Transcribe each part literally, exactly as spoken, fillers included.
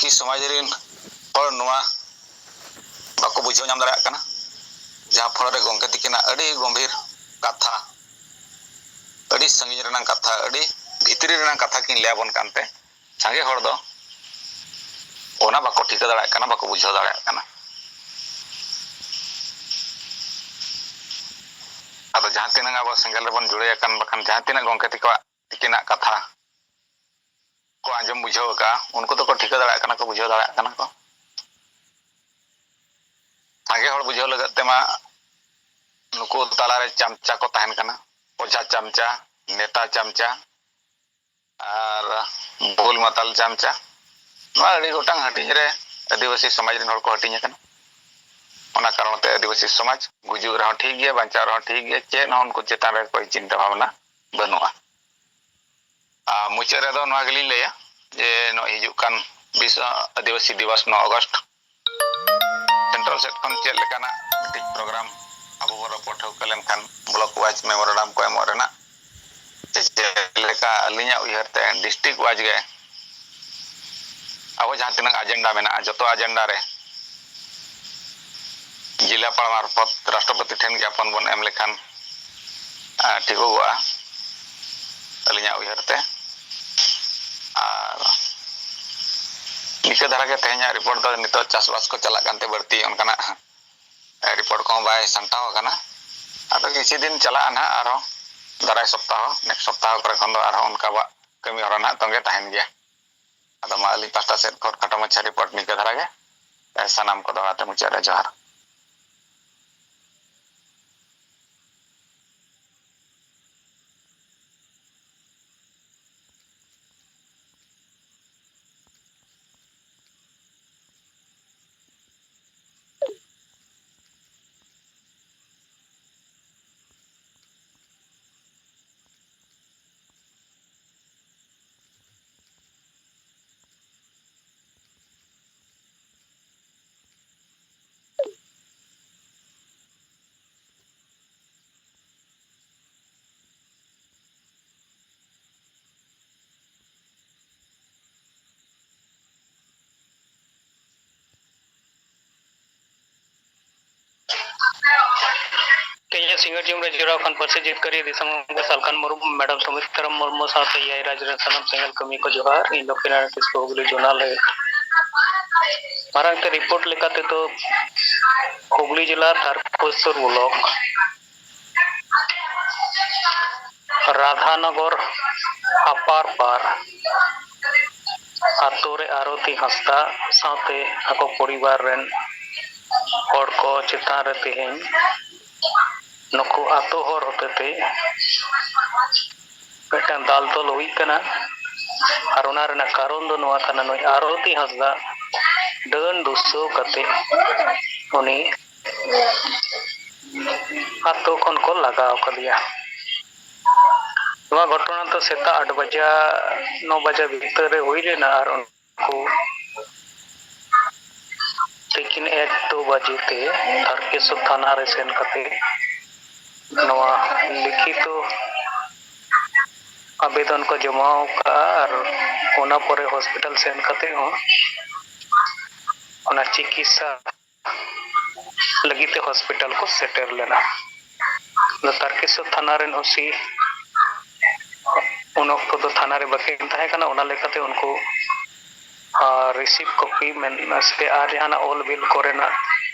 ᱟᱹᱫᱤᱵᱟᱹᱥᱤ ᱥᱚᱢᱟᱡᱽ ᱨᱮᱱ ᱦᱚᱲ ᱱᱚᱣᱟ ᱵᱟᱠᱚ ᱵᱩᱡᱷᱟᱹᱣ ᱧᱟᱢ ᱫᱟᱲᱮᱭᱟᱜ ᱠᱟᱱᱟ, ᱡᱟᱦᱟᱸ ᱯᱷᱚᱞᱚ ᱨᱮ ᱜᱚᱢᱠᱮ ᱛᱤᱠᱤᱱᱟᱜ ᱟᱹᱰᱤ ᱜᱚᱢᱵᱷᱤᱨ ᱠᱟᱛᱷᱟ, ᱟᱹᱰᱤ ᱥᱟᱺᱜᱤᱧ ᱨᱮᱱᱟᱜ ᱠᱟᱛᱷᱟ, ᱟᱹᱰᱤ ᱵᱷᱤᱛᱨᱤ ᱨᱮᱱᱟᱜ ᱠᱟᱛᱷᱟ ᱠᱤᱱ ᱞᱟᱹᱭ ᱟᱵᱚᱱ ᱠᱟᱱᱛᱮ, ᱥᱟᱸᱜᱮ ᱦᱚᱲ ᱫᱚ ᱚᱱᱟ ᱵᱟᱠᱚ ᱴᱷᱤᱠᱟᱹ ᱫᱟᱲᱮᱭᱟᱜ ᱠᱟᱱᱟ, ᱵᱟᱠᱚ ᱵᱩᱡᱷᱟᱹᱣ ᱫᱟᱲᱮᱭᱟᱜ ᱠᱟᱱᱟ᱾ ᱟᱫᱚ ᱡᱟᱦᱟᱸ ᱛᱤᱱᱟᱹᱜ ᱟᱵᱚ ᱥᱮᱸᱜᱮᱞ ᱨᱮᱵᱚᱱ ᱡᱩᱲᱟᱹᱭ ᱟᱠᱟᱱ, ᱵᱟᱠᱷᱟᱱ ᱡᱟᱦᱟᱸ ᱛᱤᱱᱟᱹᱜ ᱜᱚᱢᱠᱮ ᱛᱟᱠᱚᱣᱟᱜ ᱛᱤᱠᱤᱱᱟᱜ ᱠᱟᱛᱷᱟ ᱠᱚ ᱟᱸᱡᱚᱢ ᱵᱩᱡᱷᱟᱹᱣ ᱟᱠᱟᱫᱼᱟ, ᱩᱱᱠᱩ ᱫᱚᱠᱚ ᱴᱷᱤᱠᱟᱹ ᱫᱟᱲᱮᱭᱟᱜ ᱠᱟᱱᱟ ᱠᱚ, ᱵᱩᱡᱷᱟᱹᱣ ᱫᱟᱲᱮᱭᱟᱜ ᱠᱟᱱᱟ ᱠᱚ᱾ ᱥᱟᱸᱜᱮ ᱦᱚᱲ ᱵᱩᱡᱷᱟᱹᱣ ᱞᱟᱹᱜᱤᱫ ᱛᱮᱢᱟ ᱱᱩᱠᱩ ᱛᱟᱞᱟᱨᱮ ᱪᱟᱢᱪᱟ ᱠᱚ ᱛᱟᱦᱮᱱ ᱠᱟᱱᱟ, ᱚᱡᱷᱟ ᱪᱟᱢᱪᱟ, ᱱᱮᱛᱟ ᱪᱟᱢᱪᱟ, ᱟᱨ ᱵᱩᱞ ᱢᱟᱛᱟᱞ ᱪᱟᱢᱪᱟ᱾ ᱱᱚᱣᱟ ᱟᱹᱰᱤ ᱜᱚᱴᱟᱝ ᱦᱟᱹᱴᱤᱧ ᱨᱮ ᱟᱹᱫᱤᱵᱟᱹᱥᱤ ᱥᱚᱢᱟᱡᱽ ᱨᱮᱱ ᱦᱚᱲ ᱠᱚ ᱦᱟᱹᱴᱤᱧ ᱟᱠᱟᱱᱟ᱾ ᱚᱱᱟ ᱠᱟᱨᱚᱱ ᱛᱮ ᱟᱹᱫᱤᱵᱟᱹᱥᱤ ᱥᱚᱢᱟᱡᱽ ᱜᱩᱡᱩᱜ ᱨᱮᱦᱚᱸ ᱴᱷᱤᱠ ᱜᱮᱭᱟ, ᱵᱟᱧᱪᱟᱣ ᱨᱮᱦᱚᱸ ᱴᱷᱤᱠ ᱜᱮᱭᱟ, ᱪᱮᱫ ᱦᱚᱸ ᱩᱱᱠᱩ ᱪᱮᱛᱟᱱ ᱨᱮ ᱠᱳᱭ ᱪᱤᱱᱛᱟᱹ ᱵᱷᱟᱵᱽᱱᱟ ᱵᱟᱹᱱᱩᱜᱼᱟ᱾ ᱟᱨ ᱢᱩᱪᱟᱹᱫ ᱨᱮᱫᱚ ᱱᱚᱣᱟ ᱜᱮᱞᱤᱧ ᱞᱟᱹᱭᱟ ᱡᱮ ᱱᱚᱜᱼᱚᱭ ᱦᱤᱡᱩᱜ ᱠᱟᱱ ᱵᱤᱥᱥᱚ ᱟᱹᱫᱤᱵᱟᱹᱥᱤ ᱫᱤᱵᱚᱥ ᱱᱚ ᱟᱜᱚᱥᱴ ᱥᱮᱱᱴᱨᱟᱞ ᱥᱮᱫ ᱠᱷᱚᱱ ᱪᱮᱫ ᱞᱮᱠᱟᱱᱟᱜ ᱢᱤᱫᱴᱤᱡ ᱯᱨᱳᱜᱨᱟᱢ ᱟᱵᱚ ᱵᱚᱱ ᱨᱚᱯᱚᱲ ᱴᱷᱟᱹᱣᱠᱟᱹ ᱞᱮᱱᱠᱷᱟᱱ ᱵᱞᱚᱠ ᱣᱟᱭᱤᱡᱽ ᱢᱮᱢᱳᱨᱮᱱᱰᱟᱢ ᱠᱚ ᱮᱢᱚᱜ ᱨᱮᱱᱟᱜ ᱥᱮ ᱪᱮᱫ ᱞᱮᱠᱟ ᱟᱹᱞᱤᱧᱟᱜ ᱩᱭᱦᱟᱹᱨ ᱛᱮ ᱰᱤᱥᱴᱨᱤᱠᱴ ᱣᱟᱭᱤᱡᱽ ᱜᱮ ᱟᱵᱚ ᱡᱟᱦᱟᱸ ᱛᱤᱱᱟᱹᱜ ᱟᱡᱮᱱᱰᱟ ᱢᱮᱱᱟᱜᱼᱟ, ᱡᱚᱛᱚ ᱟᱡᱮᱱᱰᱟ ᱨᱮ ᱡᱮᱞᱟ ᱯᱟᱲᱟ ᱢᱟᱨᱯᱷᱚᱛ ᱨᱟᱥᱴᱨᱚᱯᱚᱛᱤ ᱴᱷᱮᱱ ᱜᱮ ᱟᱯᱚᱱ ᱵᱚᱱ ᱮᱢ ᱞᱮᱠᱷᱟᱱ, ᱟᱸ, ᱴᱷᱤᱠᱚᱜᱚᱜᱼᱟ ᱟᱹᱞᱤᱧᱟᱜ ᱩᱭᱦᱟᱹᱨ ᱛᱮ᱾ ᱟᱨ ᱱᱤᱝᱠᱟᱹ ᱫᱷᱟᱨᱟ ᱜᱮ ᱛᱮᱦᱮᱧᱟᱜ ᱨᱤᱯᱳᱨᱴ ᱫᱚ᱾ ᱱᱤᱛᱚᱜ ᱪᱟᱥᱵᱟᱥ ᱠᱚ ᱪᱟᱞᱟᱜ ᱠᱟᱱᱛᱮ ᱵᱟᱹᱲᱛᱤ ᱚᱱᱠᱟᱱᱟᱜ ᱨᱤᱯᱳᱨᱴ ᱠᱚᱦᱚᱸ ᱵᱟᱭ ᱥᱟᱢᱴᱟᱣ ᱟᱠᱟᱱᱟ᱾ ᱟᱫᱚ ᱠᱤᱪᱷᱩ ᱫᱤᱱ ᱪᱟᱞᱟᱜᱼᱟ ᱱᱟᱦᱟᱜ, ᱟᱨᱦᱚᱸ ᱫᱟᱨᱟᱭ ᱥᱚᱯᱛᱟᱦᱚ, ᱱᱮᱠᱥᱴ ᱥᱚᱯᱛᱟᱦᱚ ᱠᱚᱨᱮ ᱠᱷᱚᱱ ᱫᱚ ᱟᱨᱦᱚᱸ ᱚᱱᱠᱟᱣᱟᱜ ᱠᱟᱹᱢᱤ ᱦᱚᱨᱟ ᱱᱟᱦᱟᱜ ᱛᱚᱸᱜᱮ ᱛᱟᱦᱮᱱ ᱜᱮᱭᱟ᱾ ᱟᱫᱚ ᱢᱟ ᱟᱹᱞᱤᱧ ᱯᱟᱦᱴᱟ ᱥᱮᱫ ᱠᱷᱚᱱ ᱠᱷᱟᱴᱚ ᱢᱟᱪᱷᱟ ᱨᱤᱯᱳᱨᱴ ᱱᱤᱝᱠᱟᱹ ᱫᱷᱟᱨᱟ ᱜᱮ᱾ ᱥᱟᱱᱟᱢ ᱠᱚ ᱫᱚᱦᱲᱟ ᱛᱮ ᱢᱩᱪᱟᱹᱫ ᱨᱮ ᱡᱚᱦᱟᱨ᱾ ᱥᱤᱸᱜᱟᱹᱲ ᱡᱚᱢ ᱨᱮ ᱡᱚᱲᱟᱣ ᱠᱟᱱ ᱯᱟᱹᱨᱥᱤ ᱡᱤᱛᱠᱟᱹᱨᱤᱭᱟᱹ ᱫᱤᱥᱚᱢ ᱜᱚᱢᱠᱮ ᱥᱟᱞᱠᱷᱟᱱ ᱢᱩᱨᱢᱩ, ᱢᱮᱰᱟᱢ ᱥᱩᱢᱤᱛᱨᱟ ᱢᱩᱨᱢᱩ ᱥᱟᱶᱛᱮ ᱮᱭᱟᱭ ᱨᱟᱡᱽ ᱨᱮᱱ ᱥᱟᱱᱟᱢ ᱥᱮᱸᱜᱮᱞ ᱠᱟᱹᱢᱤᱭᱟᱹ ᱠᱚ ᱡᱚᱦᱟᱨ᱾ ᱤᱧ ᱫᱚ ᱠᱤᱨᱟᱱ ᱠᱤᱥᱠᱩ, ᱦᱩᱜᱽᱞᱤ ᱡᱳᱱᱟᱞ ᱨᱮ᱾ ᱢᱟᱨᱟᱝ ᱛᱮ ᱨᱤᱯᱳᱨᱴ ᱞᱮᱠᱟ ᱛᱮᱫᱚ ᱦᱩᱜᱽᱞᱤ ᱡᱮᱞᱟ ᱛᱟᱨᱠᱮᱥᱚᱨ ᱵᱞᱚᱠ ᱨᱟᱫᱷᱟᱱᱚᱜᱚᱨ ᱟᱯᱟᱨ ᱯᱟᱨ ᱟᱛᱳ ᱨᱮ ᱟᱨᱚᱛᱤ ᱦᱟᱸᱥᱫᱟ ᱥᱟᱶᱛᱮ ᱟᱠᱚ ᱯᱚᱨᱤᱵᱟᱨ ᱨᱮᱱ ᱦᱚᱲ ᱠᱚ ᱪᱮᱛᱟᱱ ᱨᱮ ᱛᱮᱦᱮᱧ ᱱᱩᱠᱩ ᱟᱛᱳ ᱦᱚᱲ ᱦᱚᱛᱮᱛᱮ ᱢᱤᱫᱴᱟᱝ ᱫᱟᱞ ᱛᱚᱞ ᱦᱩᱭ ᱠᱟᱱᱟ᱾ ᱟᱨ ᱚᱱᱟ ᱨᱮᱱᱟᱜ ᱠᱟᱨᱚᱱ ᱫᱚ ᱱᱚᱣᱟ ᱠᱟᱱᱟ, ᱱᱩᱭ ᱟᱨᱚᱛᱤ ᱦᱟᱸᱥᱫᱟ ᱰᱟᱹᱱ ᱫᱩᱥᱟᱹᱣ ᱠᱟᱛᱮ ᱩᱱᱤ ᱟᱛᱳ ᱠᱷᱚᱱ ᱠᱚ ᱞᱟᱜᱟᱣ ᱠᱟᱫᱮᱭᱟ᱾ ᱱᱚᱣᱟ ᱜᱷᱚᱴᱚᱱᱟ ᱫᱚ ᱥᱮᱛᱟᱜ ᱟᱴ ᱵᱟᱡᱟ, ᱱᱚ ᱵᱟᱡᱟ ᱵᱷᱤᱛᱟᱹᱨ ᱨᱮ ᱦᱩᱭ ᱞᱮᱱᱟ᱾ ᱟᱨ ᱩᱱᱠᱩ ᱛᱤᱠᱤᱱ ᱮᱠ ᱫᱩ ᱵᱟᱡᱮ ᱛᱮ ᱛᱟᱨᱠᱮᱥᱚᱨ ᱛᱷᱟᱱᱟ ᱨᱮ ᱥᱮᱱ ᱠᱟᱛᱮ ᱱᱚᱣᱟ ᱞᱤᱠᱷᱤᱛᱚ ᱟᱵᱮᱫᱚᱱ ᱠᱚ ᱡᱚᱢᱟ ᱟᱠᱟᱫᱼᱟ᱾ ᱟᱨ ᱚᱱᱟ ᱯᱚᱨᱮ ᱦᱚᱥᱯᱤᱴᱟᱞ ᱥᱮᱱ ᱠᱟᱛᱮ ᱦᱚᱸ ᱚᱱᱟ ᱪᱤᱠᱤᱛᱥᱟ ᱞᱟᱹᱜᱤᱫ ᱛᱮ ᱦᱚᱥᱯᱤᱴᱟᱞ ᱠᱚ ᱥᱮᱴᱮᱨ ᱞᱮᱱᱟ᱾ ᱟᱫᱚ ᱛᱟᱨᱠᱮᱥᱚᱨ ᱛᱷᱟᱱᱟ ᱨᱮᱱ ᱳᱥᱤ ᱩᱱ ᱚᱠᱛᱚ ᱫᱚ ᱛᱷᱟᱱᱟ ᱨᱮ ᱵᱟᱹᱠᱤᱱ ᱛᱟᱦᱮᱸ ᱠᱟᱱᱟ, ᱚᱱᱟ ᱞᱮᱠᱟᱛᱮ ᱩᱱᱠᱩ ᱨᱤᱥᱤᱵᱷ ᱠᱚᱯᱤ ᱢᱮᱱ ᱥᱮ ᱟᱨ ᱡᱟᱦᱟᱱᱟᱜ ᱚᱞ ᱵᱤᱞ ᱠᱚᱨᱮᱱᱟᱜ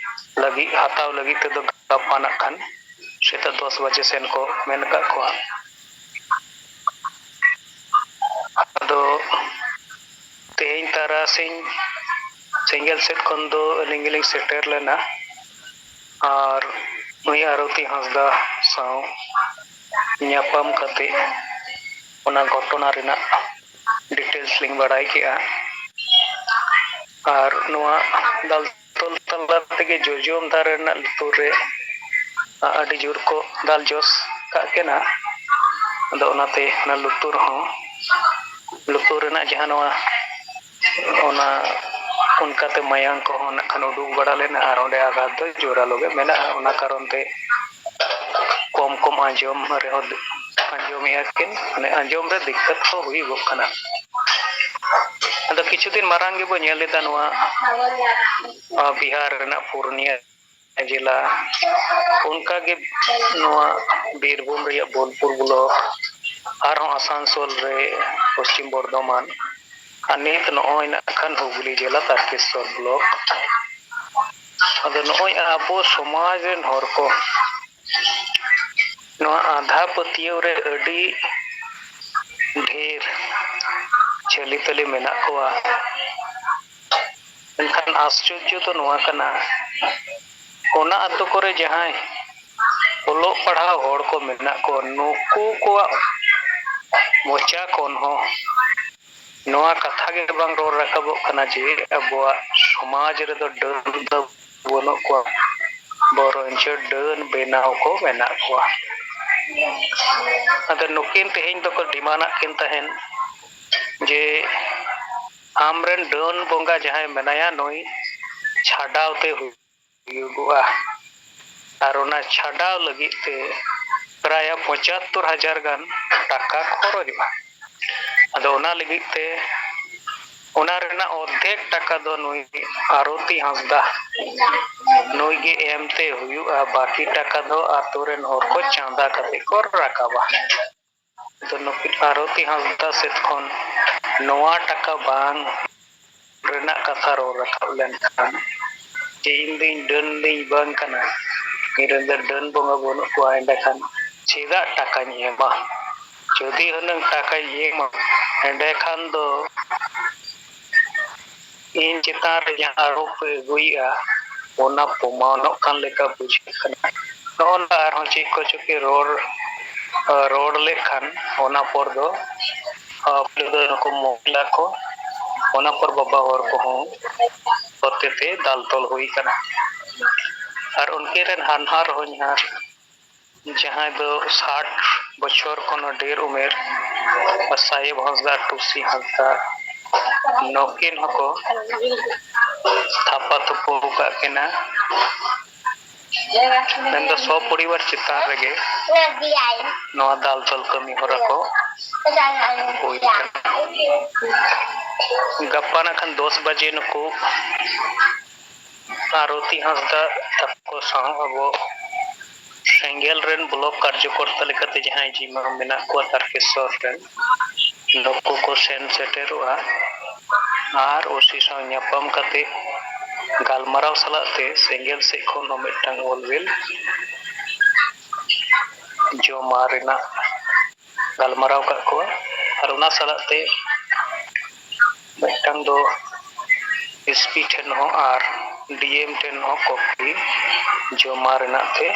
ᱞᱟᱹᱜᱤᱫ ᱦᱟᱛᱟᱣ ᱞᱟᱹᱜᱤᱫ ᱛᱮᱫᱚ ᱜᱟᱯᱟ ᱱᱟᱜ ᱠᱷᱟᱱ ᱥᱮᱛᱟᱜ ᱫᱚᱥ ᱵᱟᱡᱮ ᱥᱮᱱ ᱠᱚ ᱢᱮᱱ ᱟᱠᱟᱫ ᱠᱚᱣᱟ᱾ ᱟᱫᱚ ᱛᱮᱦᱮᱧ ᱛᱟᱨᱟᱥᱤᱧ ᱥᱮᱸᱜᱮᱞ ᱥᱮᱫ ᱠᱷᱚᱱ ᱫᱚ ᱟᱹᱞᱤᱧ ᱜᱮᱞᱤᱧ ᱥᱮᱴᱮᱨ ᱞᱮᱱᱟ᱾ ᱟᱨ ᱱᱩᱭ ᱟᱨᱚᱛᱤ ᱦᱟᱸᱥᱫᱟ ᱥᱟᱶ ᱧᱟᱯᱟᱢ ᱠᱟᱛᱮ ᱚᱱᱟ ᱜᱷᱚᱴᱚᱱᱟ ᱨᱮᱱᱟᱜ ᱰᱤᱴᱮᱞᱥ ᱞᱤᱧ ᱵᱟᱲᱟᱭ ᱠᱮᱜᱼᱟ᱾ ᱟᱨ ᱱᱚᱣᱟ ᱫᱟᱞ ᱛᱚᱞ ᱛᱟᱞᱟ ᱛᱮᱜᱮ ᱡᱚᱡᱚᱢ ᱫᱷᱟᱨᱮ ᱨᱮᱱᱟᱜ ᱞᱩᱛᱩᱨ ᱨᱮ ᱟᱹᱰᱤ ᱡᱳᱨ ᱠᱚ ᱫᱟᱞ ᱡᱚᱥ ᱠᱟᱜ ᱠᱤᱱᱟ᱾ ᱟᱫᱚ ᱚᱱᱟᱛᱮ ᱚᱱᱟ ᱞᱩᱛᱩᱨ ᱦᱚᱸ, ᱞᱩᱛᱩᱨ ᱨᱮᱱᱟᱜ ᱡᱟᱦᱟᱸ ᱱᱚᱣᱟ, ᱚᱱᱟ ᱚᱱᱠᱟᱛᱮ ᱢᱟᱭᱟᱝ ᱠᱚᱦᱚᱸ ᱱᱟᱜ ᱠᱷᱟᱱ ᱩᱰᱩᱠ ᱵᱟᱲᱟ ᱞᱮᱱᱟ᱾ ᱟᱨ ᱚᱸᱰᱮ ᱟᱜᱷᱟᱛ ᱫᱚ ᱡᱳᱨᱟᱞᱳ ᱜᱮ ᱢᱮᱱᱟᱜᱼᱟ᱾ ᱚᱱᱟ ᱠᱟᱨᱚᱱ ᱛᱮ ᱠᱚᱢ ᱠᱚᱢ ᱟᱸᱡᱚᱢ ᱨᱮᱦᱚᱸ, ᱟᱸᱡᱚᱢᱮᱜᱼᱟ ᱠᱤᱱ, ᱢᱟᱱᱮ ᱟᱸᱡᱚᱢ ᱨᱮ ᱫᱤᱠᱠᱟᱛ ᱠᱚ ᱦᱩᱭᱩᱜᱚᱜ ᱠᱟᱱᱟ᱾ ᱟᱫᱚ ᱠᱤᱪᱷᱩ ᱫᱤᱱ ᱢᱟᱨᱟᱝ ᱜᱮᱵᱚ ᱧᱮᱞ ᱞᱮᱫᱟ ᱱᱚᱣᱟ, ᱟᱸ, ᱵᱤᱦᱟᱨ ᱨᱮᱱᱟᱜ ᱯᱩᱨᱱᱤᱭᱟ ᱡᱮᱞᱟ, ᱚᱱᱠᱟᱜᱮ ᱱᱚᱣᱟ ᱵᱤᱨᱵᱷᱩᱢ ᱨᱮᱭᱟᱜ ᱵᱳᱞᱯᱩᱨ ᱵᱞᱚᱠ, ᱟᱨᱦᱚᱸ ᱟᱥᱟᱱᱥᱳᱞ ᱨᱮ ᱯᱚᱥᱪᱤᱢ ᱵᱚᱨᱫᱷᱚᱢᱟᱱ, ᱟᱨ ᱱᱤᱛ ᱱᱚᱜᱼᱚᱭ ᱱᱟᱜ ᱠᱷᱟᱱ ᱦᱩᱜᱽᱞᱤ ᱡᱮᱞᱟ ᱛᱟᱨᱠᱮᱥᱥᱚᱨ ᱵᱞᱚᱠ᱾ ᱟᱫᱚ ᱱᱚᱜᱼᱚᱭ ᱟᱵᱚ ᱥᱚᱢᱟᱡᱽ ᱨᱮᱱ ᱦᱚᱲ ᱠᱚ ᱱᱚᱣᱟ ᱟᱸᱫᱷᱟ ᱯᱟᱹᱛᱭᱟᱹᱣ ᱨᱮ ᱟᱹᱰᱤ ᱰᱷᱮᱨ ᱪᱷᱟᱹᱞᱤ ᱛᱟᱹᱞᱤ ᱢᱮᱱᱟᱜ ᱠᱚᱣᱟ᱾ ᱢᱮᱱᱠᱷᱟᱱ ᱟᱥᱪᱚᱨᱡᱚ ᱫᱚ ᱱᱚᱣᱟ ᱠᱟᱱᱟ, ᱚᱱᱟ ᱟᱛᱳ ᱠᱚᱨᱮ ᱡᱟᱦᱟᱸᱭ ᱚᱞᱚᱜ ᱯᱟᱲᱦᱟᱣ ᱦᱚᱲ ᱠᱚ ᱢᱮᱱᱟᱜ ᱠᱚᱣᱟ, ᱱᱩᱠᱩ ᱠᱚᱣᱟᱜ ᱢᱚᱪᱟ ᱠᱷᱚᱱ ᱦᱚᱸ ᱱᱚᱣᱟ ᱠᱟᱛᱷᱟ ᱜᱮ ᱵᱟᱝ ᱨᱚᱲ ᱨᱟᱠᱟᱵᱚᱜ ᱠᱟᱱᱟ ᱡᱮ ᱟᱵᱚᱣᱟᱜ ᱥᱚᱢᱟᱡᱽ ᱨᱮᱫᱚ ᱰᱟᱹᱱ ᱫᱚ ᱵᱟᱹᱱᱩᱜ ᱠᱚᱣᱟ, ᱵᱚᱨᱚᱝ ᱪᱚ ᱰᱟᱹᱱ ᱵᱮᱱᱟᱣ ᱠᱚ ᱢᱮᱱᱟᱜ ᱠᱚᱣᱟ᱾ ᱟᱫᱚ ᱱᱩᱠᱤᱱ ᱛᱮᱦᱮᱧ ᱫᱚᱠᱚ ᱰᱤᱢᱟᱱᱰ ᱟᱜ ᱠᱤᱱ ᱛᱟᱦᱮᱱ ᱡᱮ ᱟᱢᱨᱮᱱ ᱰᱟᱹᱱ ᱵᱚᱸᱜᱟ ᱡᱟᱦᱟᱸᱭ ᱢᱮᱱᱟᱭᱟ, ᱱᱩᱭ ᱪᱷᱟᱰᱟᱣ ᱛᱮ ᱦᱩᱭᱩᱜᱚᱜᱼᱟ᱾ ᱟᱨ ᱚᱱᱟ ᱪᱷᱟᱰᱟᱣ ᱞᱟᱹᱜᱤᱫ ᱛᱮ ᱯᱨᱟᱭ ᱯᱚᱸᱪᱟᱛᱛᱳᱨ ᱦᱟᱡᱟᱨ ᱜᱟᱱ ᱴᱟᱠᱟ ᱠᱷᱚᱨᱚᱪᱚᱜᱼᱟ᱾ ᱟᱫᱚ ᱚᱱᱟ ᱞᱟᱹᱜᱤᱫ ᱛᱮ ᱚᱱᱟ ᱨᱮᱱᱟᱜ ᱚᱨᱫᱷᱮᱠ ᱴᱟᱠᱟ ᱫᱚ ᱱᱩᱭ ᱟᱨᱚᱛᱤ ᱦᱟᱸᱥᱫᱟ, ᱱᱩᱭ ᱜᱮ ᱮᱢ ᱛᱮ ᱦᱩᱭᱩᱜᱼᱟ᱾ ᱵᱟᱹᱠᱤ ᱴᱟᱠᱟ ᱫᱚ ᱟᱛᱳ ᱨᱮᱱ ᱦᱚᱲ ᱠᱚ ᱪᱟᱸᱫᱟ ᱠᱟᱛᱮ ᱠᱚ ᱨᱟᱠᱟᱵᱟ᱾ ᱟᱫᱚ ᱱᱩᱠᱤᱱ ᱟᱨᱚᱛᱤ ᱦᱟᱸᱥᱫᱟ ᱥᱮᱫ ᱠᱷᱚᱱ ᱱᱚᱣᱟ ᱴᱟᱠᱟ ᱵᱟᱝ ᱨᱮᱱᱟᱜ ᱠᱟᱛᱷᱟ ᱨᱚᱲ ᱨᱟᱠᱟᱵ ᱞᱮᱱᱠᱷᱟᱱ, ᱡᱮ ᱤᱧ ᱫᱚᱧ ᱰᱟᱹᱱ ᱫᱚᱧ ᱵᱟᱝ ᱠᱟᱱᱟ, ᱤᱧ ᱨᱮᱱ ᱫᱚ ᱰᱟᱹᱱ ᱵᱚᱸᱜᱟ ᱵᱟᱹᱱᱩᱜ ᱠᱚᱣᱟ, ᱮᱸᱰᱮᱠᱷᱟᱱ ᱪᱮᱫᱟᱜ ᱴᱟᱠᱟᱧ ᱮᱢᱟ? ᱡᱩᱫᱤ ᱦᱩᱱᱟᱹᱝ ᱴᱟᱠᱟᱧ ᱮᱢᱟ, ᱮᱸᱰᱮᱠᱷᱟᱱ ᱫᱚ ᱤᱧ ᱪᱮᱛᱟᱱ ᱨᱮ ᱡᱟᱦᱟᱸ ᱟᱨᱳᱯ ᱯᱮ ᱟᱹᱜᱩᱭᱮᱫᱼᱟ, ᱚᱱᱟ ᱯᱨᱚᱢᱟᱱᱚᱜ ᱠᱟᱱ ᱞᱮᱠᱟ ᱵᱩᱡᱷᱟᱹᱜ ᱠᱟᱱᱟ᱾ ᱱᱚᱜᱼᱚ ᱱᱚᱝᱠᱟ ᱟᱨᱦᱚᱸ ᱪᱮᱫ ᱠᱚᱪᱚ ᱯᱮ ᱨᱚᱲ, ᱨᱚᱲ ᱞᱮᱫ ᱠᱷᱟᱱ, ᱚᱱᱟ ᱯᱚᱨ ᱫᱚ, ᱯᱩᱭᱞᱩ ᱫᱚ ᱱᱩᱠᱩ ᱢᱚᱦᱤᱞᱟ ᱠᱚ, ᱚᱱᱟ ᱯᱚᱨ ᱵᱟᱵᱟ ᱦᱚᱲ ᱠᱚᱦᱚᱸ ᱦᱚᱛᱮᱛᱮ ᱫᱟᱞ ᱛᱚᱞ ᱦᱩᱭ ᱠᱟᱱᱟ᱾ ᱟᱨ ᱩᱱᱠᱤᱱ ᱨᱮᱱ ᱦᱟᱱᱦᱟᱨ ᱦᱚᱧᱦᱟᱨ, ᱡᱟᱦᱟᱸᱭ ᱫᱚ ᱥᱟᱴ ᱵᱚᱪᱷᱚᱨ ᱠᱷᱚᱱ ᱦᱚᱸ ᱰᱷᱮᱨ ᱩᱢᱮᱨ, ᱥᱟᱭᱮᱵ ᱦᱟᱸᱥᱫᱟ, ᱴᱩᱥᱤ ᱦᱟᱸᱥᱫᱟ, ᱱᱩᱠᱤᱱ ᱦᱚᱸᱠᱚ ᱛᱷᱟᱯᱟ ᱛᱷᱩᱯᱩ ᱟᱠᱟᱫ ᱠᱤᱱᱟ᱾ ᱢᱮᱱᱫᱚ ᱥᱚᱯᱚᱨᱤᱵᱟᱨ ᱪᱮᱛᱟᱱ ᱨᱮᱜᱮ ᱱᱚᱣᱟ ᱫᱟᱞ ᱛᱚᱞ ᱠᱟᱹᱢᱤ ᱦᱚᱨᱟ ᱠᱚ ᱦᱩᱭ ᱠᱟᱱᱟ᱾ ᱜᱟᱯᱟ ᱱᱟᱜ ᱠᱷᱟᱱ ᱫᱚᱥ ᱵᱟᱡᱮ ᱱᱩᱠᱩ ᱟᱨᱚᱛᱤ ᱦᱟᱸᱥᱫᱟ ᱛᱟᱠᱚ ᱥᱟᱶ ᱟᱵᱚ ᱥᱮᱸᱜᱮᱞ ᱨᱮᱱ ᱵᱞᱚᱠ ᱠᱟᱨᱡᱚᱠᱚᱨᱛᱟ ᱞᱮᱠᱟᱛᱮ ᱡᱟᱦᱟᱸᱭ ᱡᱤᱢᱟ ᱢᱮᱱᱟᱜ ᱠᱚᱣᱟ ᱛᱟᱨᱠᱮᱥᱥᱚᱨ ᱨᱮᱱ, ᱱᱩᱠᱩ ᱠᱚ ᱥᱮᱱ ᱥᱮᱴᱮᱨᱚᱜᱼᱟ᱾ ᱟᱨ ᱳᱥᱤ ᱥᱟᱶ ᱧᱟᱯᱟᱢ ᱠᱟᱛᱮ ᱜᱟᱞᱢᱟᱨᱟᱣ ᱥᱟᱞᱟᱜ ᱛᱮ ᱥᱮᱸᱜᱮᱞ ᱥᱮᱫ ᱠᱷᱚᱱ ᱦᱚᱸ ᱢᱤᱫᱴᱟᱝ ᱚᱞ ᱵᱤᱞ ᱡᱚᱢᱟ ᱨᱮᱱᱟᱜ ᱜᱟᱞᱢᱟᱨᱟᱣ ᱠᱟᱜ ᱠᱚᱣᱟ᱾ ᱟᱨ ᱚᱱᱟ ᱥᱟᱞᱟᱜ ᱛᱮ ᱢᱤᱫᱴᱟᱝ ᱫᱚ ᱮᱥᱯᱤ ᱴᱷᱮᱱ ᱦᱚᱸ ᱟᱨ ᱰᱤᱮᱢ ᱴᱷᱮᱱ ᱦᱚᱸ ᱠᱚᱯᱤ ᱡᱚᱢᱟ ᱨᱮᱱᱟᱜ ᱛᱮ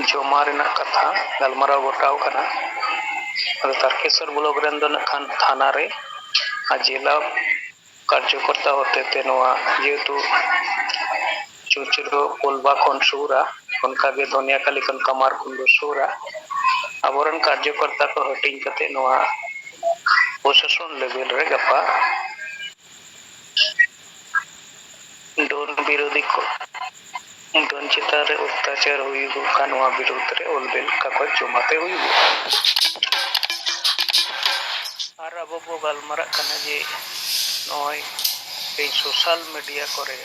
ᱡᱚᱢᱟ ᱨᱮᱱᱟᱜ ᱠᱟᱛᱷᱟ ᱜᱟᱞᱢᱟᱨᱟᱣ ᱜᱚᱴᱟᱣ ᱠᱟᱱᱟ᱾ ᱟᱫᱚ ᱛᱟᱨᱠᱮᱥᱚᱨ ᱵᱞᱚᱠ ᱨᱮᱱ ᱫᱚ ᱱᱟᱜ ᱠᱷᱟᱱ ᱛᱷᱟᱱᱟ ᱨᱮ ᱟᱨ ᱡᱮᱞᱟ ᱠᱟᱨᱡᱚᱠᱚᱨᱛᱟ ᱦᱚᱛᱮᱛᱮ ᱱᱚᱣᱟ ᱡᱮᱦᱮᱛᱩ ᱪᱩᱪᱩᱨᱩ ᱠᱳᱞᱵᱟ ᱠᱷᱚᱱ ᱥᱩᱨᱟ, ᱚᱱᱠᱟᱜᱮ ᱫᱷᱚᱱᱤᱭᱟᱠᱟᱞᱤ ᱠᱷᱚᱱ ᱠᱟᱢᱟᱨ ᱠᱷᱚᱱ ᱫᱚ ᱥᱩᱨᱟ, ᱟᱵᱚᱨᱮᱱ ᱠᱟᱨᱡᱚᱠᱚᱨᱛᱟ ᱠᱚ ᱦᱟᱹᱴᱤᱧ ᱠᱟᱛᱮ ᱱᱚᱣᱟ ᱯᱨᱚᱥᱟᱥᱚᱱ ᱞᱮᱵᱮᱞ ᱨᱮ ᱜᱟᱯᱟ ᱰᱚᱱ ᱵᱤᱨᱳᱫᱷᱤ ᱠᱚ, ᱰᱚᱱ ᱪᱮᱛᱟᱱ ᱨᱮ ᱚᱛᱛᱟᱪᱟᱨ ᱦᱩᱭᱩᱜᱚᱜ ᱠᱟᱱ ᱱᱚᱣᱟ ᱵᱤᱨᱩᱫᱷ ᱨᱮ ᱚᱞ ᱵᱤᱞ ᱠᱟᱜᱚᱡᱽ ᱡᱚᱢᱟ ᱛᱮ ᱦᱩᱭᱩᱜᱚᱜᱼᱟ᱾ ᱟᱨ ᱟᱵᱚ ᱵᱚ ᱜᱟᱞᱢᱟᱨᱟᱜ ᱠᱟᱱᱟ ᱡᱮ ᱱᱚᱜᱼᱚᱭ ᱛᱮᱦᱮᱧ ᱥᱳᱥᱟᱞ ᱢᱤᱰᱤᱭᱟ ᱠᱚᱨᱮ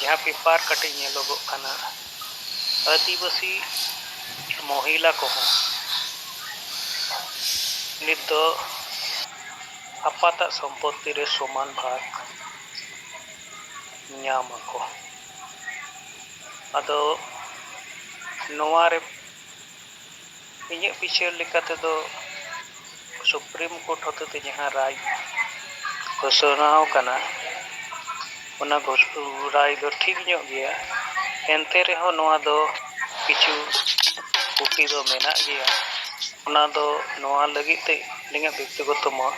ᱡᱟᱦᱟᱸ ᱯᱮᱯᱟᱨ ᱠᱟᱹᱴᱤᱡ ᱧᱮᱞᱚᱜᱚᱜ ᱠᱟᱱᱟ, ᱟᱹᱫᱤᱵᱟᱹᱥᱤ ᱢᱚᱦᱤᱞᱟ ᱠᱚᱦᱚᱸ ᱱᱤᱛ ᱫᱚ ᱟᱯᱟᱛᱟᱜ ᱥᱚᱢᱯᱚᱛᱛᱤ ᱨᱮ ᱥᱚᱢᱟᱱ ᱵᱷᱟᱜᱽ ᱧᱟᱢ ᱟᱠᱚ᱾ ᱟᱫᱚ ᱱᱚᱣᱟ ᱨᱮ ᱤᱧᱟᱹᱜ ᱵᱤᱪᱟᱹᱨ ᱞᱮᱠᱟ ᱛᱮᱫᱚ ᱥᱩᱯᱨᱤᱢ ᱠᱳᱨᱴ ᱦᱚᱛᱮᱛᱮ ᱡᱟᱦᱟᱸ ᱨᱟᱭ ᱜᱷᱳᱥᱚᱱᱟ ᱟᱠᱟᱱᱟ, ᱚᱱᱟ ᱜᱷᱳᱥ-, ᱨᱟᱭ ᱫᱚ ᱴᱷᱤᱠ ᱧᱚᱜ ᱜᱮᱭᱟ᱾ ᱮᱱᱛᱮ ᱨᱮᱦᱚᱸ ᱱᱚᱣᱟ ᱫᱚ ᱠᱤᱪᱷᱩ ᱠᱩᱠᱞᱤ ᱫᱚ ᱢᱮᱱᱟᱜ ᱜᱮᱭᱟ᱾ ᱚᱱᱟ ᱫᱚ ᱱᱚᱣᱟ ᱞᱟᱹᱜᱤᱫ ᱛᱮ ᱟᱹᱞᱤᱧᱟᱜ ᱵᱮᱠᱛᱤᱜᱚᱛᱚ ᱢᱚᱛ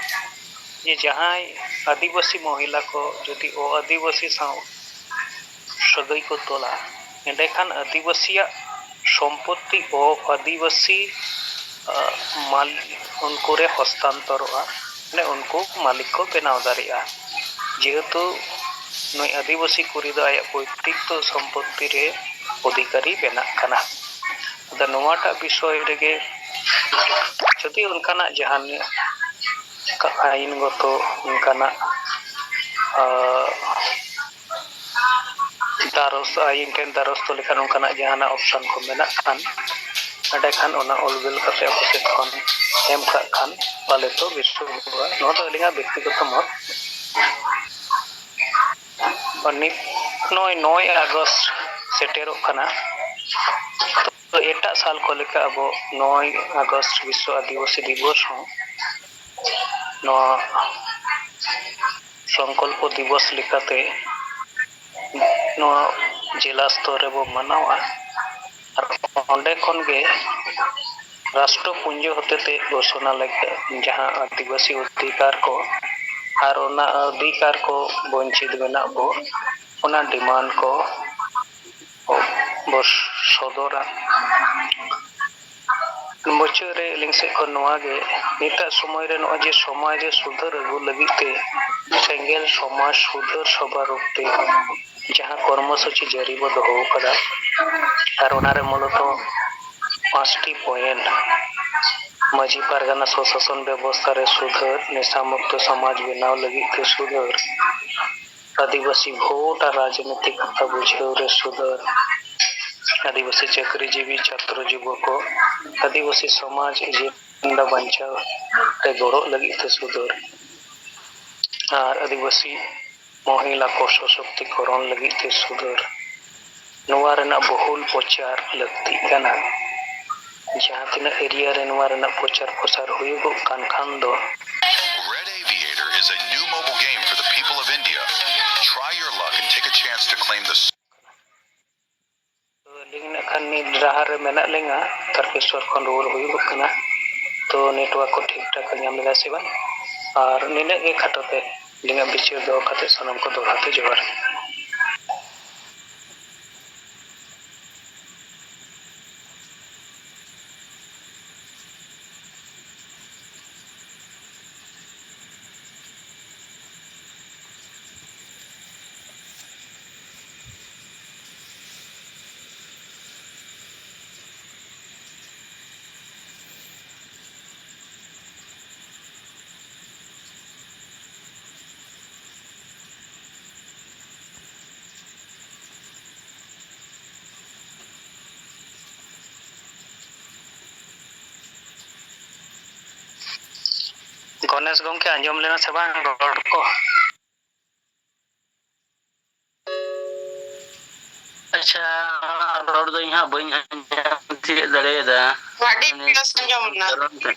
ᱡᱮ ᱡᱟᱦᱟᱸᱭ ᱟᱹᱫᱤᱵᱟᱹᱥᱤ ᱢᱚᱦᱤᱞᱟ ᱠᱚ ᱡᱩᱫᱤ ᱚ-ᱟᱹᱫᱤᱵᱟᱹᱥᱤ ᱥᱟᱶ ᱥᱟᱹᱜᱟᱹᱭ ᱠᱚ ᱛᱚᱞᱟ, ᱮᱸᱰᱮᱠᱷᱟᱱ ᱟᱹᱫᱤᱵᱟᱹᱥᱤᱭᱟᱜ ᱥᱚᱢᱯᱚᱛᱛᱤ ᱚ-ᱟᱹᱫᱤᱵᱟᱹᱥᱤ, ᱟ, ᱢᱟᱞ-, ᱩᱱᱠᱩ ᱨᱮ ᱦᱚᱥᱛᱟᱱᱛᱚᱨᱚᱜᱼᱟ, ᱢᱟᱱᱮ ᱩᱱᱠᱩ ᱢᱟᱹᱞᱤᱠ ᱠᱚ ᱵᱮᱱᱟᱣ ᱫᱟᱲᱮᱭᱟᱜᱼᱟ᱾ ᱡᱮᱦᱮᱛᱩ ᱱᱩᱭ ᱟᱹᱫᱤᱵᱟᱹᱥᱤ ᱠᱩᱲᱤ ᱫᱚ ᱟᱭᱟᱜ ᱯᱳᱭᱛᱨᱤᱠ ᱥᱚᱢᱯᱚᱛᱛᱤ ᱨᱮ ᱚᱫᱷᱤᱠᱟᱨᱤ ᱵᱮᱱᱟᱜ ᱠᱟᱱᱟ᱾ ᱟᱫᱚ ᱱᱚᱣᱟᱴᱟᱜ ᱵᱤᱥᱚᱭ ᱨᱮᱜᱮ ᱡᱩᱫᱤ ᱚᱱᱠᱟᱱᱟᱜ ᱡᱟᱦᱟᱱ ᱟᱭᱤᱱ ᱜᱚᱛᱚ ᱚᱱᱠᱟᱱᱟᱜ, ᱟᱨ ᱫᱟᱨᱚᱥ, ᱟᱭᱤᱱ ᱴᱷᱮᱱ ᱫᱟᱨᱚᱥᱛᱚ ᱞᱮᱠᱟᱱ ᱚᱱᱠᱟᱱᱟᱜ ᱡᱟᱦᱟᱱᱟᱜ ᱚᱯᱥᱚᱱ ᱠᱚ ᱢᱮᱱᱟᱜ ᱠᱷᱟᱱ, ᱮᱸᱰᱮᱠᱷᱟᱱ ᱚᱱᱟ ᱚᱞ ᱵᱤᱞ ᱠᱟᱛᱮ ᱟᱵᱚ ᱥᱮᱫ ᱠᱷᱚᱱ ᱮᱢ ᱠᱟᱜ ᱠᱷᱟᱱ ᱯᱟᱞᱮ ᱛᱚ ᱵᱮᱥᱚᱜᱼᱟ᱾ ᱱᱚᱣᱟ ᱫᱚ ᱟᱹᱞᱤᱧᱟᱜ ᱵᱮᱠᱛᱤᱜᱚᱛᱚ ᱢᱚᱛ᱾ ᱱᱤᱛ ᱱᱚᱜᱼᱚᱭ ᱱᱚᱭ ᱟᱜᱚᱥᱴ ᱥᱮᱴᱮᱨᱚᱜ ᱠᱟᱱᱟ᱾ ᱛᱚ, ᱮᱴᱟᱜ ᱥᱟᱞ ᱠᱚ ᱞᱮᱠᱟ ᱟᱵᱚ ᱱᱚᱭ ᱟᱜᱚᱥᱴ ᱵᱤᱥᱥᱚ ᱟᱹᱫᱤᱵᱟᱹᱥᱤ ᱫᱤᱵᱚᱥ ᱦᱚᱸ ᱱᱚᱣᱟ ᱥᱚᱝᱠᱚᱞᱯᱚ ᱫᱤᱵᱚᱥ ᱞᱮᱠᱟᱛᱮ ᱱᱚᱣᱟ ᱡᱮᱞᱟ ᱥᱛᱚᱨ ᱨᱮᱵᱚ ᱢᱟᱱᱟᱣᱟ᱾ ᱟᱨ ᱚᱸᱰᱮ ᱠᱷᱚᱱ ᱜᱮ ᱨᱟᱥᱴᱨᱚ ᱯᱩᱧᱡᱚ ᱦᱚᱛᱮᱛᱮ ᱜᱷᱳᱥᱚᱱᱟ ᱞᱟᱹᱜᱤᱫ ᱡᱟᱦᱟᱸ ᱟᱹᱫᱤᱵᱟᱹᱥᱤ ᱚᱫᱷᱤᱠᱟᱨ ᱠᱚ ᱟᱨ ᱚᱱᱟ ᱚᱫᱷᱤᱠᱟᱨ ᱠᱚ ᱵᱚᱧᱪᱤᱛ ᱢᱮᱱᱟᱜ ᱵᱚ, ᱚᱱᱟ ᱰᱤᱢᱟᱱᱰ ᱠᱚ ᱵᱚ ᱥᱚᱫᱚᱨᱟ᱾ ᱢᱩᱪᱟᱹᱫ ᱨᱮ ᱟᱹᱞᱤᱧ ᱥᱮᱫ ᱠᱷᱚᱱ ᱱᱚᱣᱟ ᱜᱮ, ᱱᱤᱛᱟᱜ ᱥᱚᱢᱚᱭ ᱨᱮ ᱱᱚᱜᱼᱚᱭ ᱡᱮ ᱥᱚᱢᱟᱡᱽ ᱨᱮ ᱥᱩᱫᱷᱟᱹᱨ ᱟᱹᱜᱩ ᱞᱟᱹᱜᱤᱫ ᱛᱮ ᱥᱮᱸᱜᱮᱞ ᱥᱚᱢᱟᱡᱽ ᱥᱩᱫᱷᱟᱹᱨ ᱥᱚᱵᱷᱟ ᱨᱩᱯ ᱛᱮ ᱡᱟᱦᱟᱸ ᱠᱚᱨᱢᱚ ᱥᱩᱪᱤ ᱡᱟᱹᱨᱤ ᱵᱚ ᱫᱚᱦᱚ ᱟᱠᱟᱫᱟ, ᱟᱨ ᱚᱱᱟᱨᱮ ᱢᱩᱞᱚᱛᱚ ᱯᱟᱸᱪᱴᱤ ᱯᱚᱭᱮᱱᱴ, ᱢᱟᱹᱡᱷᱤ ᱯᱟᱨᱜᱟᱱᱟ ᱥᱚᱥᱟᱥᱚᱱ ᱵᱮᱵᱚᱥᱛᱷᱟ ᱨᱮ ᱥᱩᱫᱷᱟᱹᱨ, ᱱᱮᱥᱟ ᱢᱩᱠᱛᱚ ᱥᱚᱢᱟᱡᱽ ᱵᱮᱱᱟᱣ ᱞᱟᱹᱜᱤᱫ ᱛᱮ ᱥᱩᱫᱷᱟᱹᱨ, ᱟᱹᱫᱤᱵᱟᱹᱥᱤ ᱵᱷᱳᱴ ᱟᱨ ᱨᱟᱡᱽᱱᱤᱛᱤ ᱠᱟᱛᱷᱟ ᱵᱩᱡᱷᱟᱹᱣ ᱨᱮ ᱥᱩᱫᱷᱟᱹᱨ, ᱟᱹᱫᱤᱵᱟᱹᱥᱤ ᱪᱟᱹᱠᱨᱤᱡᱤᱵᱤ ᱪᱷᱟᱛᱨᱚ ᱡᱩᱵᱚᱠᱚ, ᱟᱹᱫᱤᱵᱟᱹᱥᱤ ᱥᱚᱢᱟᱡᱽ ᱡᱤᱭᱚᱱ ᱵᱟᱧᱪᱟᱣ ᱨᱮ ᱜᱚᱲᱚ ᱞᱟᱹᱜᱤᱫ ᱛᱮ ᱥᱩᱫᱷᱟᱹᱨ, ᱟᱨ ᱟᱹᱫᱤᱵᱟᱹᱥᱤ ᱢᱚᱦᱤᱞᱟ ᱠᱚ ᱥᱚᱥᱚᱠᱛᱤᱠᱚᱨᱚᱱ ᱞᱟᱹᱜᱤᱫ ᱛᱮ ᱥᱩᱫᱷᱟᱹᱨ᱾ ᱱᱚᱣᱟ ᱨᱮᱱᱟᱜ ᱵᱚᱦᱩᱞ ᱯᱨᱚᱪᱟᱨ ᱞᱟᱹᱠᱛᱤᱜ ᱠᱟᱱᱟ᱾ ᱡᱟᱦᱟᱸ ᱛᱤᱱᱟᱹᱜ ᱮᱨᱤᱭᱟ ᱨᱮ ᱱᱚᱣᱟ ᱨᱮᱱᱟᱜ ᱯᱨᱚᱪᱟᱨ ᱯᱨᱚᱥᱟᱨ ᱦᱩᱭᱩᱜᱚᱜ ᱠᱟᱱ ᱠᱷᱟᱱ ᱫᱚ, Red Aviator is a new mobile game for the people of India. Try your luck and take a chance to claim the ᱛᱚ, ᱟᱹᱞᱤᱧ ᱱᱟᱜ ᱠᱷᱟᱱ ᱱᱤᱛ ᱰᱟᱦᱟᱨ ᱨᱮ ᱢᱮᱱᱟᱜ ᱞᱤᱧᱟ, ᱛᱟᱨᱠᱮᱥᱣᱚᱨ ᱠᱷᱚᱱ ᱨᱩᱣᱟᱹᱲ ᱦᱩᱭᱩᱜᱚᱜ ᱠᱟᱱᱟ᱾ ᱛᱚ, network ᱠᱚ ᱴᱷᱤᱠ ᱴᱷᱟᱠ ᱧᱟᱢ ᱮᱫᱟ ᱥᱮ ᱵᱟᱝ? ᱟᱨ ᱱᱤᱱᱟᱹᱜ ᱜᱮ ᱠᱷᱟᱴᱚ ᱛᱮ ᱟᱹᱞᱤᱧᱟᱜ ᱵᱤᱪᱟᱹᱨ ᱫᱚᱦᱚ ᱠᱟᱛᱮ ᱥᱟᱱᱟᱢ ᱠᱚ ᱫᱚᱦᱲᱟ ᱛᱮ ᱡᱚᱦᱟᱨ᱾ ᱜᱚᱱᱮᱥ ᱜᱚᱢᱠᱮ, ᱟᱸᱡᱚᱢ ᱞᱮᱱᱟ ᱥᱮ ᱵᱟᱝ ᱨᱚᱲ ᱠᱚ? ᱟᱪᱪᱷᱟ, ᱨᱚᱲ ᱫᱚ ᱤᱧ ᱦᱟᱸᱜ ᱵᱟᱹᱧ ᱟᱸᱡᱚᱢ ᱛᱤᱭᱳᱜ ᱫᱟᱲᱮᱭᱟᱫᱟ᱾ ᱟᱹᱰᱤ ᱵᱮᱥ ᱟᱸᱡᱚᱢ ᱮᱱᱟ᱾ ᱠᱟᱨᱚᱱ ᱛᱮ᱾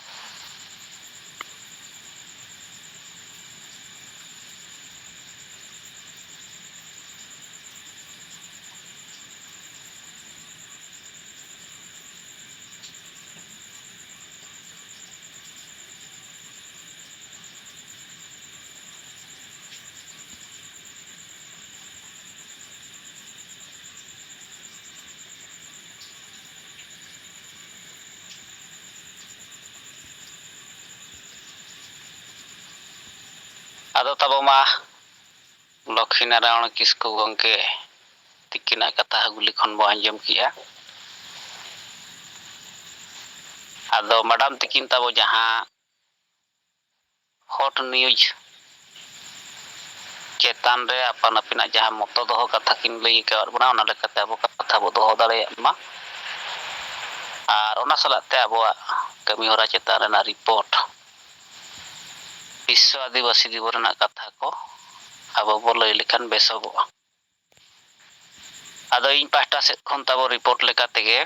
ᱟᱫᱚ ᱛᱟᱵᱚ ᱢᱟ ᱞᱚᱠᱠᱷᱤ ᱱᱟᱨᱟᱭᱚᱬ ᱠᱤᱥᱠᱩ ᱜᱚᱢᱠᱮ ᱛᱤᱠᱤᱱᱟᱜ ᱠᱟᱛᱷᱟ ᱦᱩᱜᱽᱞᱤ ᱠᱷᱚᱱ ᱵᱚ ᱟᱸᱡᱚᱢ ᱠᱮᱜᱼᱟ᱾ ᱟᱫᱚ ᱢᱮᱰᱟᱢ ᱛᱤᱠᱤᱱ ᱛᱟᱵᱚ ᱡᱟᱦᱟᱸ ᱦᱚᱴ ᱱᱤᱭᱩᱡᱽ ᱪᱮᱛᱟᱱ ᱨᱮ ᱟᱯᱟᱱ ᱟᱹᱯᱤᱱᱟᱜ ᱡᱟᱦᱟᱸ ᱢᱚᱛᱚ ᱫᱚᱦᱚ ᱠᱟᱛᱷᱟ ᱠᱤᱱ ᱞᱟᱹᱭ ᱟᱠᱟᱫ ᱵᱚᱱᱟ, ᱚᱱᱟ ᱞᱮᱠᱟᱛᱮ ᱟᱵᱚ ᱠᱟᱛᱷᱟ ᱵᱚ ᱫᱚᱦᱚ ᱫᱟᱲᱮᱭᱟᱜ ᱢᱟ᱾ ᱟᱨ ᱚᱱᱟ ᱥᱟᱞᱟᱜ ᱛᱮ ᱟᱵᱚᱣᱟᱜ ᱠᱟᱹᱢᱤ ᱦᱚᱨᱟ ᱪᱮᱛᱟᱱ ᱨᱮᱱᱟᱜ ᱨᱤᱯᱳᱨᱴ, ᱵᱤᱥᱥᱚ ᱟᱹᱫᱤᱵᱟᱹᱥᱤ ᱫᱤᱵᱚᱥ ᱨᱮᱱᱟᱜ ᱠᱟᱛᱷᱟ ᱠᱚ ᱟᱵᱚ ᱵᱚ ᱞᱟᱹᱭ ᱞᱮᱠᱷᱟᱱ ᱵᱮᱥᱚᱜᱚᱜᱼᱟ᱾ ᱟᱫᱚ ᱤᱧ ᱯᱟᱦᱴᱟ ᱥᱮᱫ ᱠᱷᱚᱱ ᱛᱟᱵᱚ ᱨᱤᱯᱳᱨᱴ ᱞᱮᱠᱟ ᱛᱮᱜᱮ,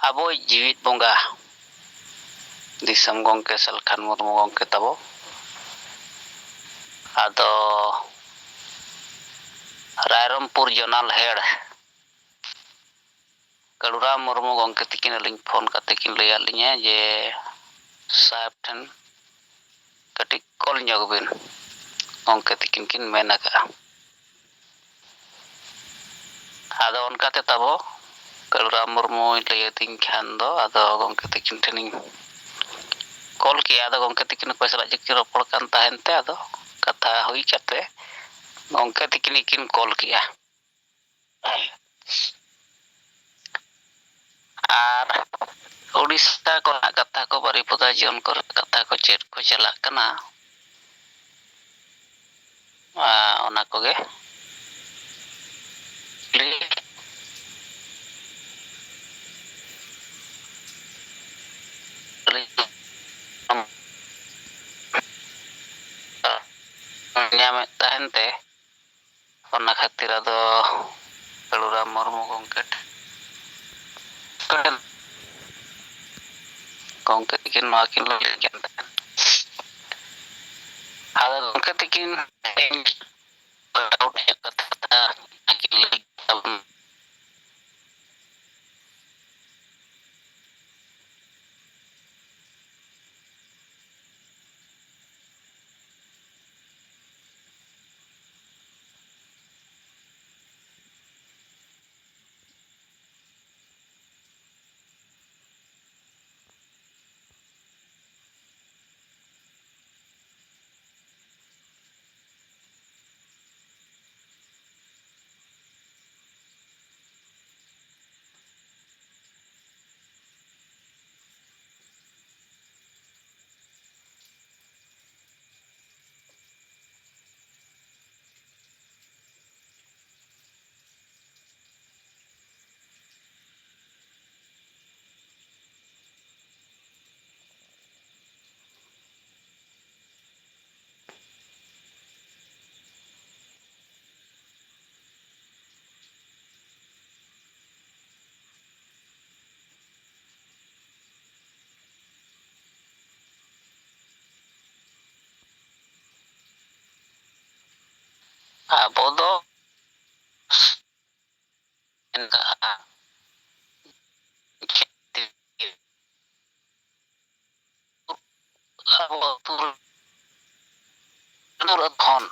ᱟᱵᱚᱭᱤᱡ ᱡᱤᱣᱤᱫ ᱵᱚᱸᱜᱟ ᱫᱤᱥᱚᱢ ᱜᱚᱢᱠᱮ ᱥᱟᱞᱠᱷᱟᱱ ᱢᱩᱨᱢᱩ ᱜᱚᱢᱠᱮ ᱛᱟᱵᱚ, ᱟᱫᱚ ᱨᱟᱭᱨᱚᱝᱯᱩᱨ ᱡᱚᱱᱟᱞ ᱦᱮᱲ ᱠᱟᱹᱞᱩᱨᱟᱢ ᱢᱩᱨᱢᱩ ᱜᱚᱢᱠᱮ ᱛᱤᱠᱤᱱ ᱟᱹᱞᱤᱧ ᱯᱷᱳᱱ ᱠᱟᱛᱮ ᱠᱤᱱ ᱞᱟᱹᱭᱟᱫ ᱞᱤᱧᱟᱹ ᱡᱮ ᱥᱟᱦᱮᱵᱽ ᱴᱷᱮᱱ ᱠᱟᱹᱴᱤᱡ ᱠᱚᱞ ᱧᱚᱜ ᱵᱤᱱ, ᱜᱚᱢᱠᱮ ᱛᱤᱠᱤᱱ ᱠᱤᱱ ᱢᱮᱱ ᱟᱠᱟᱫᱼᱟ᱾ ᱟᱫᱚ ᱚᱱᱠᱟᱛᱮ ᱛᱟᱵᱚ ᱠᱟᱹᱞᱩᱨᱟᱢ ᱢᱩᱨᱢᱩᱭ ᱞᱟᱹᱭ ᱟᱹᱫᱤᱧ ᱠᱷᱟᱱ ᱫᱚ ᱟᱫᱚ ᱜᱚᱢᱠᱮ ᱛᱤᱠᱤᱱ ᱴᱷᱮᱱᱤᱧ ᱠᱚᱞ ᱠᱮᱜᱼᱟ᱾ ᱟᱫᱚ ᱜᱚᱢᱠᱮ ᱛᱤᱠᱤᱱ ᱚᱠᱚᱭ ᱥᱟᱞᱟᱜ ᱪᱚᱠᱤᱱ ᱨᱚᱯᱚᱲ ᱠᱟᱱ ᱛᱟᱦᱮᱱ ᱛᱮ ᱟᱫᱚ ᱠᱟᱛᱷᱟ ᱦᱩᱭ ᱠᱟᱛᱮ ᱜᱚᱢᱠᱮ ᱛᱤᱠᱤᱱ ᱜᱮᱠᱤᱱ ᱠᱚᱞ ᱠᱮᱜᱼᱟ᱾ ᱟᱨ ᱩᱲᱤᱥᱥᱟ ᱠᱚᱨᱮᱱᱟᱜ ᱠᱟᱛᱷᱟ ᱠᱚ, ᱵᱟᱨᱤᱯᱚᱫᱟ ᱡᱳᱱ ᱠᱚᱨᱮᱱᱟᱜ ᱠᱟᱛᱷᱟ ᱠᱚ ᱪᱮᱫ ᱠᱚ ᱪᱟᱞᱟᱜ ᱠᱟᱱᱟ, ᱟᱨ ᱚᱱᱟ ᱠᱚᱜᱮ ᱞᱟᱹᱭ ᱧᱟᱢᱮᱫ ᱛᱟᱦᱮᱱ ᱛᱮ, ᱚᱱᱟ ᱠᱷᱟᱹᱛᱤᱨ ᱟᱫᱚ ᱠᱟᱹᱞᱩᱨᱟᱢ ᱢᱩᱨᱢᱩ ᱜᱚᱢᱠᱮ ᱴᱷᱮᱱ, ᱜᱚᱢᱠᱮ ᱛᱤᱠᱤᱱ ᱱᱚᱣᱟ ᱠᱤᱱ ᱞᱟᱹᱭ ᱠᱟᱱ ᱛᱟᱦᱮᱸᱫ᱾ ᱟᱫᱚ ᱜᱚᱢᱠᱮ ᱛᱤᱠᱤᱱ ᱰᱟᱣᱩᱴ ᱧᱚᱜ ᱠᱟᱛᱷᱟ ᱠᱤᱱ ᱞᱟᱹᱭ ᱠᱮᱫᱟ᱾ ᱟᱵᱚ ᱫᱚ ᱢᱮᱱᱟᱜᱼᱟ᱾ ᱟᱵᱚ ᱟᱹᱛᱩ ᱨᱮ ᱠᱷᱚᱱ,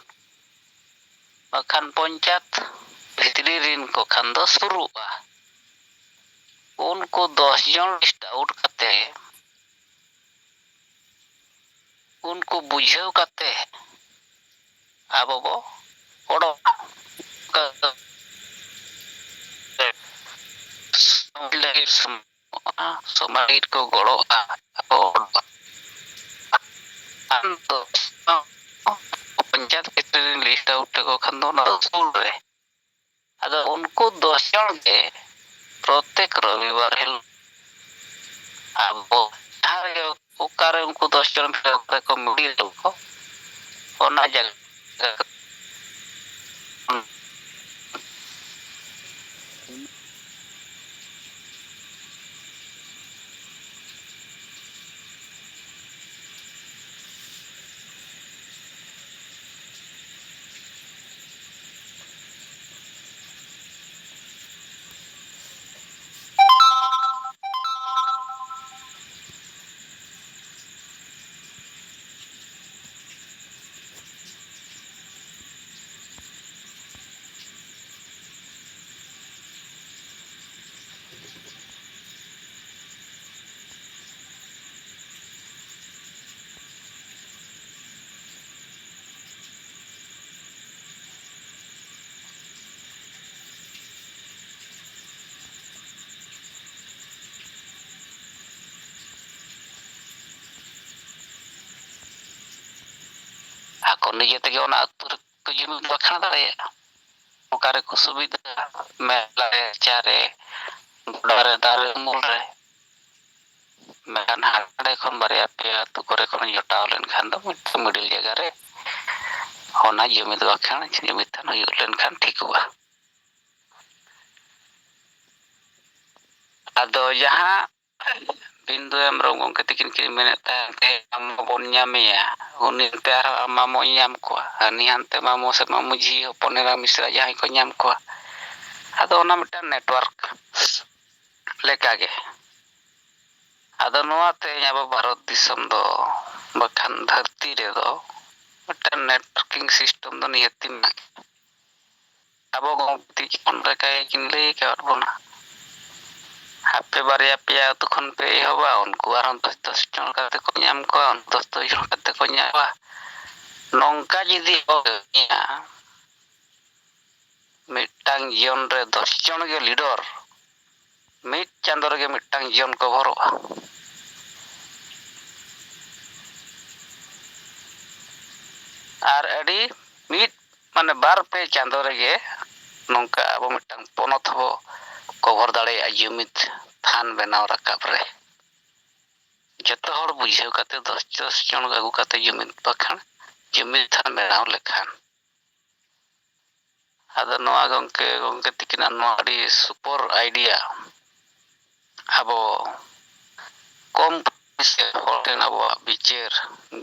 ᱵᱟᱠᱷᱟᱱ ᱯᱚᱧᱪᱟᱭᱮᱛ ᱵᱷᱤᱛᱨᱤ ᱨᱤᱱ ᱠᱚ ᱠᱷᱟᱱ ᱫᱚ ᱥᱩᱨᱩᱜᱼᱟ᱾ ᱩᱱᱠᱩ ᱫᱚᱥ ᱡᱚᱱ ᱞᱤᱥᱴ ᱟᱣᱩᱴ ᱠᱟᱛᱮ, ᱩᱱᱠᱩ ᱵᱩᱡᱷᱟᱹᱣ ᱠᱟᱛᱮ ᱟᱵᱚ ᱵᱚ ᱚᱰᱚᱠ ᱞᱟᱹᱜᱤᱫ ᱥᱚᱢᱟᱡᱽ ᱞᱟᱹᱜᱤᱫ ᱠᱚ ᱜᱚᱲᱚᱜᱼᱟ᱾ ᱟᱠᱚ ᱚᱰᱚᱠ ᱠᱷᱟᱱ ᱫᱚ ᱯᱚᱧᱪᱟᱭᱮᱛ ᱵᱷᱤᱛᱨᱤ ᱨᱮ ᱞᱤᱥᱴ ᱟᱣᱩᱴ ᱞᱮᱠᱚ ᱠᱷᱟᱱ ᱫᱚ ᱚᱱᱟ ᱫᱚ ᱥᱩᱨ ᱨᱮ᱾ ᱟᱫᱚ ᱩᱱᱠᱩ ᱫᱚᱥ ᱡᱚᱱ ᱜᱮ ᱯᱨᱚᱛᱮᱠ ᱨᱚᱵᱤᱵᱟᱨ ᱦᱤᱞᱳᱜ ᱟᱵᱚ ᱡᱟᱦᱟᱸ ᱨᱮᱜᱮ, ᱚᱠᱟᱨᱮ ᱩᱱᱠᱩ ᱫᱚᱥ ᱡᱚᱱ ᱵᱷᱤᱲ ᱨᱮᱠᱚ ᱢᱤᱫ ᱞᱮᱱ ᱠᱚ, ᱚᱱᱟ ᱡᱟᱭᱜᱟ ᱱᱤᱡᱮ ᱛᱮᱜᱮ ᱚᱱᱟ ᱟᱹᱛᱩ ᱨᱮᱠᱚ ᱡᱩᱢᱤᱫ ᱵᱟᱠᱷᱟᱱ ᱫᱟᱲᱮᱭᱟᱜᱼᱟ᱾ ᱚᱠᱟ ᱨᱮᱠᱚ ᱥᱩᱵᱤᱫᱷᱟ, ᱢᱮᱞᱟ ᱨᱮ, ᱪᱟ ᱨᱮ, ᱜᱚᱰᱟ ᱨᱮ, ᱫᱟᱨᱮ ᱩᱢᱩᱞ ᱨᱮ᱾ ᱢᱮᱱᱠᱷᱟᱱ ᱦᱟᱸᱰᱮ ᱠᱷᱚᱱ ᱵᱟᱨᱭᱟ ᱯᱮᱭᱟ ᱟᱹᱛᱩ ᱠᱚᱨᱮ ᱠᱷᱚᱱ ᱡᱚᱴᱟᱣ ᱞᱮᱱᱠᱷᱟᱱ ᱫᱚ ᱢᱤᱫᱴᱟᱝ ᱢᱤᱰᱤᱞ ᱡᱟᱭᱜᱟ ᱨᱮ ᱚᱱᱟ ᱡᱩᱢᱤᱫ ᱵᱟᱠᱷᱟᱱ ᱡᱩᱢᱤᱫ ᱛᱷᱟᱱ ᱦᱩᱭᱩᱜ ᱞᱮᱱᱠᱷᱟᱱ ᱴᱷᱤᱠᱚᱜᱼᱟ᱾ ᱟᱫᱚ ᱡᱟᱦᱟᱸ ᱵᱤᱱᱫᱩ ᱦᱮᱢᱵᱨᱚᱢ ᱜᱚᱢᱠᱮ ᱛᱤᱠᱤᱱ ᱠᱤᱱ ᱢᱮᱱᱮᱫ ᱛᱟᱦᱮᱸᱫ, "ᱛᱮᱦᱮᱧ ᱟᱢ ᱢᱟᱵᱚᱱ ᱧᱟᱢᱮᱭᱟ, ᱩᱱᱤ ᱮᱱᱛᱮ ᱟᱨᱦᱚᱸ ᱟᱢ ᱢᱟᱢᱚᱭ ᱧᱟᱢ ᱠᱚᱣᱟ, ᱦᱟᱹᱱᱤ ᱦᱟᱱᱛᱮ ᱢᱟᱢᱚ ᱥᱮ ᱢᱟᱢᱚ ᱡᱷᱤ ᱦᱚᱯᱚᱱ ᱮᱨᱟ ᱢᱤᱥᱨᱟ ᱡᱟᱦᱟᱸᱭ ᱠᱚ ᱧᱟᱢ ᱠᱚᱣᱟ", ᱟᱫᱚ ᱚᱱᱟ ᱢᱤᱫᱴᱟᱝ ᱱᱮᱴᱣᱟᱨᱠ ᱞᱮᱠᱟᱜᱮ᱾ ᱟᱫᱚ ᱱᱚᱣᱟ ᱛᱮᱦᱮᱧ ᱟᱵᱚ ᱵᱷᱟᱨᱚᱛ ᱫᱤᱥᱚᱢ ᱫᱚ ᱵᱟᱠᱷᱟᱱ ᱫᱷᱟᱹᱨᱛᱤ ᱨᱮᱫᱚ ᱢᱤᱫᱴᱟᱝ ᱱᱮᱴᱣᱟᱨᱠᱤᱝ ᱥᱤᱥᱴᱮᱢ ᱫᱚ ᱱᱤᱦᱟᱹᱛᱤ ᱢᱮᱱᱟᱜ ᱜᱮᱭᱟ᱾ ᱟᱵᱚ ᱜᱚᱢᱠᱮ ᱛᱤᱠᱤᱱ ᱞᱮᱠᱟ ᱜᱮᱠᱤᱱ ᱞᱟᱹᱭ ᱟᱠᱟᱫ ᱵᱚᱱᱟ, ᱟᱯᱮ ᱵᱟᱨᱭᱟ ᱯᱮᱭᱟ ᱟᱹᱛᱩ ᱠᱷᱚᱱ ᱯᱮ ᱮᱦᱚᱵᱟ, ᱩᱱᱠᱩ ᱟᱨᱦᱚᱸ ᱫᱚᱥ ᱫᱚᱥ ᱡᱚᱱ ᱠᱟᱛᱮ ᱠᱚ ᱧᱟᱢ ᱠᱚᱣᱟ, ᱩᱱᱠᱩ ᱫᱚᱥ ᱫᱚᱥ ᱡᱚᱱ ᱠᱟᱛᱮ ᱠᱚ ᱧᱟᱢ ᱠᱚᱣᱟ᱾ ᱱᱚᱝᱠᱟ ᱡᱩᱫᱤ ᱠᱚ ᱠᱟᱹᱢᱤᱭᱟ, ᱢᱤᱫᱴᱟᱝ ᱡᱤᱭᱚᱱ ᱨᱮ ᱫᱚᱥ ᱡᱚᱱ ᱜᱮ ᱞᱤᱰᱟᱨ, ᱢᱤᱫ ᱪᱟᱸᱫᱳ ᱨᱮᱜᱮ ᱢᱤᱫᱴᱟᱝ ᱡᱤᱭᱚᱱ ᱠᱚᱵᱷᱚᱨᱚᱜᱼᱟ᱾ ᱟᱨ ᱟᱹᱰᱤ ᱢᱤᱫ, ᱢᱟᱱᱮ, ᱵᱟᱨ ᱯᱮ ᱪᱟᱸᱫᱳ ᱨᱮᱜᱮ ᱱᱚᱝᱠᱟ ᱟᱵᱚ ᱢᱤᱫᱴᱟᱝ ᱯᱚᱱᱚᱛ ᱦᱚᱸᱵᱚ ᱠᱚᱵᱷᱚᱨ ᱫᱟᱲᱮᱭᱟᱜᱼᱟ ᱡᱩᱢᱤᱫ ᱛᱷᱟᱱ ᱵᱮᱱᱟᱣ ᱨᱟᱠᱟᱵ ᱨᱮ᱾ ᱡᱚᱛᱚ ᱦᱚᱲ ᱵᱩᱡᱷᱟᱹᱣ ᱠᱟᱛᱮ, ᱫᱚᱥ ᱫᱚᱥ ᱡᱚᱱ ᱟᱹᱜᱩ ᱠᱟᱛᱮ ᱡᱩᱢᱤᱫ ᱵᱟᱠᱷᱟᱱ ᱡᱩᱢᱤᱫ ᱛᱷᱟᱱ ᱵᱮᱱᱟᱣ ᱞᱮᱠᱷᱟᱱ᱾ ᱟᱫᱚ ᱱᱚᱣᱟ ᱜᱚᱢᱠᱮ, ᱜᱚᱢᱠᱮ ᱛᱤᱠᱤᱱᱟᱜ ᱱᱚᱣᱟ ᱟᱹᱰᱤ ᱥᱩᱯᱚᱨ ᱟᱭᱰᱤᱭᱟ᱾ ᱟᱵᱚ ᱠᱚᱢ ᱯᱚᱭᱥᱟ ᱦᱚᱲ ᱴᱷᱮᱱ ᱟᱵᱚᱣᱟᱜ ᱵᱤᱪᱟᱹᱨ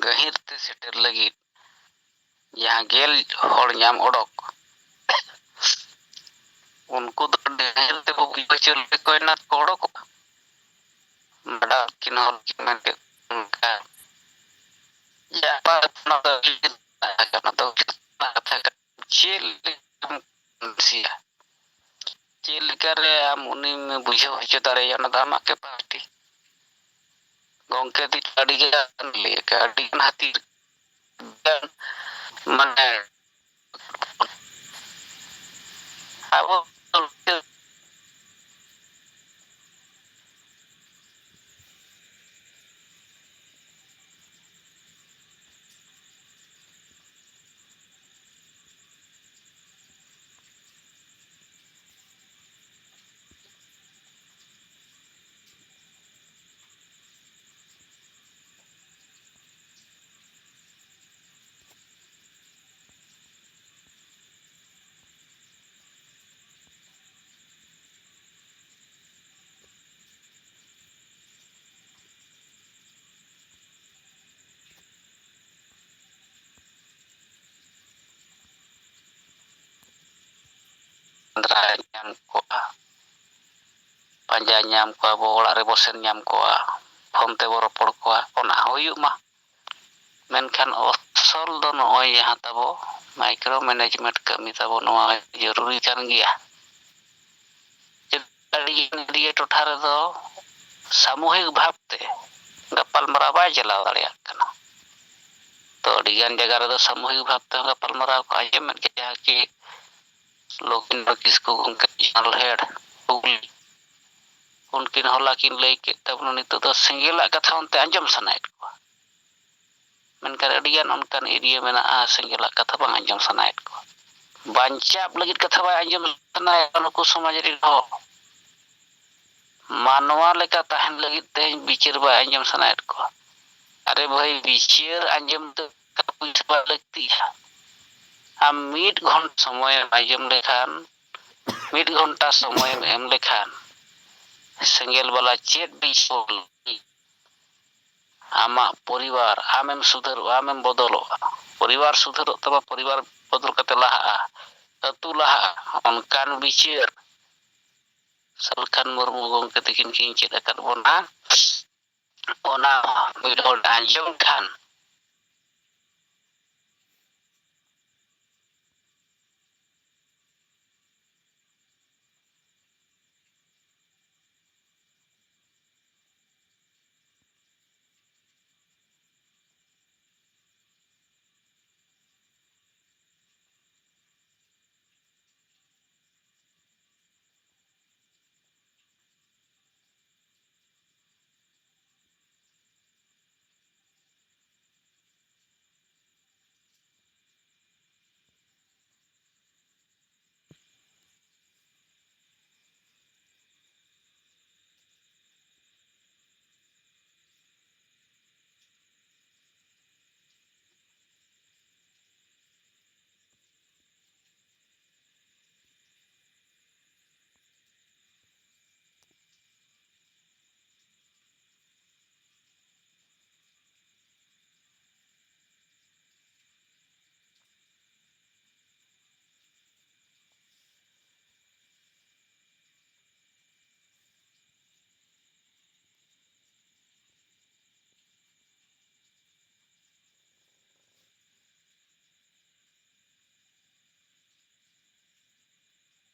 ᱜᱟᱹᱦᱤᱨ ᱛᱮ ᱥᱮᱴᱮᱨ ᱞᱟᱹᱜᱤᱫ ᱡᱟᱦᱟᱸ ᱜᱮᱞ ᱦᱚᱲ ᱧᱟᱢ ᱚᱰᱚᱠ, ᱩᱱᱠᱩ ᱫᱚ ᱰᱷᱮᱨ ᱛᱮᱵᱚ ᱵᱩᱡᱷᱟᱹᱣ ᱦᱚᱪᱚ ᱞᱮᱠᱚ ᱠᱷᱟᱱ ᱠᱚ ᱚᱰᱚᱠᱚᱜᱼᱟ᱾ ᱢᱟᱰᱟᱣ ᱠᱤᱱ ᱦᱚᱲ ᱠᱤᱱ ᱢᱮᱱ ᱠᱮᱫ ᱚᱱᱠᱟ᱾ ᱡᱮ ᱟᱯᱟᱛ ᱚᱱᱟ ᱫᱚ ᱚᱱᱟ ᱫᱚ ᱠᱟᱛᱷᱟ ᱠᱟᱱᱟ᱾ ᱪᱮᱫ ᱞᱮᱠᱟᱢ convince ᱮᱭᱟ? ᱪᱮᱫ ᱞᱮᱠᱟᱨᱮ ᱟᱢ ᱩᱱᱤᱢ ᱵᱩᱡᱷᱟᱹᱣ ᱦᱚᱪᱚ ᱫᱟᱲᱮᱭᱟᱭᱟ? ᱚᱱᱟ ᱫᱚ ᱟᱢᱟᱜ capacity᱾ ᱜᱚᱢᱠᱮ ᱛᱤᱠᱤᱱ ᱟᱹᱰᱤ ᱜᱟᱱ ᱞᱟᱹᱭ ᱟᱠᱟᱫ, ᱟᱹᱰᱤ ᱜᱟᱱ ᱦᱟᱹᱛᱤ ᱢᱟᱱᱮ ᱟᱵᱚ ᱥᱮᱸᱫᱽᱨᱟ ᱧᱟᱢ ᱠᱚᱣᱟ, ᱯᱟᱸᱡᱟ ᱧᱟᱢ ᱠᱚᱣᱟ ᱵᱚ, ᱚᱲᱟᱜ ᱨᱮᱵᱚ ᱥᱮᱱ ᱧᱟᱢ ᱠᱚᱣᱟ, ᱯᱷᱳᱱ ᱛᱮᱵᱚ ᱨᱚᱯᱚᱲ ᱠᱚᱣᱟ, ᱚᱱᱟ ᱦᱚᱸ ᱦᱩᱭᱩᱜ ᱢᱟ᱾ ᱢᱮᱱᱠᱷᱟᱱ ᱚᱥᱚᱞ ᱫᱚ ᱱᱚᱜᱼᱚᱭ ᱡᱟᱦᱟᱸ ᱛᱟᱵᱚ micro management ᱠᱟᱹᱢᱤ ᱛᱟᱵᱚ, ᱱᱚᱣᱟ ᱡᱚᱨᱩᱨᱤ ᱠᱟᱱ ᱜᱮᱭᱟ᱾ ᱟᱹᱰᱤ ᱜᱟᱱ ᱴᱚᱴᱷᱟ ᱨᱮᱫᱚ ᱥᱟᱢᱩᱦᱤᱠ ᱵᱷᱟᱵᱽᱛᱮ ᱜᱟᱯᱟᱞᱢᱟᱨᱟᱣ ᱵᱟᱭ ᱪᱟᱞᱟᱣ ᱫᱟᱲᱮᱭᱟᱜ ᱠᱟᱱᱟ᱾ ᱛᱚ, ᱟᱹᱰᱤ ᱜᱟᱱ ᱡᱟᱭᱜᱟ ᱨᱮᱫᱚ ᱥᱟᱢᱩᱦᱤᱠ ᱵᱷᱟᱵᱽ ᱛᱮᱦᱚᱸ ᱜᱟᱯᱟᱞᱢᱟᱨᱟᱣ ᱠᱚ ᱟᱸᱡᱚᱢᱮᱫ ᱜᱮᱭᱟ, ᱡᱟᱦᱟᱸ ᱠᱤ ᱞᱚᱠᱷᱤᱱᱫᱨᱚ ᱠᱤᱥᱠᱩ ᱜᱚᱢᱠᱮ, regional head ᱦᱩᱜᱽᱞᱤ, ᱩᱱᱠᱤᱱ ᱦᱚᱞᱟ ᱠᱤᱱ ᱞᱟᱹᱭ ᱠᱮᱫ ᱛᱟᱵᱚᱱᱟ, ᱱᱤᱛᱚᱜ ᱫᱚ ᱥᱮᱸᱜᱮᱞᱟᱜ ᱠᱟᱛᱷᱟ ᱚᱱᱛᱮ ᱟᱸᱡᱚᱢ ᱥᱟᱱᱟᱭᱮᱫ ᱠᱚᱣᱟ᱾ ᱢᱮᱱᱠᱷᱟᱱ ᱟᱹᱰᱤᱜᱟᱱ ᱚᱱᱠᱟᱱ area ᱢᱮᱱᱟᱜᱼᱟ, ᱥᱮᱸᱜᱮᱞᱟᱜ ᱠᱟᱛᱷᱟ ᱵᱟᱝ ᱟᱸᱡᱚᱢ ᱥᱟᱱᱟᱭᱮᱫ ᱠᱚᱣᱟ, ᱵᱟᱧᱪᱟᱣ ᱞᱟᱹᱜᱤᱫ ᱠᱟᱛᱷᱟ ᱵᱟᱭ ᱟᱸᱡᱚᱢ ᱥᱟᱱᱟᱭᱮᱫ ᱠᱚᱣᱟ᱾ ᱱᱩᱠᱩ ᱥᱚᱢᱟᱡᱽ ᱨᱮᱱ ᱦᱚᱲ ᱢᱟᱱᱣᱟ ᱞᱮᱠᱟ ᱛᱟᱦᱮᱱ ᱞᱟᱹᱜᱤᱫ ᱛᱮᱦᱮᱧ ᱵᱤᱪᱟᱹᱨ ᱵᱟᱭ ᱟᱸᱡᱚᱢ ᱥᱟᱱᱟᱭᱮᱫ ᱠᱚᱣᱟ᱾ ᱟᱨᱮ ᱵᱷᱟᱹᱭ, ᱵᱤᱪᱟᱹᱨ ᱟᱸᱡᱚᱢ ᱛᱮ ᱯᱩᱭᱥᱟᱹ ᱵᱟᱭ ᱞᱟᱹᱠᱛᱤᱜᱼᱟ᱾ ᱟᱢ ᱢᱤᱫ ᱜᱷᱚᱱᱴᱟ ᱥᱚᱢᱚᱭᱮᱢ ᱟᱸᱡᱚᱢ ᱞᱮᱠᱷᱟᱱ, ᱢᱤᱫ ᱜᱷᱚᱱᱴᱟ ᱥᱚᱢᱚᱭᱮᱢ ᱮᱢ ᱞᱮᱠᱷᱟᱱ, ᱥᱮᱸᱜᱮᱞ ᱵᱟᱞᱟ ᱪᱮᱫ ᱵᱤᱪᱟᱹᱨ ᱟᱢᱟᱜ ᱯᱚᱨᱤᱵᱟᱨ, ᱟᱢᱮᱢ ᱥᱩᱫᱷᱟᱹᱨᱚᱜᱼᱟ, ᱟᱢᱮᱢ ᱵᱚᱫᱚᱞᱚᱜᱼᱟ᱾ ᱯᱚᱨᱤᱵᱟᱨ ᱥᱩᱫᱷᱟᱹᱨᱚᱜ ᱛᱟᱢᱟ, ᱯᱚᱨᱤᱵᱟᱨ ᱵᱚᱫᱚᱞ ᱠᱟᱛᱮ ᱞᱟᱦᱟᱜᱼᱟ, ᱟᱹᱛᱩ ᱞᱟᱦᱟᱜᱼᱟ᱾ ᱚᱱᱠᱟᱱ ᱵᱤᱪᱟᱹᱨ ᱥᱟᱞᱠᱷᱟᱱ ᱢᱩᱨᱢᱩ ᱜᱚᱢᱠᱮ ᱛᱟᱹᱠᱤᱱ ᱠᱤᱱ ᱪᱮᱫ ᱟᱠᱟᱫ ᱵᱚᱱᱟ, ᱚᱱᱟ ᱢᱤᱫ ᱦᱚᱲ ᱟᱸᱡᱚᱢ ᱠᱷᱟᱱ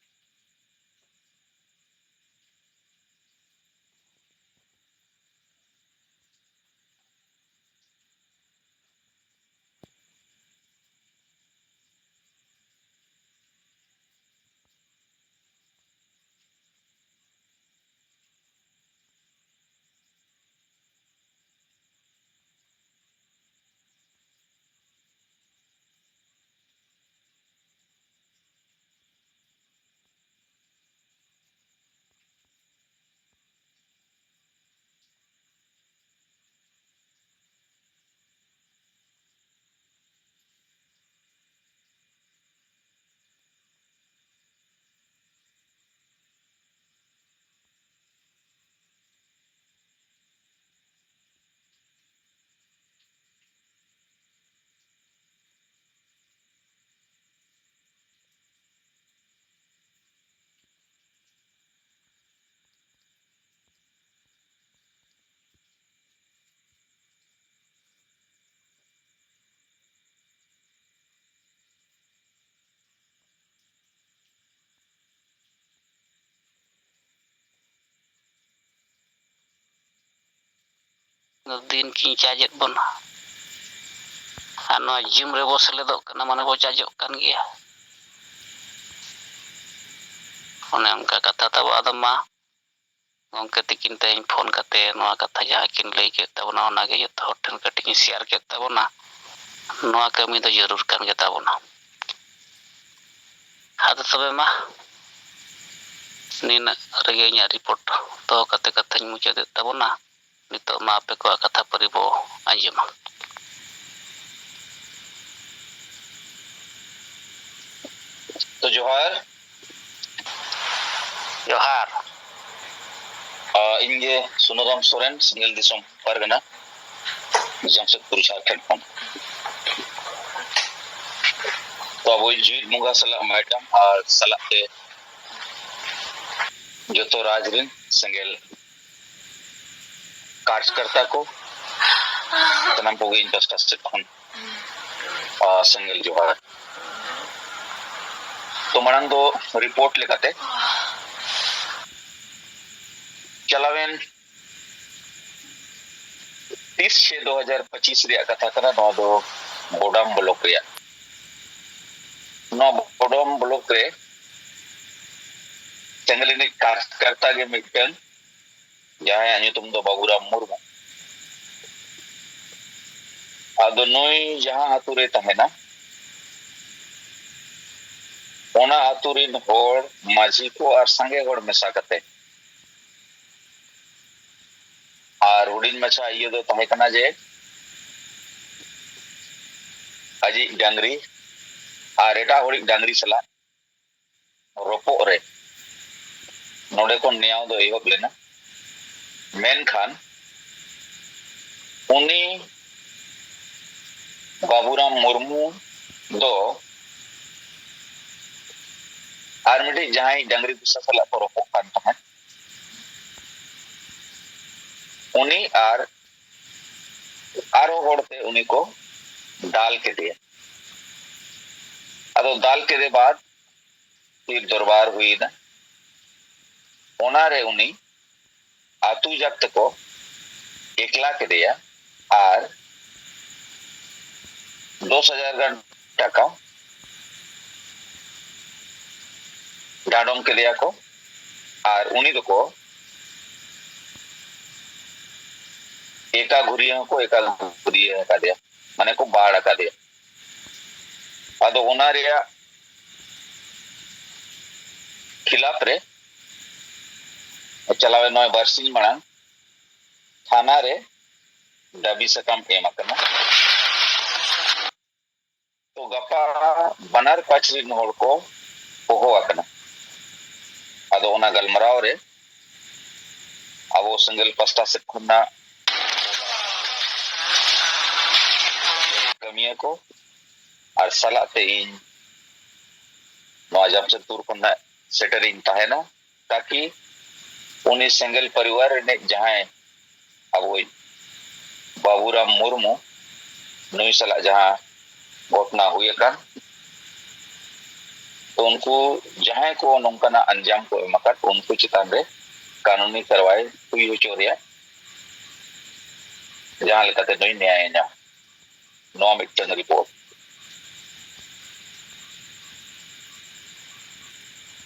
ᱫᱤᱱ ᱠᱤᱱ ᱪᱟᱨᱡᱽ ᱮᱫ ᱵᱚᱱᱟ᱾ ᱟᱨ ᱱᱚᱣᱟ ᱡᱤᱢ ᱨᱮᱵᱚ ᱥᱮᱞᱮᱫᱚᱜ ᱠᱟᱱᱟ, ᱢᱟᱱᱮ ᱵᱚ ᱪᱟᱨᱡᱚᱜ ᱠᱟᱱ ᱜᱮᱭᱟ᱾ ᱚᱱᱮ ᱚᱱᱠᱟ ᱠᱟᱛᱷᱟ ᱛᱟᱵᱚ᱾ ᱟᱫᱚ ᱢᱟ, ᱜᱚᱢᱠᱮ ᱛᱤᱠᱤᱱ ᱛᱮᱦᱮᱧ ᱯᱷᱳᱱ ᱠᱟᱛᱮ ᱱᱚᱣᱟ ᱠᱟᱛᱷᱟ ᱡᱟᱦᱟᱸ ᱠᱤᱱ ᱞᱟᱹᱭ ᱠᱮᱫ ᱛᱟᱵᱚᱱᱟ, ᱚᱱᱟᱜᱮ ᱡᱚᱛᱚ ᱦᱚᱲ ᱴᱷᱮᱱ ᱠᱟᱹᱴᱤᱡ ᱤᱧ ᱥᱮᱭᱟᱨ ᱠᱮᱫ ᱛᱟᱵᱚᱱᱟ᱾ ᱱᱚᱣᱟ ᱠᱟᱹᱢᱤ ᱫᱚ ᱡᱟᱹᱨᱩᱲ ᱠᱟᱱ ᱜᱮ ᱛᱟᱵᱚᱱᱟ᱾ ᱟᱫᱚ ᱛᱚᱵᱮ ᱢᱟ, ᱱᱤᱱᱟᱹᱜ ᱨᱮᱜᱮ ᱤᱧᱟᱹᱜ ᱨᱤᱯᱳᱨᱴ ᱫᱚᱦᱚ ᱠᱟᱛᱮ ᱠᱟᱛᱷᱟᱧ ᱢᱩᱪᱟᱹᱫᱮᱫ ᱛᱟᱵᱚᱱᱟ᱾ ᱱᱤᱛᱚᱜ ᱢᱟ ᱟᱯᱮ ᱠᱚᱣᱟᱜ ᱠᱟᱛᱷᱟ ᱯᱟᱹᱨᱤ ᱵᱚ ᱟᱸᱡᱚᱢᱟ᱾ ᱛᱚ ᱡᱚᱦᱟᱨ᱾ ᱡᱚᱦᱟᱨ᱾ ᱟ, ᱤᱧ ᱜᱮ ᱥᱩᱱᱟᱨᱟᱢ ᱥᱚᱨᱮᱱ, ᱥᱤᱸᱜᱮᱞ ᱫᱤᱥᱚᱢ ᱯᱟᱨᱜᱟᱱᱟ, ᱡᱟᱢᱥᱮᱫᱽᱯᱩᱨ, ᱡᱷᱟᱲᱠᱷᱚᱸᱰ ᱠᱷᱚᱱ᱾ ᱛᱚ ᱟᱵᱚᱭᱤᱡ ᱡᱤᱣᱤᱫ ᱵᱚᱸᱜᱟ ᱥᱟᱞᱟᱜ ᱢᱟᱭᱰᱟᱢ ᱟᱨ ᱥᱟᱞᱟᱜ ᱛᱮ ᱡᱚᱛᱚ ᱨᱟᱡᱽ ᱨᱮᱱ ᱥᱮᱸᱜᱮᱞ ᱠᱟᱨᱡᱽᱠᱟᱨᱛᱟ ᱠᱚ, ᱥᱟᱱᱟᱢ ᱠᱚᱜᱮ ᱤᱧ ᱯᱟᱥᱴᱟ ᱥᱮᱫ ᱠᱷᱚᱱ, ᱟ, ᱥᱮᱸᱜᱮᱞ ᱡᱚᱦᱟᱨ᱾ ᱛᱚ ᱢᱟᱲᱟᱝ ᱫᱚ ᱨᱤᱯᱳᱨᱴ ᱞᱮᱠᱟᱛᱮ, ᱪᱟᱞᱟᱣᱮᱱ ᱛᱤᱥ ᱪᱷᱮ ᱫᱩ ᱦᱟᱡᱟᱨ ᱯᱚᱸᱪᱤᱥ ᱨᱮᱭᱟᱜ ᱠᱟᱛᱷᱟ ᱠᱟᱱᱟ, ᱱᱚᱣᱟ ᱫᱚ ᱵᱳᱰᱟᱢ ᱵᱞᱚᱠ ᱨᱮᱭᱟᱜ᱾ ᱱᱚᱣᱟ ᱵᱳᱰᱟᱢ ᱵᱞᱚᱠ ᱨᱮ ᱥᱮᱸᱜᱮᱞ ᱨᱤᱱᱤᱡ ᱠᱟᱨᱡᱽᱠᱟᱨᱛᱟ ᱜᱮ ᱢᱤᱫᱴᱟᱝ, ᱡᱟᱦᱟᱸᱭᱟᱜ ᱧᱩᱛᱩᱢ ᱫᱚ ᱵᱟᱵᱩᱨᱟᱢ ᱢᱩᱨᱢᱩ᱾ ᱟᱫᱚ ᱱᱩᱭ ᱡᱟᱦᱟᱸ ᱟᱛᱳ ᱨᱮ ᱛᱟᱦᱮᱱᱟ, ᱚᱱᱟ ᱟᱛᱳ ᱨᱤᱱ ᱦᱚᱲ, ᱢᱟᱹᱡᱷᱤ ᱠᱚ ᱟᱨ ᱥᱟᱸᱜᱮ ᱦᱚᱲ ᱢᱮᱥᱟ ᱠᱟᱛᱮ, ᱟᱨ ᱦᱩᱰᱤᱧ ᱢᱟᱪᱷᱟ ᱤᱭᱟᱹ ᱫᱚ ᱛᱟᱦᱮᱸ ᱠᱟᱱᱟ ᱡᱮ ᱟᱡᱤᱡ ᱰᱟᱝᱨᱤ ᱟᱨ ᱮᱴᱟᱜ ᱦᱚᱲᱤᱡ ᱰᱟᱝᱨᱤ ᱥᱟᱞᱟᱜ ᱨᱚᱯᱚᱜ ᱨᱮ ᱱᱚᱰᱮ ᱠᱷᱚᱱ ᱱᱮᱭᱟᱣ ᱫᱚ ᱮᱦᱚᱵ ᱞᱮᱱᱟ᱾ ᱢᱮᱱᱠᱷᱟᱱ ᱩᱱᱤ ᱵᱟᱵᱩᱨᱟᱢ ᱢᱩᱨᱢᱩ ᱫᱚ ᱟᱨ ᱢᱤᱫᱴᱤᱡ ᱡᱟᱦᱟᱸᱭ ᱰᱟᱝᱨᱤ ᱜᱩᱥᱟ ᱥᱟᱞᱟᱜ ᱠᱚ ᱨᱚᱯᱚᱜ ᱠᱟᱱ ᱛᱟᱦᱮᱸᱫ, ᱩᱱᱤ ᱟᱨ ᱟᱨᱚ ᱦᱚᱲᱛᱮ ᱩᱱᱤ ᱠᱚ ᱫᱟᱞ ᱠᱮᱫᱮᱭᱟ᱾ ᱟᱫᱚ ᱫᱟᱞ ᱠᱮᱫᱮ ᱵᱟᱫ ᱯᱤᱨ ᱫᱚᱨᱵᱟᱨ ᱦᱩᱭᱮᱱᱟ᱾ ᱚᱱᱟᱨᱮ ᱩᱱᱤ ᱟᱛᱩ ᱡᱟᱠ ᱛᱮᱠᱚ ᱮᱠᱞᱟ ᱠᱮᱫᱮᱭᱟ ᱟᱨ ᱫᱚᱥ ᱦᱟᱡᱟᱨ ᱜᱟᱱ ᱴᱟᱠᱟ ᱰᱟᱸᱰᱚᱢ ᱠᱮᱫᱮᱭᱟ ᱠᱚ᱾ ᱟᱨ ᱩᱱᱤ ᱫᱚᱠᱚ ᱮᱠᱟ ᱜᱷᱩᱨᱤᱭᱟᱹ ᱦᱚᱸᱠᱚ ᱮᱠᱟ ᱜᱷᱩᱨᱤᱭᱟᱹ ᱟᱠᱟᱫᱮᱭᱟ, ᱢᱟᱱᱮ ᱠᱚ ᱵᱟᱲ ᱟᱠᱟᱫᱮᱭᱟ᱾ ᱟᱫᱚ ᱚᱱᱟ ᱨᱮᱭᱟᱜ ᱠᱷᱤᱞᱟᱯ ᱨᱮ ᱪᱟᱞᱟᱣᱮᱱ ᱱᱚᱭ ᱵᱟᱨᱥᱤᱧ ᱢᱟᱲᱟᱝ ᱛᱷᱟᱱᱟ ᱨᱮ ᱫᱟᱹᱵᱤ ᱥᱟᱠᱟᱢ ᱮᱢ ᱟᱠᱟᱱᱟ᱾ ᱛᱚ ᱜᱟᱯᱟ ᱵᱟᱱᱟᱨ ᱯᱟᱠᱷ ᱨᱮᱱ ᱦᱚᱲ ᱠᱚ ᱦᱚᱦᱚ ᱟᱠᱟᱱᱟ᱾ ᱟᱫᱚ ᱚᱱᱟ ᱜᱟᱞᱢᱟᱨᱟᱣ ᱨᱮ ᱟᱵᱚ ᱥᱮᱸᱜᱮᱞ ᱯᱟᱥᱴᱟ ᱥᱮᱫ ᱠᱷᱚᱱᱟᱜ ᱠᱟᱹᱢᱤᱭᱟᱹ ᱠᱚ ᱟᱨ ᱥᱟᱞᱟᱜ ᱛᱮ ᱤᱧ ᱱᱚᱣᱟ ᱡᱟᱢᱥᱮᱫᱽᱯᱩᱨ ᱠᱷᱚᱱᱟᱜ ᱥᱮᱴᱮᱨᱤᱧ ᱛᱟᱦᱮᱱᱟ, ᱛᱟᱠᱤ ᱩᱱᱤ ᱥᱮᱸᱜᱮᱞ ᱯᱚᱨᱤᱵᱟᱨ ᱨᱤᱱᱤᱡ ᱡᱟᱦᱟᱸᱭ ᱟᱵᱚᱭᱤᱡ ᱵᱟᱵᱩᱨᱟᱢ ᱢᱩᱨᱢᱩ, ᱱᱩᱭ ᱥᱟᱞᱟᱜ ᱡᱟᱦᱟᱸ ᱜᱷᱚᱴᱱᱟ ᱦᱩᱭ ᱟᱠᱟᱱ, ᱛᱚ ᱩᱱᱠᱩ ᱡᱟᱦᱟᱸᱭ ᱠᱚ ᱱᱚᱝᱠᱟᱱᱟᱜ ᱟᱧᱡᱟᱢ ᱠᱚ ᱮᱢ ᱟᱠᱟᱫ, ᱩᱱᱠᱩ ᱪᱮᱛᱟᱱ ᱨᱮ ᱠᱟᱹᱱᱩᱱᱤ ᱠᱟᱨᱣᱟᱭ ᱦᱩᱭ ᱦᱚᱪᱚ ᱨᱮᱭᱟᱜ ᱡᱟᱦᱟᱸ ᱞᱮᱠᱟᱛᱮ ᱱᱩᱭ ᱱᱮᱭᱟᱭᱮ ᱧᱟᱢ᱾ ᱱᱚᱣᱟ ᱢᱤᱫᱴᱟᱝ ᱨᱤᱯᱳᱨᱴ᱾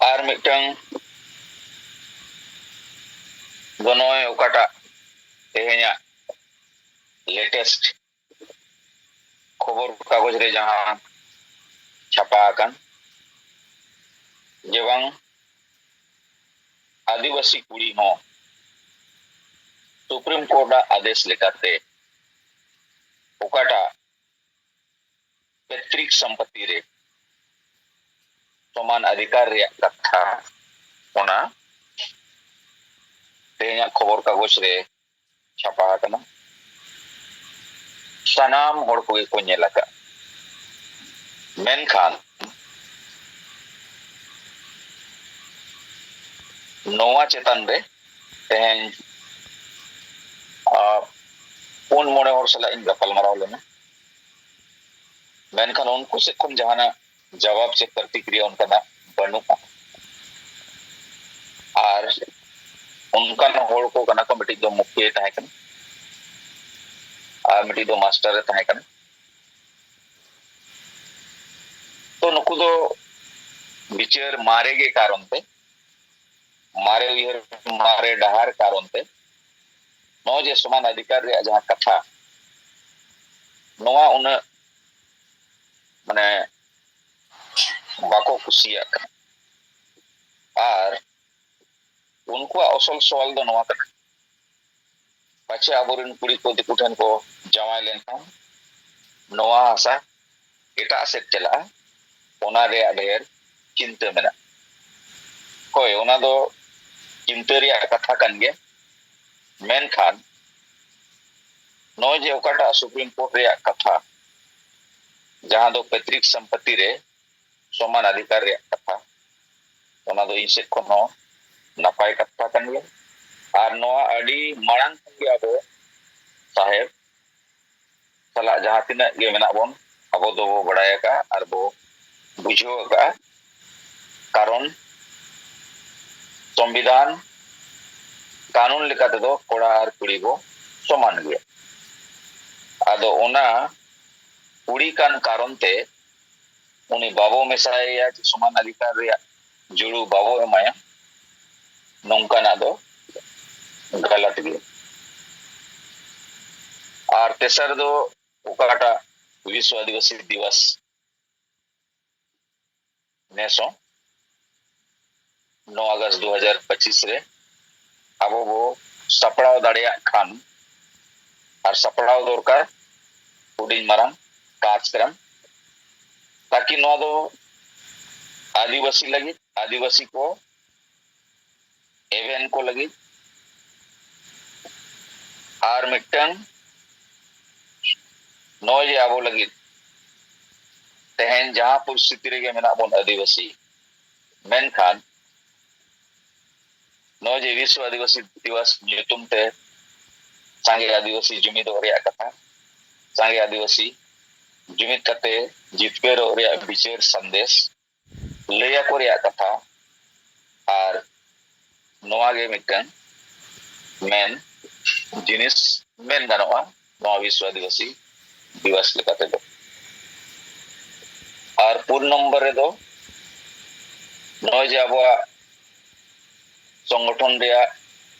ᱟᱨ ᱢᱤᱫᱴᱟᱝ ᱫᱚ ᱱᱚᱜᱼᱚᱭ ᱚᱠᱟᱴᱟᱜ ᱛᱮᱦᱮᱧᱟᱜ ᱞᱮᱴᱮᱥᱴ ᱠᱷᱚᱵᱚᱨ ᱠᱟᱜᱚᱡᱽ ᱨᱮ ᱡᱟᱦᱟᱸ ᱪᱷᱟᱯᱟ ᱟᱠᱟᱱ, ᱡᱮ ᱵᱟᱝ ᱟᱹᱫᱤᱵᱟᱹᱥᱤ ᱠᱩᱲᱤ ᱦᱚᱸ ᱥᱩᱯᱨᱤᱢ ᱠᱳᱨᱴ ᱟᱜ ᱟᱫᱮᱥ ᱞᱮᱠᱟᱛᱮ ᱚᱠᱟᱴᱟᱜ ᱯᱮᱛᱨᱤᱠ ᱥᱚᱢᱯᱚᱛᱤ ᱨᱮ ᱥᱚᱢᱟᱱ ᱚᱫᱷᱤᱠᱟᱨ ᱨᱮᱭᱟᱜ ᱠᱟᱛᱷᱟ, ᱚᱱᱟ ᱛᱮᱦᱮᱧᱟᱜ ᱠᱷᱚᱵᱚᱨ ᱠᱟᱜᱚᱡᱽ ᱨᱮ ᱪᱷᱟᱯᱟ ᱟᱠᱟᱱᱟ᱾ ᱥᱟᱱᱟᱢ ᱦᱚᱲ ᱠᱚᱜᱮ ᱠᱚ ᱧᱮᱞ ᱟᱠᱟᱫ᱾ ᱢᱮᱱᱠᱷᱟᱱ ᱱᱚᱣᱟ ᱪᱮᱛᱟᱱ ᱨᱮ ᱛᱮᱦᱮᱧ, ᱟ, ᱯᱩᱱ ᱢᱚᱬᱮ ᱦᱚᱲ ᱥᱟᱞᱟᱜ ᱤᱧ ᱜᱟᱯᱟᱞ ᱢᱟᱨᱟᱣ ᱞᱮᱱᱟ᱾ ᱢᱮᱱᱠᱷᱟᱱ ᱩᱱᱠᱩ ᱥᱮᱫ ᱠᱷᱚᱱ ᱡᱟᱦᱟᱱᱟᱜ ᱡᱟᱣᱟᱵ ᱥᱮ ᱯᱨᱚᱛᱤᱠᱨᱤᱭᱟ ᱚᱱᱠᱟᱱᱟᱜ ᱵᱟᱹᱱᱩᱜᱼᱟ᱾ ᱟᱨ ᱚᱱᱠᱟᱱ ᱦᱚᱲ ᱠᱚ ᱠᱟᱱᱟ ᱠᱚ, ᱢᱤᱫᱴᱤᱡ ᱫᱚ ᱢᱩᱠᱷᱤᱭᱟᱹᱭ ᱛᱟᱦᱮᱸ ᱠᱟᱱᱟ, ᱢᱤᱫᱴᱤᱡ ᱫᱚ ᱢᱟᱥᱴᱟᱨ ᱮ ᱛᱟᱦᱮᱸ ᱠᱟᱱᱟ᱾ ᱛᱚ ᱱᱩᱠᱩ ᱫᱚ ᱵᱤᱪᱟᱹᱨ ᱢᱟᱨᱮ ᱜᱮ ᱠᱟᱨᱚᱱ ᱛᱮ, ᱢᱟᱨᱮ ᱩᱭᱦᱟᱹᱨ, ᱢᱟᱨᱮ ᱰᱟᱦᱟᱨ ᱠᱟᱨᱚᱱ ᱛᱮ ᱱᱚᱜᱼᱚᱭ ᱡᱮ ᱥᱚᱢᱟᱱ ᱚᱫᱷᱤᱠᱟᱨ ᱨᱮᱭᱟᱜ ᱡᱟᱦᱟᱸ ᱠᱟᱛᱷᱟ, ᱱᱚᱣᱟ ᱩᱱᱟᱹᱜ ᱢᱟᱱᱮ ᱵᱟᱠᱚ ᱠᱩᱥᱤᱭᱟᱜ ᱠᱟᱱᱟ᱾ ᱟᱨ ᱩᱱᱠᱩᱣᱟᱜ ᱟᱥᱚᱞ ᱥᱚᱣᱟᱞ ᱫᱚ ᱱᱚᱣᱟ ᱠᱟᱱᱟ, ᱯᱟᱪᱷᱮ ᱟᱵᱚᱨᱮᱱ ᱠᱩᱲᱤ ᱠᱚ ᱫᱤᱠᱩ ᱴᱷᱮᱱ ᱠᱚ ᱡᱟᱶᱟᱭ ᱞᱮᱱᱠᱷᱟᱱ ᱱᱚᱣᱟ ᱦᱟᱥᱟ ᱮᱴᱟᱜ ᱥᱮᱫ ᱪᱟᱞᱟᱜᱼᱟ, ᱚᱱᱟ ᱨᱮᱭᱟᱜ ᱰᱷᱮᱨ ᱪᱤᱱᱛᱟᱹ ᱢᱮᱱᱟᱜᱼᱟ᱾ ᱦᱳᱭ, ᱚᱱᱟ ᱫᱚ ᱪᱤᱱᱛᱟᱹ ᱨᱮᱭᱟᱜ ᱠᱟᱛᱷᱟ ᱠᱟᱱ ᱜᱮᱭᱟ, ᱢᱮᱱᱠᱷᱟᱱ ᱱᱚᱜᱼᱚᱭ ᱡᱮ ᱚᱠᱟᱴᱟᱜ ᱥᱩᱯᱨᱤᱢ ᱠᱳᱨᱴ ᱨᱮᱭᱟᱜ ᱠᱟᱛᱷᱟ, ᱡᱟᱦᱟᱸ ᱫᱚ ᱯᱮᱛᱨᱤᱠ ᱥᱚᱢᱯᱚᱛᱤ ᱨᱮ ᱥᱚᱢᱟᱱ ᱚᱫᱷᱤᱠᱟᱨ ᱨᱮᱭᱟᱜ ᱠᱟᱛᱷᱟ, ᱚᱱᱟ ᱫᱚ ᱤᱧ ᱥᱮᱫ ᱠᱷᱚᱱ ᱦᱚᱸ ᱱᱟᱯᱟᱭ ᱠᱟᱛᱷᱟ ᱠᱟᱱ ᱜᱮᱭᱟ᱾ ᱟᱨ ᱱᱚᱣᱟ ᱟᱹᱰᱤ ᱢᱟᱲᱟᱝ ᱠᱷᱚᱱ ᱜᱮ ᱟᱵᱚ ᱥᱟᱦᱮᱵᱽ ᱥᱟᱞᱟᱜ ᱡᱟᱦᱟᱸ ᱛᱤᱱᱟᱹᱜ ᱜᱮ ᱢᱮᱱᱟᱜ ᱵᱚᱱ, ᱟᱵᱚ ᱫᱚᱵᱚ ᱵᱟᱲᱟᱭ ᱟᱠᱟᱫᱼᱟ ᱟᱨ ᱵᱚ ᱵᱩᱡᱷᱟᱹᱣ ᱟᱠᱟᱫᱼᱟ᱾ ᱠᱟᱨᱚᱱ ᱥᱚᱝᱵᱤᱫᱷᱟᱱ ᱠᱟᱹᱱᱩᱱ ᱞᱮᱠᱟ ᱛᱮᱫᱚ ᱠᱚᱲᱟ ᱟᱨ ᱠᱩᱲᱤ ᱵᱚ ᱥᱚᱢᱟᱱ ᱜᱮᱭᱟ᱾ ᱟᱫᱚ ᱚᱱᱟ ᱠᱩᱲᱤ ᱠᱟᱱ ᱠᱟᱨᱚᱱ ᱛᱮ ᱩᱱᱤ ᱵᱟᱵᱚ ᱢᱮᱥᱟᱭᱮᱭᱟ, ᱥᱚᱢᱟᱱ ᱚᱫᱷᱤᱠᱟᱨ ᱨᱮᱭᱟᱜ ᱡᱩᱲᱩ ᱵᱟᱵᱚ ᱮᱢᱟᱭᱟ, ᱱᱚᱝᱠᱟᱱᱟᱜ ᱫᱚ ᱜᱟᱞᱟᱛ ᱜᱮ᱾ ᱟᱨ ᱛᱮᱥᱟᱨ ᱫᱚ ᱚᱠᱟᱴᱟᱜ ᱵᱤᱥᱣ ᱟᱹᱫᱤᱵᱟᱹᱥᱤ ᱫᱤᱵᱚᱥ ᱱᱮᱥ ᱦᱚᱸ ᱱᱚ ᱟᱜᱚᱥᱴ ᱫᱩ ᱦᱟᱡᱟᱨ ᱯᱚᱸᱪᱤᱥ ᱨᱮ ᱟᱵᱚ ᱵᱚ ᱥᱟᱯᱲᱟᱣ ᱫᱟᱲᱮᱭᱟᱜ ᱠᱷᱟᱱ, ᱟᱨ ᱥᱟᱯᱲᱟᱣ ᱫᱚᱨᱠᱟᱨ ᱦᱩᱰᱤᱧ ᱢᱟᱨᱟᱝ ᱠᱟᱨᱡᱽᱠᱨᱚᱢ, ᱛᱟᱠᱤ ᱱᱚᱣᱟ ᱫᱚ ᱟᱹᱫᱤᱵᱟᱹᱥᱤ ᱞᱟᱹᱜᱤᱫ, ᱟᱹᱫᱤᱵᱟᱹᱥᱤ ᱠᱚ ᱮᱵᱷᱮᱱ ᱠᱚ ᱞᱟᱹᱜᱤᱫ, ᱟᱨ ᱢᱤᱫᱴᱟᱝ ᱱᱚᱜᱼᱚᱭ ᱡᱮ ᱟᱵᱚ ᱞᱟᱹᱜᱤᱫ ᱛᱮᱦᱮᱧ ᱡᱟᱦᱟᱸ ᱯᱚᱨᱤᱥᱛᱷᱤᱛᱤ ᱨᱮᱜᱮ ᱢᱮᱱᱟᱜ ᱵᱚᱱ ᱟᱹᱫᱤᱵᱟᱹᱥᱤ, ᱢᱮᱱᱠᱷᱟᱱ ᱱᱚᱜᱼᱚᱭ ᱡᱮ ᱵᱤᱥᱣ ᱟᱹᱫᱤᱵᱟᱹᱥᱤ ᱫᱤᱵᱚᱥ ᱧᱩᱛᱩᱢ ᱛᱮ ᱥᱟᱸᱜᱮ ᱟᱹᱫᱤᱵᱟᱹᱥᱤ ᱡᱩᱢᱤᱫᱚᱜ ᱨᱮᱭᱟᱜ ᱠᱟᱛᱷᱟ, ᱥᱟᱸᱜᱮ ᱟᱹᱫᱤᱵᱟᱹᱥᱤ ᱡᱩᱢᱤᱫ ᱠᱟᱛᱮ ᱡᱤᱛᱠᱟᱹᱨᱚᱜ ᱨᱮᱭᱟᱜ ᱵᱤᱪᱟᱹᱨ ᱥᱟᱸᱫᱮᱥ ᱞᱟᱹᱭ ᱟᱠᱚ ᱨᱮᱭᱟᱜ ᱠᱟᱛᱷᱟ, ᱟᱨ ᱱᱚᱣᱟ ᱜᱮ ᱢᱤᱫᱴᱟᱝ ᱢᱮᱱ ᱡᱤᱱᱤᱥ ᱢᱮᱱ ᱜᱟᱱᱚᱜᱼᱟ᱾ ᱱᱚᱣᱟ ᱵᱤᱥᱣ ᱟᱹᱫᱤᱵᱟᱹᱥᱤ ᱫᱤᱵᱚᱥ ᱞᱮᱠᱟ ᱛᱮᱫᱚ᱾ ᱟᱨ ᱯᱩᱱ ᱱᱚᱢᱵᱚᱨ ᱨᱮᱫᱚ ᱱᱚᱜᱼᱚᱭ ᱡᱮ ᱟᱵᱚᱣᱟᱜ ᱥᱚᱝᱜᱚᱴᱷᱚᱱ ᱨᱮᱭᱟᱜ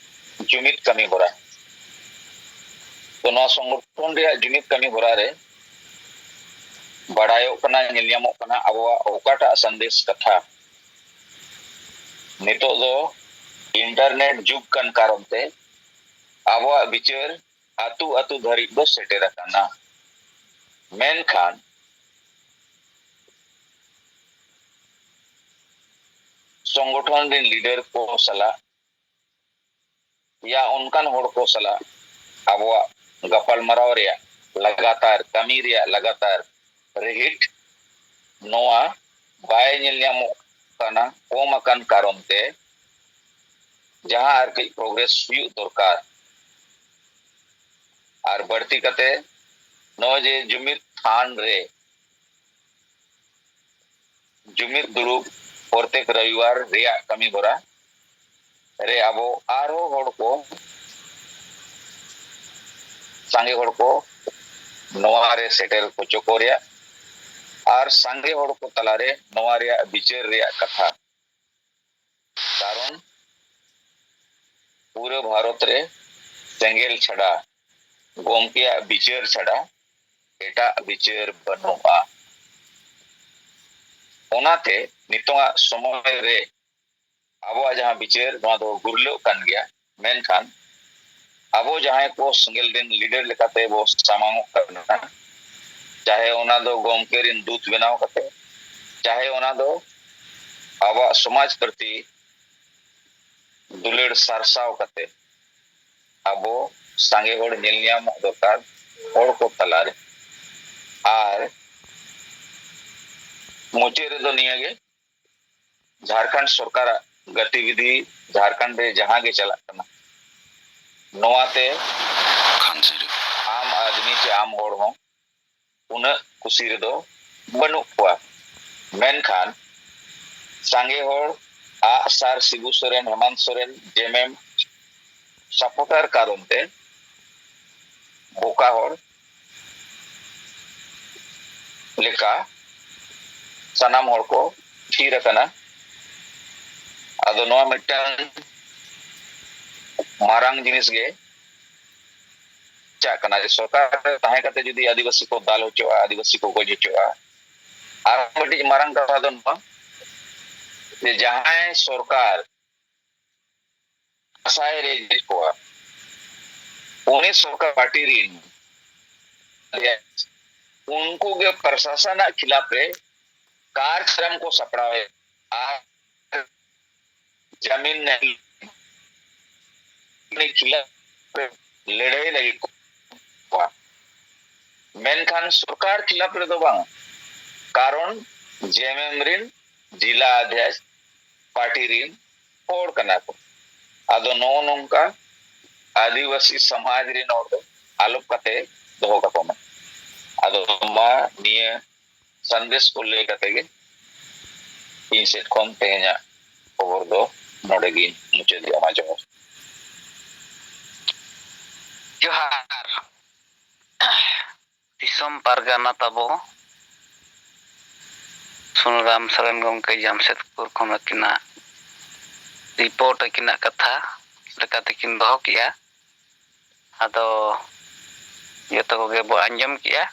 ᱡᱩᱢᱤᱫ ᱠᱟᱹᱢᱤ ᱦᱚᱨᱟ᱾ ᱛᱚ ᱱᱚᱣᱟ ᱥᱚᱝᱜᱚᱴᱷᱚᱱ ᱨᱮᱭᱟᱜ ᱡᱩᱢᱤᱫ ᱠᱟᱹᱢᱤ ᱦᱚᱨᱟ ᱨᱮ ᱵᱟᱲᱟᱭᱚᱜ ᱠᱟᱱᱟ, ᱧᱮᱞ ᱧᱟᱢᱚᱜ ᱠᱟᱱᱟ ᱟᱵᱚᱣᱟᱜ ᱚᱠᱟᱴᱟᱜ ᱥᱟᱸᱫᱮᱥ ᱠᱟᱛᱷᱟ᱾ ᱱᱤᱛᱚᱜ ᱫᱚ ᱤᱱᱴᱟᱨᱱᱮᱴ ᱡᱩᱜᱽ ᱠᱟᱱ ᱠᱟᱨᱚᱱ ᱛᱮ ᱟᱵᱚᱣᱟᱜ ᱵᱤᱪᱟᱹᱨ ᱟᱹᱛᱩ ᱟᱹᱛᱩ ᱫᱷᱟᱹᱨᱤᱡ ᱫᱚ ᱥᱮᱴᱮᱨ ᱟᱠᱟᱱᱟ᱾ ᱢᱮᱱᱠᱷᱟᱱ ᱥᱚᱝᱜᱚᱴᱷᱚᱱ ᱨᱮᱱ ᱞᱤᱰᱟᱨ ᱠᱚ ᱥᱟᱞᱟᱜ ᱭᱟ ᱚᱱᱠᱟᱱ ᱦᱚᱲ ᱠᱚ ᱥᱟᱞᱟᱜ ᱟᱵᱚᱣᱟᱜ ᱜᱟᱯᱟᱞᱢᱟᱨᱟᱣ ᱨᱮᱭᱟᱜ ᱞᱟᱜᱟᱛᱟᱨ, ᱠᱟᱹᱢᱤ ᱨᱮᱭᱟᱜ ᱞᱟᱜᱟᱛᱟᱨ ᱨᱤᱦᱤᱴ ᱱᱚᱣᱟ ᱵᱟᱭ ᱧᱮᱞ ᱧᱟᱢᱚᱜ ᱠᱟᱱᱟ, ᱠᱚᱢ ᱟᱠᱟᱱ ᱠᱟᱨᱚᱱ ᱛᱮ ᱡᱟᱦᱟᱸ ᱟᱨ ᱠᱟᱹᱡ ᱯᱨᱳᱜᱨᱮᱥ ᱦᱩᱭᱩᱜ ᱫᱚᱨᱠᱟᱨ᱾ ᱟᱨ ᱵᱟᱹᱲᱛᱤ ᱠᱟᱛᱮ ᱱᱚᱜᱼᱚᱭ ᱡᱮ ᱡᱩᱢᱤᱫ ᱛᱷᱟᱱ ᱨᱮ ᱡᱩᱢᱤᱫ ᱫᱩᱲᱩᱵ ᱯᱨᱚᱛᱮᱠ ᱨᱚᱵᱤᱵᱟᱨ ᱨᱮᱭᱟᱜ ᱠᱟᱹᱢᱤ ᱦᱚᱨᱟ ᱨᱮ ᱟᱵᱚ ᱟᱨᱦᱚᱸ ᱦᱚᱲ ᱠᱚ, ᱥᱟᱸᱜᱮ ᱦᱚᱲ ᱠᱚ ᱱᱚᱣᱟ ᱨᱮ ᱥᱮᱴᱮᱨ ᱦᱚᱪᱚ ᱠᱚ ᱨᱮᱭᱟᱜ ᱟᱨ ᱥᱟᱸᱜᱮ ᱦᱚᱲ ᱠᱚ ᱛᱟᱞᱟᱨᱮ ᱱᱚᱣᱟ ᱨᱮᱭᱟᱜ ᱵᱤᱪᱟᱹᱨ ᱨᱮᱭᱟᱜ ᱠᱟᱛᱷᱟ᱾ ᱠᱟᱨᱚᱱ ᱯᱩᱨᱟᱹ ᱵᱷᱟᱨᱚᱛ ᱨᱮ ᱥᱮᱸᱜᱮᱞ ᱪᱷᱟᱰᱟ ᱜᱚᱢᱠᱮᱭᱟᱜ ᱵᱤᱪᱟᱹᱨ ᱪᱷᱟᱰᱟ ᱮᱴᱟᱜ ᱵᱤᱪᱟᱹᱨ ᱵᱟᱹᱱᱩᱜᱼᱟ᱾ ᱚᱱᱟᱛᱮ ᱱᱤᱛᱚᱜᱟᱜ ᱥᱚᱢᱚᱭ ᱨᱮ ᱟᱵᱚᱣᱟᱜ ᱡᱟᱦᱟᱸ ᱵᱤᱪᱟᱹᱨ, ᱱᱚᱣᱟ ᱫᱚ ᱜᱩᱨᱞᱟᱹᱜ ᱠᱟᱱ ᱜᱮᱭᱟ, ᱢᱮᱱᱠᱷᱟᱱ ᱟᱵᱚ ᱡᱟᱦᱟᱸᱭ ᱠᱚ ᱥᱮᱸᱜᱮᱞ ᱨᱮᱱ ᱞᱤᱰᱟᱨ ᱞᱮᱠᱟᱛᱮ ᱵᱚ ᱥᱟᱢᱟᱝᱚᱜ ᱠᱟᱱᱟ, ᱪᱟᱦᱮ ᱚᱱᱟ ᱫᱚ ᱜᱚᱢᱠᱮ ᱨᱮᱱ ᱫᱩᱛ ᱵᱮᱱᱟᱣ ᱠᱟᱛᱮ, ᱪᱟᱦᱮ ᱚᱱᱟ ᱫᱚ ᱟᱵᱚᱣᱟᱜ ᱥᱚᱢᱟᱡᱽ ᱯᱨᱚᱛᱤ ᱫᱩᱞᱟᱹᱲ ᱥᱟᱨᱥᱟᱣ ᱠᱟᱛᱮ, ᱟᱵᱚ ᱥᱟᱸᱜᱮ ᱦᱚᱲ ᱧᱮᱞ ᱧᱟᱢᱚᱜ ᱫᱚᱨᱠᱟᱨ ᱦᱚᱲ ᱠᱚ ᱛᱟᱞᱟᱨᱮ᱾ ᱟᱨ ᱢᱩᱪᱟᱹᱫ ᱨᱮᱫᱚ ᱱᱤᱭᱟᱹᱜᱮ, ᱡᱷᱟᱲᱠᱷᱚᱸᱰ ᱥᱚᱨᱠᱟᱨᱟᱜ ᱜᱚᱛᱤᱵᱤᱫᱷᱤ ᱡᱷᱟᱲᱠᱷᱚᱸᱰ ᱨᱮ ᱡᱟᱦᱟᱸ ᱜᱮ ᱪᱟᱞᱟᱜ ᱠᱟᱱᱟ, ᱱᱚᱣᱟᱛᱮ ᱟᱢ ᱟᱫᱢᱤ ᱪᱮ ᱟᱢ ᱦᱚᱲ ᱦᱚᱸ ᱩᱱᱟᱹᱜ ᱠᱩᱥᱤ ᱨᱮᱫᱚ ᱵᱟᱹᱱᱩᱜ ᱠᱚᱣᱟ᱾ ᱢᱮᱱᱠᱷᱟᱱ ᱥᱟᱸᱜᱮ ᱦᱚᱲ ᱟᱜ ᱥᱟᱨ ᱥᱤᱵᱩ ᱥᱚᱨᱮᱱ, ᱦᱮᱢᱟᱱᱛ ᱥᱚᱨᱮᱱ, ᱡᱮᱢᱮᱢ ᱥᱟᱯᱳᱨᱴᱟᱨ ᱠᱟᱨᱚᱱ ᱛᱮ ᱵᱚᱠᱟ ᱦᱚᱲ ᱞᱮᱠᱟ ᱥᱟᱱᱟᱢ ᱦᱚᱲ ᱠᱚ ᱛᱷᱤᱨ ᱟᱠᱟᱱᱟ᱾ ᱟᱫᱚ ᱱᱚᱣᱟ ᱢᱤᱫᱴᱟᱝ ᱢᱟᱨᱟᱝ ᱡᱤᱱᱤᱥ ᱜᱮ ᱪᱟᱜ ᱠᱟᱱᱟ ᱡᱮ ᱥᱚᱨᱠᱟᱨ ᱨᱮ ᱛᱟᱦᱮᱸ ᱠᱟᱛᱮ ᱡᱩᱫᱤ ᱟᱹᱫᱤᱵᱟᱹᱥᱤ ᱠᱚ ᱫᱟᱞ ᱦᱚᱪᱚᱜᱼᱟ, ᱟᱹᱫᱤᱵᱟᱹᱥᱤ ᱠᱚ ᱜᱚᱡ ᱦᱚᱪᱚᱜᱼᱟ, ᱟᱨ ᱢᱤᱫᱴᱤᱡ ᱢᱟᱨᱟᱝ ᱠᱟᱛᱷᱟ ᱫᱚ ᱱᱚᱣᱟ ᱡᱮ ᱡᱟᱦᱟᱸᱭ ᱥᱚᱨᱠᱟᱨ ᱟᱥᱟᱭ ᱨᱮ ᱠᱚᱣᱟ, ᱩᱱᱤ ᱥᱚᱨᱠᱟᱨ ᱯᱟᱨᱴᱤ ᱨᱤᱱ ᱩᱱᱠᱩ ᱜᱮ ᱯᱨᱚᱥᱟᱥᱚᱱᱟᱜ ᱠᱷᱤᱞᱟᱯ ᱨᱮ ᱠᱟᱨᱡᱚᱠᱨᱚᱢ ᱠᱚ ᱥᱟᱯᱲᱟᱣᱮᱫ ᱟᱨ ᱡᱟᱢᱤᱱ ᱱᱟᱦᱤ ᱩᱱᱤ ᱠᱷᱤᱞᱟᱯ ᱨᱮ ᱞᱟᱹᱲᱦᱟᱹᱭ ᱞᱟᱹᱜᱤᱫ ᱠᱚ ᱠᱚᱣᱟ, ᱢᱮᱱᱠᱷᱟᱱ ᱥᱚᱨᱠᱟᱨ ᱠᱷᱤᱞᱟᱯ ᱨᱮᱫᱚ ᱵᱟᱝ, ᱠᱟᱨᱚᱱ ᱡᱮᱢᱮᱢ ᱨᱤᱱ ᱡᱤᱞᱟ ᱚᱫᱷᱭᱟᱠᱷ ᱯᱟᱨᱴᱤ ᱨᱤᱱ ᱦᱚᱲ ᱠᱟᱱᱟ ᱠᱚ᱾ ᱟᱫᱚ ᱱᱚᱜᱼᱚ ᱱᱚᱝᱠᱟ ᱟᱹᱫᱤᱵᱟᱹᱥᱤ ᱥᱚᱢᱟᱡᱽ ᱨᱤᱱ ᱦᱚᱲ ᱫᱚ ᱟᱞᱚᱯ ᱠᱟᱛᱮ ᱫᱚᱦᱚ ᱠᱟᱠᱚ ᱢᱟ᱾ ᱟᱫᱚ ᱢᱟ ᱱᱤᱭᱟᱹ ᱥᱟᱸᱫᱮᱥ ᱠᱚ ᱞᱟᱹᱭ ᱠᱟᱛᱮ ᱜᱮ ᱤᱧ ᱥᱮᱫ ᱠᱷᱚᱱ ᱛᱮᱦᱮᱧᱟᱜ ᱠᱷᱚᱵᱚᱨ ᱫᱚ ᱱᱚᱰᱮ ᱜᱤᱧ ᱢᱩᱪᱟᱹᱫᱮᱜᱼᱟ᱾ ᱢᱟ ᱡᱚᱦᱟᱨ᱾ ᱡᱚᱦᱟᱨ᱾ ᱫᱤᱥᱚᱢ ᱯᱟᱨᱜᱟᱱᱟ ᱛᱟᱵᱚ ᱥᱩᱱᱟᱹᱨᱟᱢ ᱥᱚᱨᱮᱱ ᱜᱚᱢᱠᱮ ᱡᱟᱢᱥᱮᱫᱽᱯᱩᱨ ᱠᱷᱚᱱ ᱟᱹᱠᱤᱱᱟᱜ ᱨᱤᱯᱳᱨᱴ, ᱟᱹᱠᱤᱱᱟᱜ ᱠᱟᱛᱷᱟ ᱞᱮᱠᱟᱛᱮᱠᱤᱱ ᱫᱚᱦᱚ ᱠᱮᱜᱼᱟ᱾ ᱟᱫᱚ ᱡᱚᱛᱚ ᱠᱚᱜᱮ ᱵᱚ ᱟᱸᱡᱚᱢ ᱠᱮᱜᱼᱟ᱾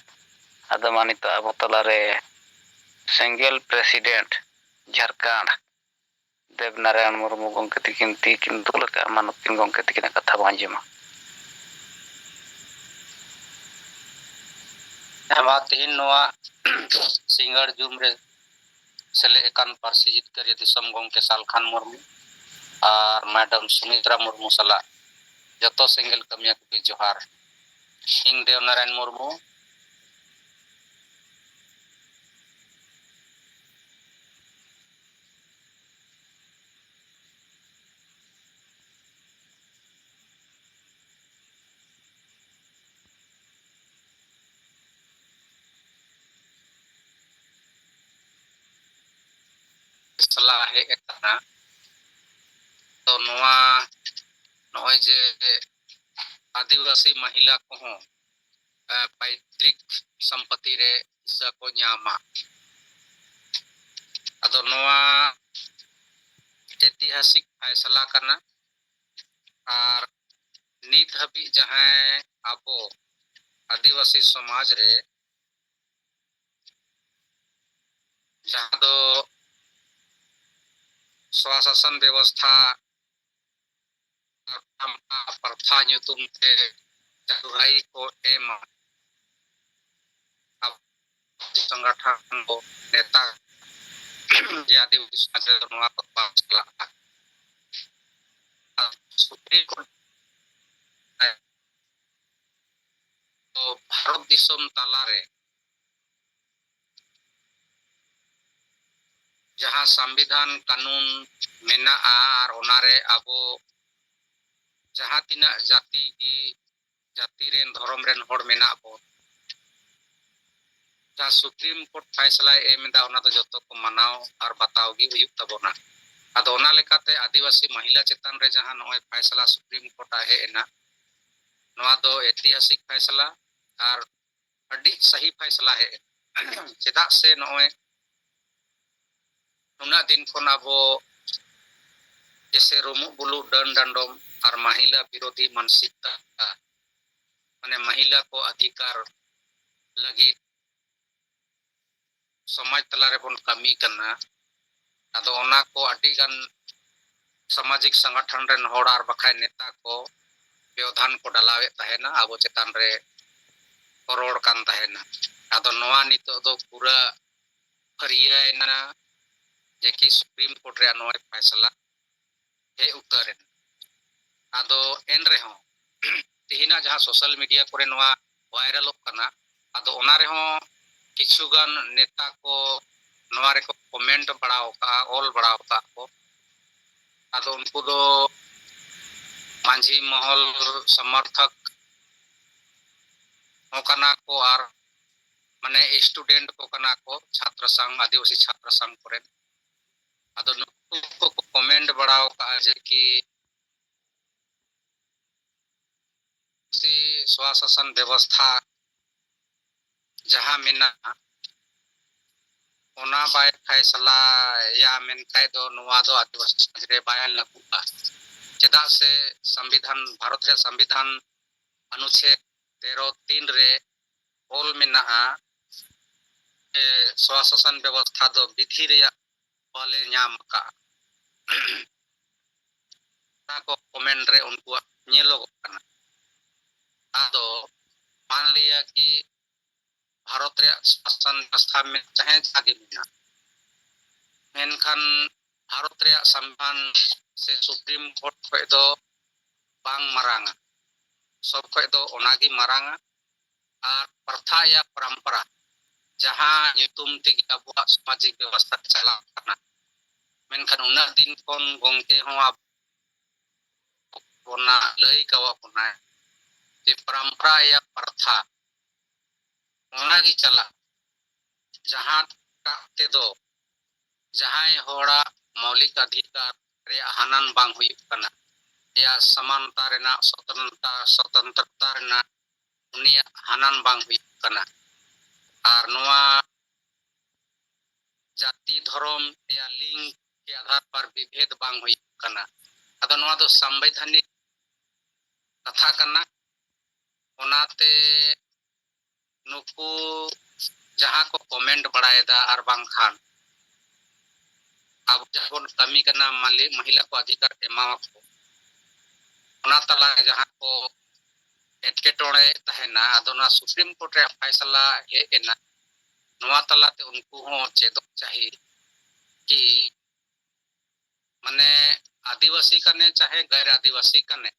ᱟᱫᱚ ᱢᱟ ᱱᱤᱛᱚᱜ ᱟᱵᱚ ᱛᱟᱞᱟᱨᱮ ᱥᱮᱸᱜᱮᱞ ᱯᱨᱮᱥᱤᱰᱮᱱᱴ ᱡᱷᱟᱲᱠᱷᱚᱸᱰ ᱫᱮᱵᱽ ᱱᱟᱨᱟᱭᱚᱬ ᱢᱩᱨᱢᱩ ᱜᱚᱢᱠᱮ ᱛᱤᱠᱤᱱ ᱛᱤ ᱠᱤᱱ ᱫᱩᱞ ᱟᱠᱟᱫᱼᱟ, ᱢᱟ ᱱᱩᱠᱤᱱ ᱜᱚᱢᱠᱮ ᱛᱤᱠᱤᱱᱟᱜ ᱠᱟᱛᱷᱟ ᱵᱚᱱ ᱟᱸᱡᱚᱢᱟ᱾ ᱦᱮᱸ, ᱢᱟ ᱛᱮᱦᱮᱧ ᱱᱚᱣᱟ ᱥᱤᱸᱜᱟᱲ ᱡᱩᱢ ᱨᱮ ᱥᱮᱞᱮᱫ ᱟᱠᱟᱱ ᱯᱟᱹᱨᱥᱤ ᱡᱤᱛᱠᱟᱹᱨᱤᱭᱟᱹ ᱫᱤᱥᱚᱢ ᱜᱚᱢᱠᱮ ᱥᱟᱞᱠᱷᱟᱱ ᱢᱩᱨᱢᱩ ᱟᱨ ᱢᱮᱰᱟᱢ ᱥᱩᱢᱤᱛᱨᱟ ᱢᱩᱨᱢᱩ ᱥᱟᱞᱟᱜ ᱡᱚᱛᱚ ᱥᱮᱸᱜᱮᱞ ᱠᱟᱹᱢᱤᱭᱟᱹ ᱠᱚᱜᱮ ᱡᱚᱦᱟᱨ᱾ ᱤᱧ ᱫᱮᱵᱽ ᱱᱟᱨᱟᱭᱚᱬ ᱢᱩᱨᱢᱩ᱾ ᱥᱟᱞᱟᱜ ᱦᱮᱡ ᱟᱠᱟᱱᱟ᱾ ᱛᱚ ᱱᱚᱣᱟ ᱱᱚᱜᱼᱚᱭ ᱡᱮ ᱟᱹᱫᱤᱵᱟᱹᱥᱤ ᱢᱟᱦᱤᱞᱟ ᱠᱚᱦᱚᱸ ᱯᱟᱭᱛᱨᱤᱠ ᱥᱚᱢᱯᱚᱛᱤ ᱨᱮ ᱦᱤᱥᱥᱟᱹ ᱠᱚ ᱧᱟᱢᱟ᱾ ᱟᱫᱚ ᱱᱚᱣᱟ ᱮᱛᱤᱦᱟᱥᱤᱠ ᱯᱷᱟᱭᱥᱟᱞᱟ ᱠᱟᱱᱟ᱾ ᱟᱨ ᱱᱤᱛ ᱦᱟᱹᱵᱤᱡ ᱡᱟᱦᱟᱸᱭ ᱟᱵᱚ ᱟᱹᱫᱤᱵᱟᱹᱥᱤ ᱥᱚᱢᱟᱡᱽ ᱨᱮ ᱡᱟᱦᱟᱸ ᱫᱚ ᱥᱣᱟᱥᱟᱥᱚᱱ ᱵᱮᱵᱚᱥᱛᱷᱟ ᱯᱨᱚᱛᱷᱟ ᱧᱩᱛᱩᱢ ᱛᱮ ᱡᱟᱫᱩᱨᱟᱭ ᱠᱚ ᱮᱢᱟ᱾ ᱥᱚᱝᱜᱚᱴᱷᱚᱱ ᱠᱚ ᱱᱮᱛᱟ ᱡᱮ ᱟᱹᱫᱤᱵᱟᱹᱥᱤ ᱥᱚᱢᱟᱡᱽ ᱨᱮᱫᱚ ᱱᱚᱣᱟ ᱠᱚ ᱵᱟᱝ ᱪᱟᱞᱟᱜᱼᱟ᱾ ᱥᱩᱯᱨᱤᱢ ᱠᱳᱨᱴ ᱫᱚ ᱵᱷᱟᱨᱚᱛ ᱫᱤᱥᱚᱢ ᱛᱟᱞᱟᱨᱮ ᱡᱟᱦᱟᱸ ᱥᱚᱝᱵᱤᱫᱷᱟᱱ ᱠᱟᱹᱱᱩᱱ ᱢᱮᱱᱟᱜᱼᱟ, ᱟᱨ ᱚᱱᱟᱨᱮ ᱟᱵᱚ ᱡᱟᱦᱟᱸ ᱛᱤᱱᱟᱹᱜ ᱡᱟᱹᱛᱤ ᱜᱮ, ᱡᱟᱹᱛᱤ ᱨᱮᱱ, ᱫᱷᱚᱨᱚᱢ ᱨᱮᱱ ᱦᱚᱲ ᱢᱮᱱᱟᱜ ᱵᱚᱱ, ᱡᱟᱦᱟᱸ ᱥᱩᱯᱨᱤᱢ ᱠᱳᱨᱴ ᱯᱷᱟᱭᱥᱟᱞᱟᱭ ᱮᱢ ᱮᱫᱟ, ᱚᱱᱟ ᱫᱚ ᱡᱚᱛᱚ ᱠᱚ ᱢᱟᱱᱟᱣ ᱟᱨ ᱵᱟᱛᱟᱣ ᱜᱮ ᱦᱩᱭᱩᱜ ᱛᱟᱵᱚᱱᱟ᱾ ᱟᱫᱚ ᱚᱱᱟ ᱞᱮᱠᱟᱛᱮ ᱟᱹᱫᱤᱵᱟᱹᱥᱤ ᱢᱚᱦᱤᱞᱟ ᱪᱮᱛᱟᱱ ᱨᱮ ᱡᱟᱦᱟᱸ ᱱᱚᱜᱼᱚᱭ ᱯᱷᱟᱭᱥᱟᱞᱟ ᱥᱩᱯᱨᱤᱢ ᱠᱳᱨᱴ ᱟᱜ ᱦᱮᱡ ᱮᱱᱟ, ᱱᱚᱣᱟ ᱫᱚ ᱮᱛᱤᱦᱟᱥᱤᱠ ᱯᱷᱟᱭᱥᱟᱞᱟ ᱟᱨ ᱟᱹᱰᱤ ᱥᱟᱹᱦᱤ ᱯᱷᱟᱭᱥᱟᱞᱟ ᱦᱮᱡ ᱮᱱᱟ᱾ ᱪᱮᱫᱟᱜ ᱥᱮ ᱱᱚᱜᱼᱚᱭ ᱱᱩᱱᱟᱹᱜ ᱫᱤᱱ ᱠᱷᱚᱱ ᱟᱵᱚ ᱡᱮᱥᱮ ᱨᱩᱢᱩᱜ ᱵᱩᱞᱩᱜ, ᱰᱟᱹᱱ ᱰᱟᱸᱰᱚᱢ ᱟᱨ ᱢᱟᱦᱤᱞᱟ ᱵᱤᱨᱳᱫᱷᱤ ᱢᱟᱱᱥᱤᱠᱛᱟ, ᱢᱟᱱᱮ ᱢᱟᱦᱤᱞᱟ ᱠᱚ ᱚᱫᱷᱤᱠᱟᱨ ᱞᱟᱹᱜᱤᱫ ᱥᱚᱢᱟᱡᱽ ᱛᱟᱞᱟ ᱨᱮᱵᱚᱱ ᱠᱟᱹᱢᱤ ᱠᱟᱱᱟ᱾ ᱟᱫᱚ ᱚᱱᱟ ᱠᱚ ᱟᱹᱰᱤ ᱜᱟᱱ ᱥᱟᱢᱟᱡᱤᱠ ᱥᱚᱝᱜᱚᱴᱷᱚᱱ ᱨᱮᱱ ᱦᱚᱲ ᱟᱨ ᱵᱟᱠᱷᱟᱡ ᱱᱮᱛᱟ ᱠᱚ ᱵᱮᱣᱫᱷᱟᱱ ᱠᱚ ᱰᱟᱞᱟᱣᱮᱫ ᱛᱟᱦᱮᱱᱟ, ᱟᱵᱚ ᱪᱮᱛᱟᱱ ᱨᱮ ᱠᱚ ᱨᱚᱲ ᱠᱟᱱ ᱛᱟᱦᱮᱱᱟ᱾ ᱟᱫᱚ ᱱᱚᱣᱟ ᱱᱤᱛᱚᱜ ᱫᱚ ᱯᱩᱨᱟᱹ ᱯᱷᱟᱹᱨᱭᱟᱹᱭᱮᱱᱟ ᱡᱮ ᱠᱤ ᱥᱩᱯᱨᱤᱢ ᱠᱳᱨᱴ ᱨᱮᱭᱟᱜ ᱱᱚᱣᱟ ᱯᱷᱟᱭᱥᱟᱞᱟ ᱦᱮᱡ ᱩᱛᱟᱹᱨ ᱮᱱᱟ᱾ ᱟᱫᱚ ᱮᱱ ᱨᱮᱦᱚᱸ ᱛᱮᱦᱮᱧᱟᱜ ᱡᱟᱦᱟᱸ ᱥᱳᱥᱟᱞ ᱢᱤᱰᱤᱭᱟ ᱠᱚᱨᱮ ᱱᱚᱣᱟ ᱵᱷᱟᱭᱨᱟᱞᱚᱜ ᱠᱟᱱᱟ, ᱟᱫᱚ ᱚᱱᱟ ᱨᱮᱦᱚᱸ ᱠᱤᱪᱷᱩ ᱜᱟᱱ ᱱᱮᱛᱟ ᱠᱚ ᱱᱚᱣᱟ ᱨᱮᱠᱚ ᱠᱚᱢᱮᱱᱴ ᱵᱟᱲᱟ ᱟᱠᱟᱫᱼᱟ, ᱚᱞ ᱵᱟᱲᱟ ᱟᱠᱟᱫ ᱠᱚ᱾ ᱟᱫᱚ ᱩᱱᱠᱩ ᱫᱚ ᱢᱟᱹᱡᱷᱤ ᱢᱚᱦᱚᱞ ᱥᱚᱢᱚᱨᱛᱷᱚᱠ ᱦᱚᱸ ᱠᱟᱱᱟ ᱠᱚ ᱟᱨ ᱢᱟᱱᱮ ᱥᱴᱩᱰᱮᱱᱴ ᱠᱚ ᱠᱟᱱᱟ ᱠᱚ, ᱪᱷᱟᱛᱨᱚ ᱥᱚᱝᱜᱷ, ᱟᱹᱫᱤᱵᱟᱹᱥᱤ ᱪᱷᱟᱛᱨᱚ ᱥᱚᱝᱜᱷ ᱠᱚᱨᱮᱱ᱾ ᱟᱫᱚ ᱱᱩᱠᱩ ᱠᱚ ᱠᱚᱢᱮᱱᱴ ᱵᱟᱲᱟ ᱟᱠᱟᱫᱼᱟ ᱡᱮ ᱠᱤ ᱥᱤ ᱥᱣᱟᱥᱟᱥᱚᱱ ᱵᱮᱵᱚᱥᱛᱷᱟ ᱡᱟᱦᱟᱸ ᱢᱮᱱᱟᱜᱼᱟ, ᱚᱱᱟ ᱵᱟᱭ ᱯᱷᱟᱭᱥᱟᱞᱟᱭᱟ ᱢᱮᱱᱠᱷᱟᱡ ᱫᱚ ᱱᱚᱣᱟ ᱫᱚ ᱟᱹᱫᱤᱵᱟᱹᱥᱤ ᱥᱚᱢᱟᱡᱽ ᱨᱮ ᱵᱟᱭ ᱞᱟᱹᱜᱩᱜᱼᱟ᱾ ᱪᱮᱫᱟᱜ ᱥᱮ ᱥᱚᱝᱵᱤᱫᱷᱟᱱ, ᱵᱷᱟᱨᱚᱛ ᱨᱮᱭᱟᱜ ᱥᱚᱝᱵᱤᱫᱷᱟᱱ ᱚᱱᱩᱪᱷᱮᱫ ᱛᱮᱨᱚ ᱛᱤᱱ ᱨᱮ ᱚᱞ ᱢᱮᱱᱟᱜᱼᱟ ᱡᱮ ᱥᱚᱥᱟᱥᱚᱱ ᱵᱮᱵᱚᱥᱛᱷᱟ ᱫᱚ ᱵᱤᱫᱷᱤ ᱨᱮᱭᱟᱜ ᱵᱟᱞᱮ ᱧᱟᱢ ᱟᱠᱟᱫᱼᱟ᱾ ᱚᱱᱟ ᱠᱚ ᱠᱚᱢᱮᱱᱴ ᱨᱮ ᱩᱱᱠᱩᱣᱟᱜ ᱧᱮᱞᱚᱜᱚᱜ ᱠᱟᱱᱟ᱾ ᱟᱫᱚ ᱢᱟᱱ ᱞᱤᱭᱟ ᱠᱤ ᱵᱷᱟᱨᱚᱛ ᱨᱮᱭᱟᱜ ᱥᱟᱥᱚᱱ ᱵᱮᱵᱚᱥᱛᱷᱟ ᱢᱮ-, ᱪᱟᱦᱮ ᱡᱟᱦᱟᱸ ᱜᱮ ᱢᱮᱱᱟᱜ, ᱢᱮᱱᱠᱷᱟᱱ ᱵᱷᱟᱨᱚᱛ ᱨᱮᱭᱟᱜ ᱥᱚᱝᱵᱤᱫᱷᱟᱱ ᱥᱮ ᱥᱩᱯᱨᱤᱢ ᱠᱳᱨᱴ ᱠᱷᱚᱱ ᱫᱚ ᱵᱟᱝ ᱢᱟᱨᱟᱝᱟ᱾ ᱥᱚᱵ ᱠᱷᱚᱱ ᱫᱚ ᱚᱱᱟᱜᱮ ᱢᱟᱨᱟᱝᱟ᱾ ᱟᱨ ᱯᱨᱚᱛᱷᱟ ᱭᱟ ᱯᱚᱨᱚᱢᱯᱚᱨᱟ, ᱡᱟᱦᱟᱸ ᱧᱩᱛᱩᱢ ᱛᱮᱜᱮ ᱟᱵᱚᱣᱟᱜ ᱥᱟᱢᱟᱡᱤᱠ ᱵᱮᱵᱚᱥᱛᱷᱟ ᱪᱟᱞᱟᱜ ᱠᱟᱱᱟ, ᱢᱮᱱᱠᱷᱟᱱ ᱩᱱᱟᱹᱜ ᱫᱤᱱ ᱠᱷᱚᱱ ᱜᱚᱢᱠᱮ ᱦᱚᱸ ᱟᱵᱚ ᱵᱚᱱᱟ ᱞᱟᱹᱭ ᱠᱟᱣᱟ ᱵᱚᱱᱟᱭ ᱡᱮ ᱯᱚᱨᱚᱢᱯᱚᱨᱟ ᱭᱟ ᱯᱨᱚᱛᱷᱟ, ᱚᱱᱟᱜᱮ ᱪᱟᱞᱟᱜ, ᱡᱟᱦᱟᱸ ᱴᱟᱜ ᱛᱮᱫᱚ ᱡᱟᱦᱟᱸᱭ ᱦᱚᱲᱟᱜ ᱢᱳᱣᱞᱤᱠ ᱚᱫᱷᱤᱠᱟᱨ ᱨᱮᱭᱟᱜ ᱦᱟᱱᱟᱱ ᱵᱟᱝ ᱦᱩᱭᱩᱜ ᱠᱟᱱᱟ, ᱭᱟ ᱥᱚᱢᱟᱱᱛᱟ ᱨᱮᱱᱟᱜ, ᱥᱚᱛᱚᱱᱛᱟ, ᱥᱚᱛᱚᱱᱛᱨᱚᱛᱟ ᱨᱮᱱᱟᱜ ᱩᱱᱤᱭᱟᱜ ᱦᱟᱱᱟᱱ ᱵᱟᱝ ᱦᱩᱭᱩᱜ ᱠᱟᱱᱟ᱾ ᱟᱨ ᱱᱚᱣᱟ ᱡᱟᱹᱛᱤ, ᱫᱷᱚᱨᱚᱢ ᱨᱮᱭᱟᱜ ᱞᱤᱝ ᱠᱮ ᱟᱫᱷᱟᱨ ᱯᱟᱨ ᱵᱤᱵᱷᱮᱫ ᱵᱟᱝ ᱦᱩᱭᱩᱜ ᱠᱟᱱᱟ᱾ ᱟᱫᱚ ᱱᱚᱣᱟ ᱫᱚ ᱥᱟᱢᱵᱤᱫᱷᱟᱱᱤᱠ ᱠᱟᱛᱷᱟ ᱠᱟᱱᱟ᱾ ᱚᱱᱟᱛᱮ ᱱᱩᱠᱩ ᱡᱟᱦᱟᱸ ᱠᱚ ᱠᱚᱢᱮᱱᱴ ᱵᱟᱲᱟᱭᱮᱫᱟ ᱟᱨ ᱵᱟᱝᱠᱷᱟᱱ ᱟᱵᱚ ᱡᱟᱦᱟᱸ ᱵᱚᱱ ᱠᱟᱹᱢᱤ ᱠᱟᱱᱟ ᱢᱟᱞᱤ-, ᱢᱚᱦᱤᱞᱟ ᱠᱚ ᱚᱫᱷᱤᱠᱟᱨ ᱮᱢᱟᱣᱟᱠᱚ, ᱚᱱᱟ ᱛᱟᱞᱟᱨᱮ ᱡᱟᱦᱟᱸ ᱠᱚ ᱮᱴᱠᱮᱴᱚᱬᱮ ᱛᱟᱦᱮᱱᱟ, ᱟᱫᱚ ᱚᱱᱟ ᱥᱩᱯᱨᱤᱢ ᱠᱳᱨᱴ ᱨᱮᱭᱟᱜ ᱯᱷᱟᱭᱥᱟᱞᱟ ᱦᱮᱡ ᱮᱱᱟ, ᱱᱚᱣᱟ ᱛᱟᱞᱟᱛᱮ ᱩᱱᱠᱩ ᱦᱚᱸ ᱪᱮᱫᱚᱜ ᱪᱟᱹᱦᱤ ᱠᱤ ᱢᱟᱱᱮ ᱟᱹᱫᱤᱵᱟᱹᱥᱤ ᱠᱟᱱᱮ ᱪᱟᱦᱮ ᱜᱟᱭᱨ ᱟᱹᱫᱤᱵᱟᱹᱥᱤ ᱠᱟᱱᱮ,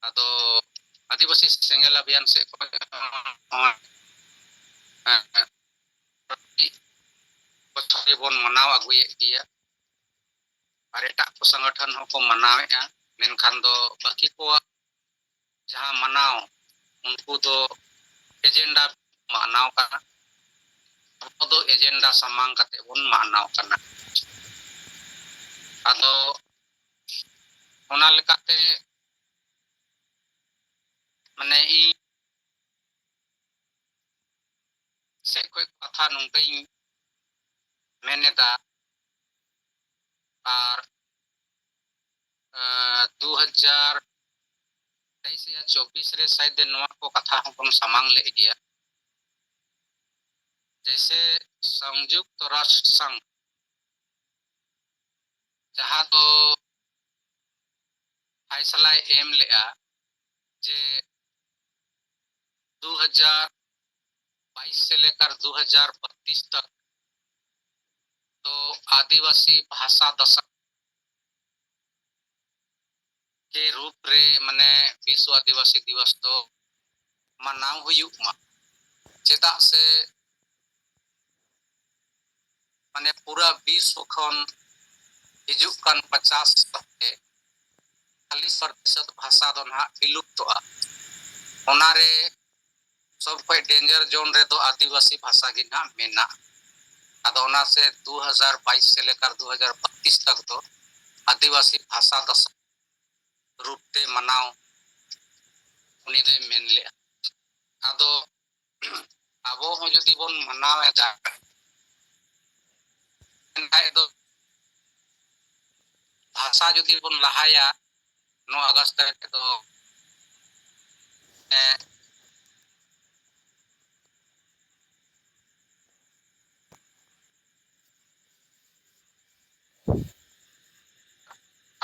ᱟᱫᱚ ᱟᱹᱫᱤᱵᱟᱹᱥᱤ ᱥᱮᱸᱜᱮᱞ ᱟᱵᱷᱤᱭᱟᱱ ᱥᱮᱫ ᱠᱷᱚᱱ ᱦᱚᱸ, ᱦᱮᱸ, ᱦᱮᱸ, ᱠᱚ ᱵᱚᱱ ᱢᱟᱱᱟᱣ ᱟᱹᱜᱩᱭᱮᱫ ᱜᱮᱭᱟ᱾ ᱟᱨ ᱮᱴᱟᱜ ᱠᱚ ᱥᱚᱝᱜᱚᱴᱷᱚᱱ ᱦᱚᱸᱠᱚ ᱢᱟᱱᱟᱣᱮᱫᱼᱟ, ᱢᱮᱱᱠᱷᱟᱱ ᱫᱚ ᱵᱟᱹᱠᱤ ᱠᱚᱣᱟᱜ ᱡᱟᱦᱟᱸ ᱢᱟᱱᱟᱣ, ᱩᱱᱠᱩ ᱫᱚ ᱮᱡᱮᱱᱰᱟ ᱢᱟᱱᱟᱣ ᱠᱟᱱᱟ, ᱟᱵᱚ ᱫᱚ ᱮᱡᱮᱱᱰᱟ ᱥᱟᱢᱟᱝ ᱠᱟᱛᱮ ᱵᱚᱱ ᱢᱟᱱᱟᱣ ᱠᱟᱱᱟ᱾ ᱟᱫᱚ ᱚᱱᱟ ᱞᱮᱠᱟᱛᱮ ᱢᱟᱱᱮ ᱤᱧ ᱥᱮᱫ ᱠᱷᱚᱱ ᱠᱟᱛᱷᱟ ᱱᱚᱝᱠᱟᱧ ᱢᱮᱱ ᱮᱫᱟ, ᱟᱨ ᱫᱩ ᱦᱟᱡᱟᱨ ᱛᱮᱭᱤᱥ ᱨᱮᱭᱟᱜ ᱪᱚᱵᱵᱤᱥ ᱨᱮ ᱥᱟᱭᱫᱮ ᱱᱚᱣᱟ ᱠᱚ ᱠᱟᱛᱷᱟ ᱦᱚᱸᱵᱚᱱ ᱥᱟᱢᱟᱝ ᱞᱮᱫ ᱜᱮᱭᱟ᱾ ᱡᱮᱭᱥᱮ ᱥᱚᱝᱡᱩᱠᱛ ᱨᱟᱥᱴᱨ ᱥᱚᱝᱜᱷ, ᱡᱟᱦᱟᱸ ᱫᱚ ᱯᱷᱟᱭᱥᱟᱞᱟᱭ ᱮᱢ ᱞᱮᱫᱼᱟ ᱡᱮ ᱫᱩ ᱦᱟᱡᱟᱨ ᱵᱟᱭᱤᱥ ᱥᱮ ᱞᱮᱠᱟᱨ ᱫᱩ ᱦᱟᱡᱟᱨ ᱵᱟᱛᱤᱥ ᱛᱚᱠ ᱫᱚ ᱟᱹᱫᱤᱵᱟᱹᱥᱤ ᱵᱷᱟᱥᱟ ᱫᱚᱥᱟ ᱠᱮ ᱨᱩᱯ ᱨᱮ ᱢᱟᱱᱮ ᱵᱤᱥᱣ ᱟᱹᱫᱤᱵᱟᱹᱥᱤ ᱫᱤᱵᱚᱥ ᱫᱚ ᱢᱟᱱᱟᱣ ᱦᱩᱭᱩᱜ ᱢᱟ᱾ ᱪᱮᱫᱟᱜ ᱥᱮ ᱢᱟᱱᱮ ᱯᱩᱨᱟᱹ ᱵᱤᱥᱣ ᱠᱷᱚᱱ ᱦᱤᱡᱩᱜ ᱠᱟᱱ ᱯᱚᱪᱟᱥ ᱥᱟᱞ ᱨᱮ ᱪᱟᱞᱤᱥ ᱯᱨᱚᱛᱤᱥᱚᱛ ᱵᱷᱟᱥᱟ ᱫᱚ ᱱᱟᱦᱟᱜ ᱵᱤᱞᱩᱯᱛᱚᱜᱼᱟ᱾ ᱚᱱᱟᱨᱮ ᱥᱚᱵ ᱠᱷᱚᱡ ᱰᱮᱧᱡᱟᱨ ᱡᱳᱱ ᱨᱮᱫᱚ ᱟᱹᱫᱤᱵᱟᱹᱥᱤ ᱵᱷᱟᱥᱟ ᱜᱮ ᱱᱟᱦᱟᱜ ᱢᱮᱱᱟᱜᱼᱟ᱾ ᱟᱫᱚ ᱚᱱᱟ ᱥᱮ ᱫᱩ ᱦᱟᱡᱟᱨ ᱵᱟᱭᱤᱥ ᱥᱮ ᱞᱮᱠᱟᱨ ᱫᱩ ᱦᱟᱡᱟᱨ ᱵᱟᱛᱤᱥ ᱛᱚᱠ ᱫᱚ ᱟᱹᱫᱤᱵᱟᱹᱥᱤ ᱵᱷᱟᱥᱟ ᱫᱚᱥᱟ ᱨᱩᱯ ᱛᱮ ᱢᱟᱱᱟᱣ ᱩᱱᱤ ᱫᱚᱭ ᱢᱮᱱ ᱞᱮᱫᱼᱟ᱾ ᱟᱫᱚ ᱟᱵᱚ ᱦᱚᱸ ᱡᱩᱫᱤ ᱵᱚᱱ ᱢᱟᱱᱟᱣ ᱮᱫᱟ, ᱮᱱᱠᱷᱟᱡ ᱫᱚ ᱵᱷᱟᱥᱟ ᱡᱩᱫᱤ ᱵᱚᱱ ᱞᱟᱦᱟᱭᱟ ᱱᱚᱣᱟ ᱟᱜᱚᱥᱴ ᱛᱟᱹᱨᱤᱠᱷ ᱨᱮᱫᱚ, ᱮ,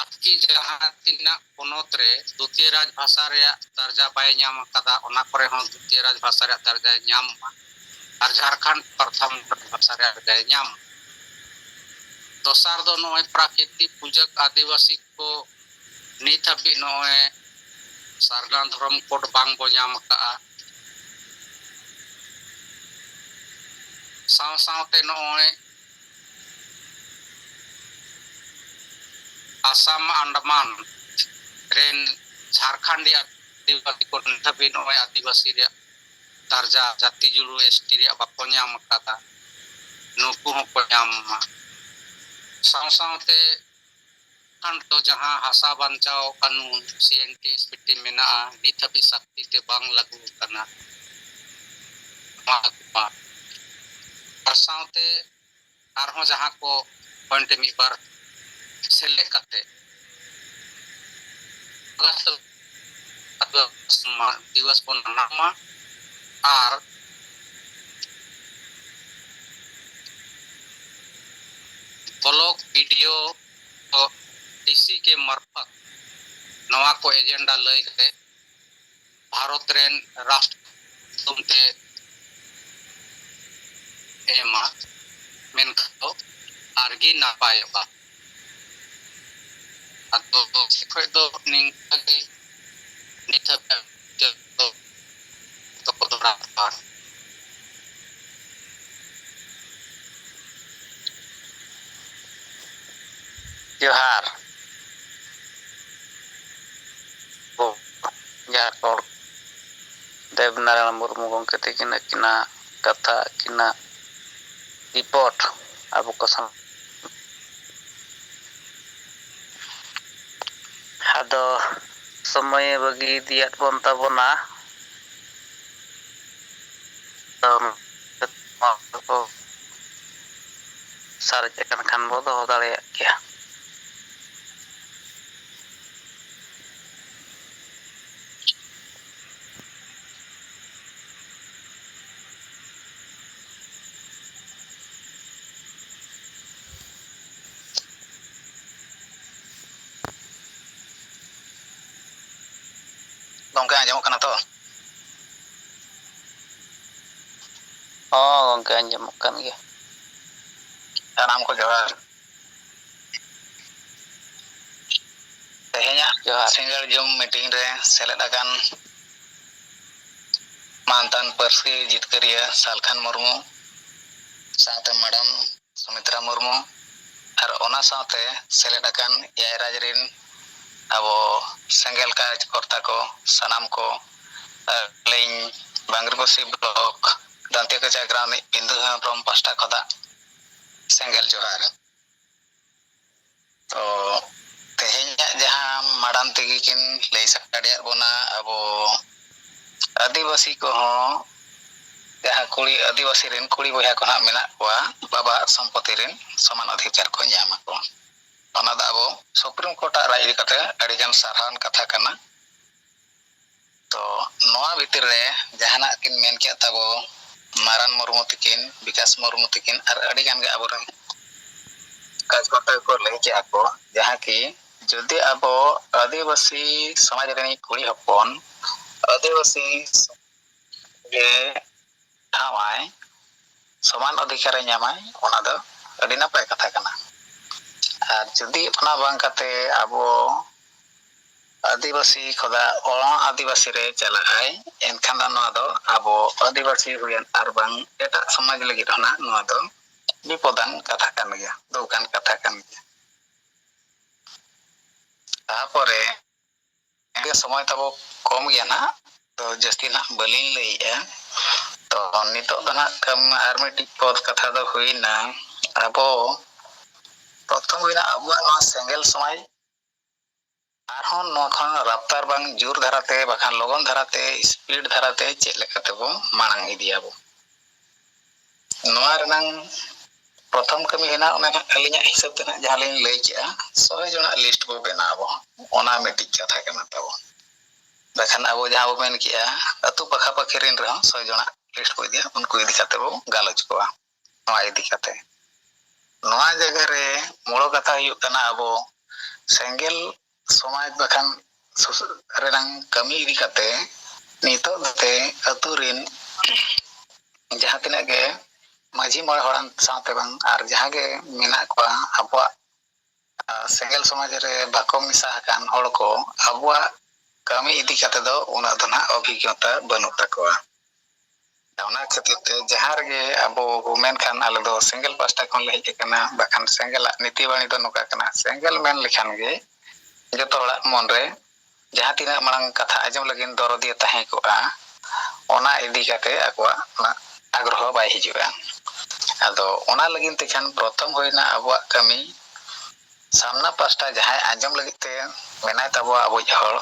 ᱟᱨᱠᱤ ᱡᱟᱦᱟᱸ ᱛᱤᱱᱟᱹᱜ ᱯᱚᱱᱚᱛ ᱨᱮ ᱫᱩᱛᱤᱭᱟᱹ ᱨᱟᱡᱽ ᱵᱷᱟᱥᱟ ᱨᱮᱭᱟᱜ ᱫᱟᱨᱡᱟ ᱵᱟᱭ ᱧᱟᱢ ᱟᱠᱟᱫᱟ, ᱚᱱᱟ ᱠᱚᱨᱮ ᱦᱚᱸ ᱫᱩᱛᱤᱭᱟᱹ ᱨᱟᱡᱽ ᱵᱷᱟᱥᱟ ᱨᱮᱭᱟᱜ ᱫᱟᱨᱡᱟᱭ ᱧᱟᱢ ᱢᱟ, ᱟᱨ ᱡᱷᱟᱲᱠᱷᱚᱸᱰ ᱯᱨᱚᱛᱷᱚᱢ ᱨᱟᱡᱽ ᱵᱷᱟᱥᱟ ᱨᱮᱭᱟᱜ ᱫᱟᱨᱡᱟᱭ ᱧᱟᱢ ᱢᱟ᱾ ᱫᱚᱥᱟᱨ ᱫᱚ ᱱᱚᱜᱼᱚᱭ ᱯᱨᱟᱠᱨᱤᱛᱤᱠ ᱯᱩᱡᱟᱹ ᱟᱹᱫᱤᱵᱟᱹᱥᱤ ᱠᱚ ᱱᱤᱛ ᱦᱟᱹᱵᱤᱡ ᱱᱚᱜᱼᱚᱭ ᱥᱟᱨᱱᱟ ᱫᱷᱚᱨᱚᱢ ᱠᱳᱰ ᱵᱟᱝ ᱵᱚ ᱧᱟᱢ ᱟᱠᱟᱫᱼᱟ᱾ ᱥᱟᱶ ᱥᱟᱶᱛᱮ ᱱᱚᱜᱼᱚᱭ ᱟᱥᱟᱢ ᱟᱱᱰᱟᱢᱟᱱ ᱨᱮᱱ ᱡᱷᱟᱨᱠᱷᱟᱸᱰᱤ ᱟᱹᱫᱤᱵᱟᱹᱥᱤ ᱠᱚ ᱱᱤᱛ ᱦᱟᱹᱵᱤᱡ ᱱᱚᱜᱼᱚᱭ ᱟᱹᱫᱤᱵᱟᱹᱥᱤ ᱨᱮᱭᱟᱜ ᱫᱟᱨᱡᱟ, ᱡᱟᱹᱛᱤ ᱡᱩᱲᱩ, ᱮᱥ ᱴᱤ ᱨᱮᱭᱟᱜ ᱵᱟᱠᱚ ᱧᱟᱢ ᱟᱠᱟᱫᱟ, ᱱᱩᱠᱩ ᱦᱚᱸᱠᱚ ᱧᱟᱢ ᱢᱟ᱾ ᱥᱟᱶ ᱥᱟᱶᱛᱮ ᱡᱷᱟᱲᱠᱷᱚᱸᱰ ᱫᱚ ᱡᱟᱦᱟᱸ ᱦᱟᱥᱟ ᱵᱟᱧᱪᱟᱣ ᱠᱟᱹᱱᱩᱱ, ᱥᱤ N T S P T ᱢᱮᱱᱟᱜᱼᱟ, ᱱᱤᱛ ᱦᱟᱹᱵᱤᱡ ᱥᱟᱹᱠᱛᱤ ᱛᱮ ᱵᱟᱝ ᱞᱟᱹᱜᱩ ᱟᱠᱟᱱᱟ᱾ ᱱᱚᱣᱟ ᱟᱨ ᱥᱟᱶᱛᱮ ᱟᱨᱦᱚᱸ ᱡᱟᱦᱟᱸ ᱠᱚ ᱯᱚᱭᱮᱱᱴ ᱢᱤᱫ ᱵᱟᱨ ᱥᱮᱞᱮᱫ ᱠᱟᱛᱮ ᱟᱜᱟᱢ ᱫᱤᱱ ᱫᱤᱵᱚᱥ ᱵᱚᱱ ᱢᱟᱱᱟᱣ ᱢᱟ᱾ ᱟᱨ ᱵᱞᱚᱠ ᱵᱤ ᱰᱤ ᱳ ᱰᱤ ᱥᱤ ᱠᱮ ᱢᱟᱨᱯᱷᱚᱛ ᱱᱚᱣᱟ ᱠᱚ ᱮᱡᱮᱱᱰᱟ ᱞᱟᱹᱭ ᱠᱟᱛᱮ ᱵᱷᱟᱨᱚᱛ ᱨᱮᱱ ᱨᱟᱥᱴᱨᱚ ᱧᱩᱛᱩᱢ ᱛᱮ ᱮᱢᱟ, ᱢᱮᱱᱠᱷᱟᱱ ᱫᱚ ᱟᱨᱜᱮ ᱱᱟᱯᱟᱭᱚᱜᱼᱟ᱾ ᱟᱫᱚ ᱥᱮ ᱠᱷᱚᱡ ᱫᱚ ᱱᱤᱝᱠᱟ ᱜᱮ ᱱᱤᱛ ᱦᱟᱹᱵᱤᱡ ᱫᱚ ᱫᱚᱠᱚ ᱫᱚᱦᱲᱟ ᱠᱚᱣᱟ᱾ ᱡᱚᱦᱟᱨ᱾ ᱡᱟᱦᱟᱸ ᱨᱚᱲ ᱫᱮᱵᱽ ᱱᱟᱨᱟᱭᱚᱬ ᱢᱩᱨᱢᱩ ᱜᱚᱢᱠᱮ ᱛᱤᱠᱤᱱ ᱟᱹᱠᱤᱱᱟᱜ ᱠᱟᱛᱷᱟ, ᱟᱹᱠᱤᱱᱟᱜ ᱨᱤᱯᱳᱨᱴ ᱟᱵᱚ ᱠᱚ ᱥᱟᱢᱟᱝ ᱟᱫᱚ ᱥᱚᱢᱚᱭᱮ ᱵᱟᱹᱜᱤ ᱤᱫᱤᱭᱟᱫ ᱵᱚᱱ ᱛᱟᱵᱚᱱᱟ᱾ ᱥᱟᱨᱮᱡ ᱟᱠᱟᱱ ᱠᱷᱟᱱ ᱵᱚ ᱫᱚᱦᱚ ᱫᱟᱲᱮᱭᱟᱜ ᱜᱮᱭᱟ᱾ ᱜᱚᱝᱠᱮ, ᱟᱸᱡᱚᱢᱚᱜ ᱠᱟᱱᱟ ᱛᱚ? ᱦᱚᱸ ᱜᱚᱝᱠᱮ, ᱟᱸᱡᱚᱢᱚᱜ ᱠᱟᱱ ᱜᱮᱭᱟ᱾ ᱥᱟᱱᱟᱢ ᱠᱚ ᱡᱚᱦᱟᱨ᱾ ᱛᱮᱦᱮᱧᱟᱜ ᱡᱚᱦᱟᱨ᱾ ᱥᱤᱸᱜᱟᱹᱲ ᱡᱚᱢ ᱢᱤᱴᱤᱝ ᱨᱮ ᱥᱮᱞᱮᱫ ᱟᱠᱟᱱ ᱢᱟᱱᱛᱟᱱ ᱯᱟᱹᱨᱥᱤ ᱡᱤᱛᱠᱟᱹᱨᱤᱭᱟᱹ ᱥᱟᱞᱠᱷᱟᱱ ᱢᱩᱨᱢᱩ, ᱥᱟᱶᱛᱮ ᱢᱮᱰᱟᱢ ᱥᱩᱢᱤᱛᱨᱟ ᱢᱩᱨᱢᱩ, ᱟᱨ ᱚᱱᱟ ᱥᱟᱶᱛᱮ ᱥᱮᱞᱮᱫ ᱟᱠᱟᱱ ᱮᱭᱟᱭ ᱨᱟᱡᱽ ᱨᱤᱱ ᱟᱵᱚ ᱥᱮᱸᱜᱮᱞ ᱠᱟᱨᱡᱽᱠᱚᱨᱛᱟ ᱠᱚ ᱥᱟᱱᱟᱢ ᱠᱚ, ᱟᱹᱞᱤᱧ ᱵᱟᱝᱨᱤᱯᱚᱥᱤ ᱵᱞᱚᱠ ᱫᱟᱱᱛᱤᱭᱟᱹ ᱠᱚᱪᱟ ᱜᱨᱟᱢ ᱨᱤᱱᱤᱡ ᱵᱤᱱᱫᱩ ᱦᱮᱢᱵᱨᱚᱢ ᱯᱟᱦᱴᱟ ᱠᱷᱚᱱᱟᱜ ᱥᱮᱸᱜᱮᱞ ᱡᱚᱦᱟᱨ᱾ ᱛᱚ ᱛᱮᱦᱮᱧᱟᱜ ᱡᱟᱦᱟᱸ ᱢᱟᱲᱟᱝ ᱛᱮᱜᱮ ᱠᱤᱱ ᱞᱟᱹᱭ ᱥᱟᱰᱮᱭᱟᱫ ᱵᱚᱱᱟ, ᱟᱵᱚ ᱟᱹᱫᱤᱵᱟᱹᱥᱤ ᱠᱚᱦᱚᱸ ᱡᱟᱦᱟᱸ ᱠᱩᱲᱤ ᱟᱹᱫᱤᱵᱟᱹᱥᱤ ᱨᱮᱱ ᱠᱩᱲᱤ ᱵᱚᱭᱦᱟ ᱠᱚ ᱱᱟᱦᱟᱜ ᱢᱮᱱᱟᱜ ᱠᱚᱣᱟ, ᱵᱟᱵᱟᱣᱟᱜ ᱥᱚᱢᱯᱚᱛᱤ ᱨᱮᱱ ᱥᱚᱢᱟᱱ ᱚᱫᱷᱤᱠᱟᱨ ᱠᱚ ᱧᱟᱢ ᱟᱠᱚ᱾ ᱚᱱᱟ ᱫᱚ ᱟᱵᱚ ᱥᱩᱯᱨᱤᱢ ᱠᱳᱨᱴᱟᱜ ᱨᱟᱭ ᱤᱫᱤ ᱠᱟᱛᱮ ᱟᱹᱰᱤᱜᱟᱱ ᱥᱟᱨᱦᱟᱣᱟᱱ ᱠᱟᱛᱷᱟ ᱠᱟᱱᱟ᱾ ᱛᱚ ᱱᱚᱣᱟ ᱵᱷᱤᱛᱤᱨ ᱨᱮ ᱡᱟᱦᱟᱱᱟᱜ ᱠᱤᱱ ᱢᱮᱱ ᱠᱮᱫ ᱛᱟᱵᱚ ᱢᱟᱨᱟᱱ ᱢᱩᱨᱢᱩ ᱛᱤᱠᱤᱱ, ᱵᱤᱠᱟᱥ ᱢᱩᱨᱢᱩ ᱛᱤᱠᱤᱱ ᱟᱨ ᱟᱹᱰᱤ ᱜᱟᱱ ᱜᱮ ᱟᱵᱚᱨᱮᱱ ᱠᱟᱡᱽ ᱠᱚᱨᱛᱟ ᱠᱚ ᱞᱟᱹᱭ ᱠᱮᱜᱼᱟ ᱠᱚ, ᱡᱟᱦᱟᱸ ᱠᱤ ᱡᱩᱫᱤ ᱟᱵᱚ ᱟᱹᱫᱤᱵᱟᱹᱥᱤ ᱥᱚᱢᱟᱡᱽ ᱨᱤᱱᱤᱡ ᱠᱩᱲᱤ ᱦᱚᱯᱚᱱ ᱟᱹᱫᱤᱵᱟᱹᱥᱤ ᱜᱮ ᱴᱷᱟᱶ ᱟᱭ, ᱥᱚᱢᱟᱱ ᱚᱫᱷᱤᱠᱟᱨ ᱮ ᱧᱟᱢᱟᱭ, ᱚᱱᱟ ᱫᱚ ᱟᱹᱰᱤ ᱱᱟᱯᱟᱭ ᱠᱟᱛᱷᱟ ᱠᱟᱱᱟ᱾ ᱟᱨ ᱡᱩᱫᱤ ᱚᱱᱟ ᱵᱟᱝ ᱠᱟᱛᱮ ᱟᱵᱚ ᱟᱹᱫᱤᱵᱟᱹᱥᱤ ᱠᱷᱚᱱᱟᱜ ᱚ ᱟᱹᱫᱤᱵᱟᱹᱥᱤ ᱨᱮ ᱪᱟᱞᱟᱜ ᱟᱭ, ᱮᱱᱠᱷᱟᱱ ᱫᱚ ᱱᱚᱣᱟ ᱫᱚ ᱟᱵᱚ ᱟᱹᱫᱤᱵᱟᱹᱥᱤ ᱦᱩᱭᱮᱱ ᱟᱨ ᱵᱟᱝ ᱮᱴᱟᱜ ᱥᱚᱢᱟᱡᱽ ᱞᱟᱹᱜᱤᱫ ᱦᱚᱸ ᱱᱟᱦᱟᱜ ᱱᱚᱣᱟ ᱫᱚ ᱵᱤᱯᱚᱫᱟᱱ ᱠᱟᱛᱷᱟ ᱠᱟᱱ ᱜᱮᱭᱟ, ᱫᱩᱠᱟᱱ ᱠᱟᱛᱷᱟ ᱠᱟᱱ ᱜᱮᱭᱟ᱾ ᱛᱟᱯᱚᱨᱮ ᱜᱮ ᱥᱚᱢᱚᱭ ᱛᱟᱵᱚ ᱠᱚᱢ ᱜᱮᱭᱟ ᱱᱟᱦᱟᱜ, ᱛᱚ ᱡᱟᱹᱥᱛᱤ ᱱᱟᱦᱟᱜ ᱵᱟᱹᱞᱤᱧ ᱞᱟᱹᱭᱮᱜᱼᱟ᱾ ᱛᱚ ᱱᱤᱛᱚᱜ ᱫᱚ ᱱᱟᱦᱟᱜ ᱠᱟᱢ-, ᱟᱨ ᱢᱤᱫᱴᱤᱡ ᱯᱚᱫ ᱠᱟᱛᱷᱟ ᱫᱚ ᱦᱩᱭᱱᱟ, ᱟᱵᱚ ᱯᱨᱚᱛᱷᱚᱢ ᱦᱩᱭᱱᱟ ᱟᱵᱚᱣᱟᱜ ᱱᱚᱣᱟ ᱥᱮᱸᱜᱮᱞ ᱥᱚᱢᱟᱡᱽ ᱟᱨᱦᱚᱸ ᱱᱚᱣᱟ ᱠᱷᱚᱱ ᱨᱟᱯᱛᱟᱨ ᱵᱟᱝ ᱡᱳᱨ ᱫᱷᱟᱨᱟᱛᱮ, ᱵᱟᱠᱷᱟᱱ ᱞᱚᱜᱚᱱ ᱫᱷᱟᱨᱟᱛᱮ, ᱥᱯᱤᱰ ᱫᱷᱟᱨᱟᱛᱮ ᱪᱮᱫ ᱞᱮᱠᱟ ᱛᱮᱵᱚ ᱢᱟᱲᱟᱝ ᱤᱫᱤᱭᱟᱵᱚ᱾ ᱱᱚᱣᱟ ᱨᱮᱱᱟᱝ ᱯᱨᱚᱛᱷᱚᱢ ᱠᱟᱹᱢᱤ ᱦᱮᱱᱟᱜ, ᱚᱱᱟ ᱦᱟᱸᱜ ᱟᱹᱞᱤᱧᱟᱜ ᱦᱤᱥᱟᱹᱵ ᱛᱮ ᱱᱟᱦᱟᱜ ᱡᱟᱦᱟᱸ ᱞᱤᱧ ᱞᱟᱹᱭ ᱠᱮᱜᱼᱟ, ᱥᱚᱭ ᱡᱚᱱᱟᱜ ᱞᱤᱥᱴ ᱵᱚ ᱵᱮᱱᱟᱣ ᱟᱵᱚ, ᱚᱱᱟ ᱢᱤᱫᱴᱤᱡ ᱠᱟᱛᱷᱟ ᱠᱟᱱᱟ ᱛᱟᱵᱚ᱾ ᱵᱟᱠᱷᱟᱱ ᱟᱵᱚ ᱡᱟᱦᱟᱸ ᱵᱚ ᱢᱮᱱ ᱠᱮᱜᱼᱟ, ᱟᱹᱛᱩ ᱯᱟᱠᱷᱟ ᱯᱟᱹᱠᱷᱤ ᱨᱮᱱ ᱨᱮᱦᱚᱸ ᱥᱚᱭ ᱡᱚᱱᱟᱜ ᱞᱤᱥᱴ ᱵᱚ ᱤᱫᱤᱭᱟ, ᱩᱱᱠᱩ ᱤᱫᱤ ᱠᱟᱛᱮ ᱵᱚ ᱜᱟᱞᱚᱪ ᱠᱚᱣᱟ᱾ ᱱᱚᱣᱟ ᱤᱫᱤ ᱠᱟᱛᱮ ᱱᱚᱣᱟ ᱡᱟᱭᱜᱟ ᱨᱮ ᱢᱩᱲ ᱠᱟᱛᱷᱟ ᱦᱩᱭᱩᱜ ᱠᱟᱱᱟ, ᱟᱵᱚ ᱥᱮᱸᱜᱮᱞ ᱥᱚᱢᱟᱡᱽ ᱵᱟᱠᱷᱟᱱ ᱥᱩᱥ-, ᱨᱮᱱᱟᱝ ᱠᱟᱹᱢᱤ ᱤᱫᱤ ᱠᱟᱛᱮ ᱱᱤᱛᱚᱜ ᱫᱷᱟᱹᱵᱤᱡ ᱟᱹᱛᱩ ᱨᱮᱱ ᱡᱟᱦᱟᱸ ᱛᱤᱱᱟᱹᱜ ᱜᱮ ᱢᱟᱹᱡᱷᱤ ᱢᱚᱬᱮ ᱦᱚᱲᱟᱱ ᱥᱟᱶᱛᱮ ᱵᱟᱝ ᱟᱨ ᱡᱟᱦᱟᱸ ᱜᱮ ᱢᱮᱱᱟᱜ ᱠᱚᱣᱟ ᱟᱵᱚᱣᱟᱜ, ᱟ, ᱥᱮᱸᱜᱮᱞ ᱥᱚᱢᱟᱡᱽ ᱨᱮ ᱵᱟᱠᱚ ᱢᱮᱥᱟ ᱟᱠᱟᱱ ᱦᱚᱲ ᱠᱚ, ᱟᱵᱚᱣᱟᱜ ᱠᱟᱹᱢᱤ ᱤᱫᱤ ᱠᱟᱛᱮ ᱫᱚ ᱩᱱᱟᱹᱜ ᱫᱚ ᱱᱟᱦᱟᱜ ᱚᱵᱷᱤᱜᱽᱜᱚᱛᱟ ᱵᱟᱹᱱᱩᱜ ᱛᱟᱠᱚᱣᱟ᱾ ᱚᱱᱟ ᱠᱷᱟᱹᱛᱤᱨ ᱛᱮ ᱡᱟᱦᱟᱸ ᱨᱮᱜᱮ ᱟᱵᱚ ᱵᱚ ᱢᱮᱱᱠᱷᱟᱱ ᱟᱞᱮ ᱫᱚ ᱥᱮᱸᱜᱮᱞ ᱯᱟᱥᱴᱟ ᱠᱷᱚᱱ ᱞᱮ ᱦᱮᱡ ᱟᱠᱟᱱᱟ, ᱵᱟᱠᱷᱟᱱ ᱥᱮᱸᱜᱮᱞᱟᱜ ᱱᱤᱛᱤ ᱵᱟᱹᱱᱤ ᱫᱚ ᱱᱚᱝᱠᱟ ᱠᱟᱱᱟ, ᱥᱮᱸᱜᱮᱞ ᱢᱮᱱ ᱞᱮᱠᱷᱟᱱ ᱜᱮ ᱡᱚᱛᱚ ᱦᱚᱲᱟᱜ ᱢᱚᱱ ᱨᱮ ᱡᱟᱦᱟᱸ ᱛᱤᱱᱟᱹᱜ ᱢᱟᱲᱟᱝ ᱠᱟᱛᱷᱟ ᱟᱸᱡᱚᱢ ᱞᱟᱹᱜᱤᱫ ᱫᱚᱨᱚᱫᱤᱭᱟᱹ ᱛᱟᱦᱮᱸ ᱠᱚᱜᱼᱟ, ᱚᱱᱟ ᱤᱫᱤ ᱠᱟᱛᱮ ᱟᱠᱚᱣᱟᱜ ᱚᱱᱟ ᱟᱜᱽᱨᱚᱦᱚ ᱵᱟᱭ ᱦᱤᱡᱩᱜᱼᱟ᱾ ᱟᱫᱚ ᱚᱱᱟ ᱞᱟᱹᱜᱤᱫ ᱛᱮ ᱠᱷᱟᱱ ᱯᱨᱚᱛᱷᱚᱢ ᱦᱩᱭᱱᱟ ᱟᱵᱚᱣᱟᱜ ᱠᱟᱹᱢᱤ, ᱥᱟᱢᱱᱟ ᱯᱟᱥᱴᱟ ᱡᱟᱦᱟᱸᱭ ᱟᱸᱡᱚᱢ ᱞᱟᱹᱜᱤᱫ ᱛᱮ ᱢᱮᱱᱟᱭ ᱛᱟᱵᱚᱣᱟ ᱟᱵᱚᱭᱤᱡ ᱦᱚᱲ,